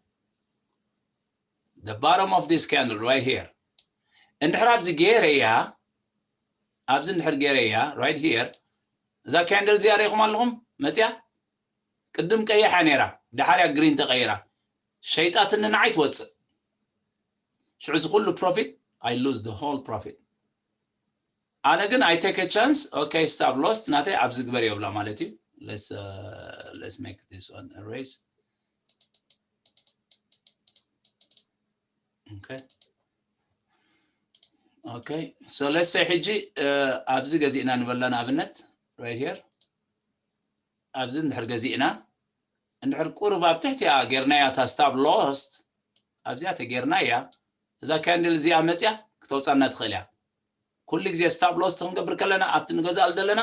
the bottom of this candle right here እንድሕር ኣብዚ ገይረያ ኣብዚ እንድሕር ገይረያ right here እዛ candle እዚኣ ሪኢኹም ኣለኹም መፅያ ቅድም ቀይሓ ነይራ ድሓር እያ green ተቐይራ ሸይጣትኒ ንዓይ ትወፅእ። ሽዑ እዚ ኩሉ profit I lose the whole profit። ኣነ ግን I take a chance። Okay, stop loss ናተይ ኣብዚ ግበር የብላ ማለት እዩ። Let's uh, let's make this one erase። Okay, okay, so let's say ሕጂ ኣብዚ ገዚእና ንበላ ንኣብነት right here ኣብዚ እንድሕር ገዚእና እንድሕር ቁርብ ኣብ ትሕቲያ ጌርናያ እታ stop loss ኣብዚኣ ተጌርናያ እዛ candle እዚኣ መፅያ ክተውፃና ትኽእል እያ። ኩሉ ግዜ stop loss ክንገብር ከለና ኣብቲ ንገዝኣሉ ዘለና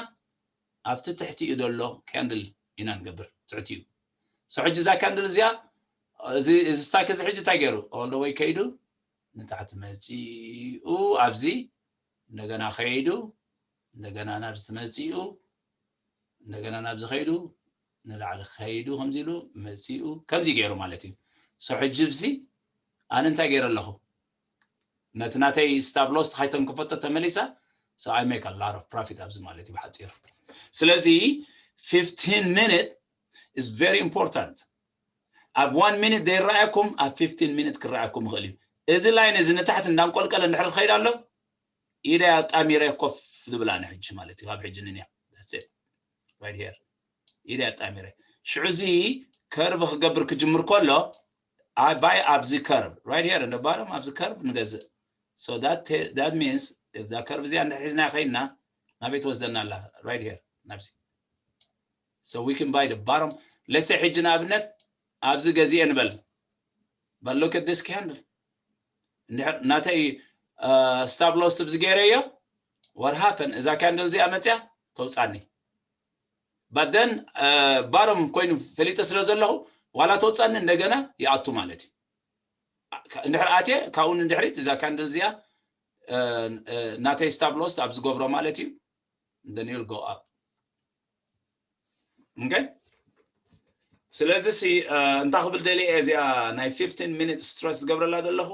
ኣብቲ ትሕቲኡ ዘሎ candle ኢና ንገብር ትሕቲኡ። So ሕጂ እዛ candle እዚኣ እዚ stock እዚ ሕጂ እንታይ ገይሩ all the way ከይዱ ንታሕቲ መፂኡ ኣብዚ እንደገና ከይዱ እንደገና ናብዚ መፂኡ እንደገና ናብዚ ከይዱ ንላዕሊ ከይዱ ከምዚ ኢሉ መፂኡ ከምዚ ገይሩ ማለት እዩ። So ሕጂ ብዚ ኣነ እንታይ ገይረ ኣለኹ ነቲ ናተይ stop loss ተኻይተን ክፈቶ ተመሊሳ። So I make a lot of profit ኣብዚ ማለት እዩ ብሓፂሩ። ስለዚ fifteen minute is very important። ኣብ one minute ዘይረኣየኩም ኣብ fifteen minute ክረኣየኩም ይኽእል እዩ። እዚ line እዚ ንታሕቲ እንዳንቆልቀለ እንድሕር ክኸይድ ኣሎ ኢደ ኣጣሚረ ኮፍ ዝብል ኣነ ሕጂ ማለት እዩ ካብ ሕጂ ንንያ right here ኢደ ኣጣሚረ ሽዑ እዚ curve ክገብር ክጅምር ከሎ I buy ኣብዚ curve right here in the bottom ኣብዚ curve ንገዝእ። So that means እዛ curve እዚኣ እንድሕር ሒዝና ከይድና ናበይ ትወስደና ኣላ? Right here ናብዚ። So we can buy the bottom. Let's say ሕጂ ንኣብነት ኣብዚ ገዚኤ ንበል but look at this candle እንድሕር ናተይ stop loss ትብዚ ገይረዮ what happened እዛ candle እዚኣ መፅያ ተውፃኒ but then bottom ኮይኑ ፈሊጠ ስለ ዘለኹ ዋላ ተውፃኒ እንደገና ይኣቱ ማለት እዩ። እንድሕር ኣትየ ካብኡ ንድሕሪት እዛ candle እዚኣ ናተይ stop loss ኣብ ዝገብሮ ማለት እዩ። Then you'll go up. Okay? ስለዚ ሲ እንታይ ክብል ደልየ እዚኣ ናይ fifteen minute stress ዝገብረላ ዘለኹ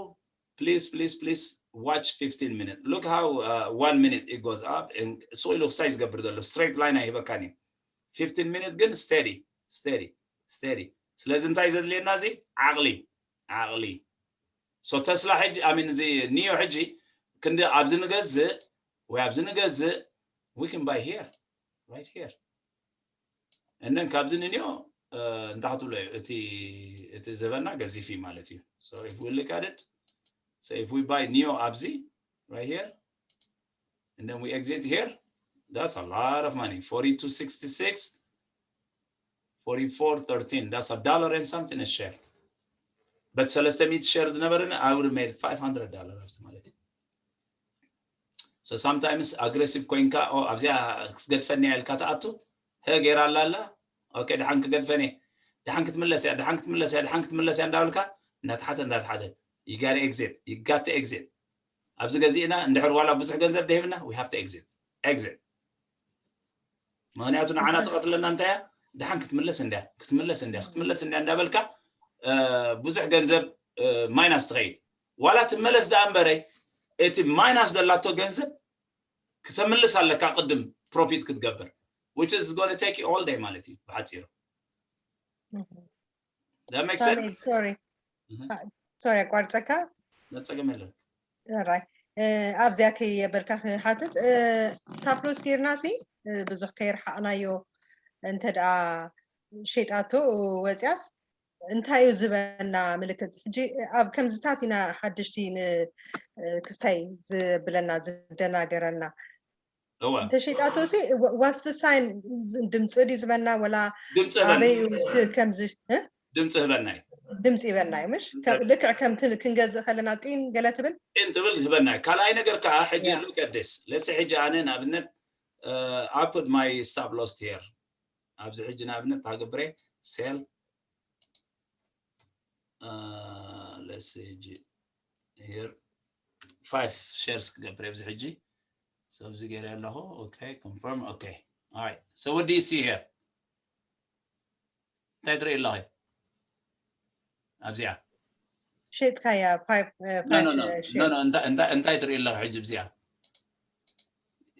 please please please watch fifteen minute. Look how uh, one minute it goes up and so ኢሉ ክሳይ ዝገብር ዘሎ straight line ኣይህበካን እዩ። fifteen minute ግን steady steady steady ስለዚ እንታይ ዘድልየና እዚ ዓቕሊ ዓቕሊ so ተስላ ሕጂ I mean እዚ ኒዮ ሕጂ ክንዲ ኣብዚ ንገዝእ ወይ ኣብዚ ንገዝእ we can buy here right here and then ካብዚ ንንዮ እንታይ ክትብሎ እዩ እቲ እቲ ዝህበና ገዚፍ እዩ ማለት እዩ። So if we look at it so if we buy ኒዮ ኣብዚ right here and then we exit here that's a lot of money forty-two sixty-six forty-four thirteen that's a dollar and something a share but ሰለስተ ሚእቲ share ዝነበረኒ I would have made five hundred dollar ኣብዚ ማለት እዩ። So sometimes aggressive ኮይንካ ኣብዚኣ ክትገድፈኒ ኢልካ ትኣቱ ሀ ገይራ ኣላ ኣላ okay ድሓን ክገድፈኒ ድሓን ክትምለስ እያ ድሓን ክትምለስ እያ ድሓን ክትምለስ እያ እንዳበልካ እንዳተሓተ እንዳተሓተ you gotta exit you got to exit ኣብዚ ገዚእና እንድሕር ዋላ ብዙሕ ገንዘብ ደሂብና we have to exit exit ምክንያቱ ንዓና ትቐትለና እንታይ እያ ድሓን ክትምለስ እንድያ ክትምለስ እንድያ ክትምለስ እንድያ እንዳበልካ ብዙሕ ገንዘብ minus ትኸይድ ዋላ ትመለስ ደኣ እምበረ እቲ minus ዘላቶ ገንዘብ ክተምልስ ኣለካ ቅድም profit ክትገብር which is going to take you all day ማለት እዩ ብሓፂሩ። That makes sense? Sorry ኣቋርፀካ ጸገም የለን። ራይ ኣብዚኣ ከየበልካ ክሓትት stop loss ጌርና ሲ ብዙሕ ከይርሓቕናዮ እንተ ደኣ ሸይጣቶ ወፅያስ እንታይ እዩ ዝበና ምልክት ሕጂ ኣብ ከምዝታት ኢና ሓድሽቲ ክስታይ ዝብለና ዝደናገረና እወ እንተ ሸይጣቶ ሲ what's the sign ድምፂ ድዩ ዝበና ወላ ድምፂ ኣበይ ህበና እዩ እቲ ከምዚ እ? ድምፂ ህበና እዩ ድምፂ ይበና እዩ ምሽ ድምፂ ልክዕ ከምቲ ክንገዝእ ከለና ጢን ገለ ትብል ጢን ትብል ህበና እዩ ካልኣይ ነገር ከዓ ሕጂ Yeah. look at this let's say ሕጂ ኣነ ንኣብነት I put my stop loss here ኣብዚ ሕጂ ንኣብነት ታገብረ sell let's say ሕጂ here five shares ክገብር ኣብዚ ሕጂ so ኣብዚ ገይረ ኣለኹ okay confirm okay alright so what do you see here እንታይ ትርኢ ኣለኺ ኣብዚኣ ሸጥካያ no no no no no እንታይ እንታይ እንታይ ትርኢ ኣለኺ ሕጂ ኣብዚኣ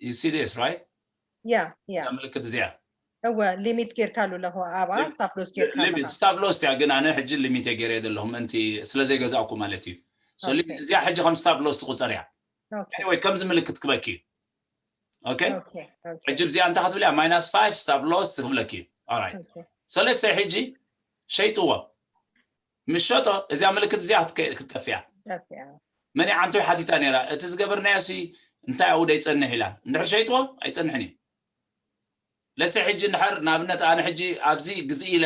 you see this right ያ ያ ምልክት እዚኣ እወ limit ጌርካሉ ኣለኹ ኣብኣ stop loss ጌርካ limit stop loss እያ ግን ኣነ ሕጂ limit እየ ገይረ ዘለኹ ምእንቲ ስለ ዘይገዛእኩ ማለት እዩ so እዚኣ ሕጂ ከም stop loss ትቁፀር እያ anyway ከምዚ ምልክት ክበኪ እዩ okay ሕጂ እዚኣ እንታይ ክትብል እያ minus five stop loss ትክብለኪ እዩ so let's say ሕጂ ሸይጥዎ ምስ ሸጦ እዚኣ ምልክት እዚኣ ክትጠፍያ መን ዓንቶ ሓቲታ ነይራ እቲ ዝገበርናዮ ሲ እንታይ ኣብኡ ደይፀንሕ ኢላ እንድሕር ሸይጥዎ ኣይፀንሕን እዩ let's say ሕጂ እንድሕር ንኣብነት ኣነ ሕጂ ኣብዚ ግዝኢ ኢለ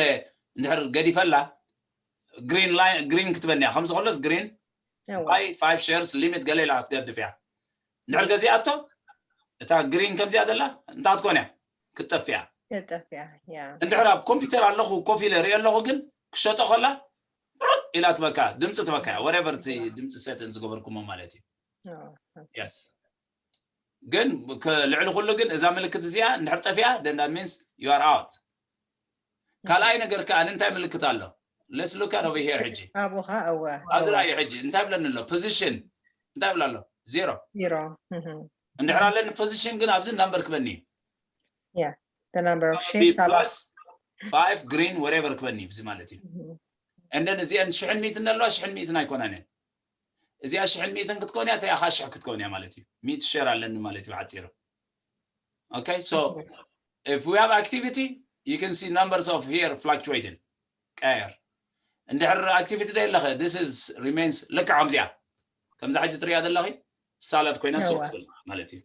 እንድሕር ገዲፈላ green line green ክትበኒ እያ ከምዚ ከሎስ green buy five shares limit ገለ ኢላ ክትገድፍ እያ እንድሕር ገዚኣቶ እታ green ከምዚኣ ዘላ እንታይ ክትኮን እያ ክትጠፍእ እያ እንድሕር ኣብ ኮምፒተር ኣለኹ ኮፍ ኢለ ርኢ ኣለኹ ግን ክሸጦ ከላ ሩጥ ኢላ ትበካ ድምፂ ትበካ whatever እቲ ድምፂ setting ዝገበርኩሞ ማለት እዩ yes ግን ልዕሊ ኩሉ ግን እዛ ምልክት እዚኣ እንድሕር ጠፊኣ then that means you are out ካልኣይ ነገር ከዓ እንታይ ምልክት ኣሎ let's look at over here ሕጂ ኣብኡ ከዓ እወ ኣብዚ ራእዩ ሕጂ እንታይ ብለኒ ኣሎ position እንታይ ብላ ኣሎ zero zero እንድሕር ኣለኒ position ግን ኣብዚ number ክበኒ yeah the number of shares ኣላ plus five green whatever ክበኒ እዚ ማለት እዩ and then እዚአን ሽሕን ሚእትን ኣለዋ ሽሕን ሚእትን ኣይኮናን እየን እዚኣ ሽሕን ሚእትን ክትኮን እያ እቲኣ ከዓ ሽሕ ክትኮን እያ ማለት እዩ ሚእቲ share ኣለኒ ማለት እዩ ብሓፂሩ okay so if we have activity you can see numbers of here fluctuating ቀየር እንድሕር activity ዶ የለኸ this is remains ልክዕ ከምዚኣ ከምዛ ሕጂ ትሪኣ ዘለኺ ሳላት ኮይና ስቕ ትብል ማለት እዩ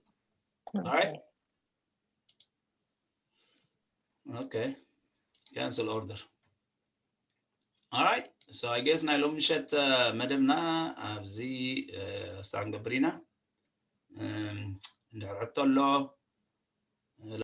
okay cancel order alright so I guess ናይ ሎም ምሸት መደብና ኣብዚ ስታ ክንገብር ኢና እንድሕር ሕቶ ኣሎ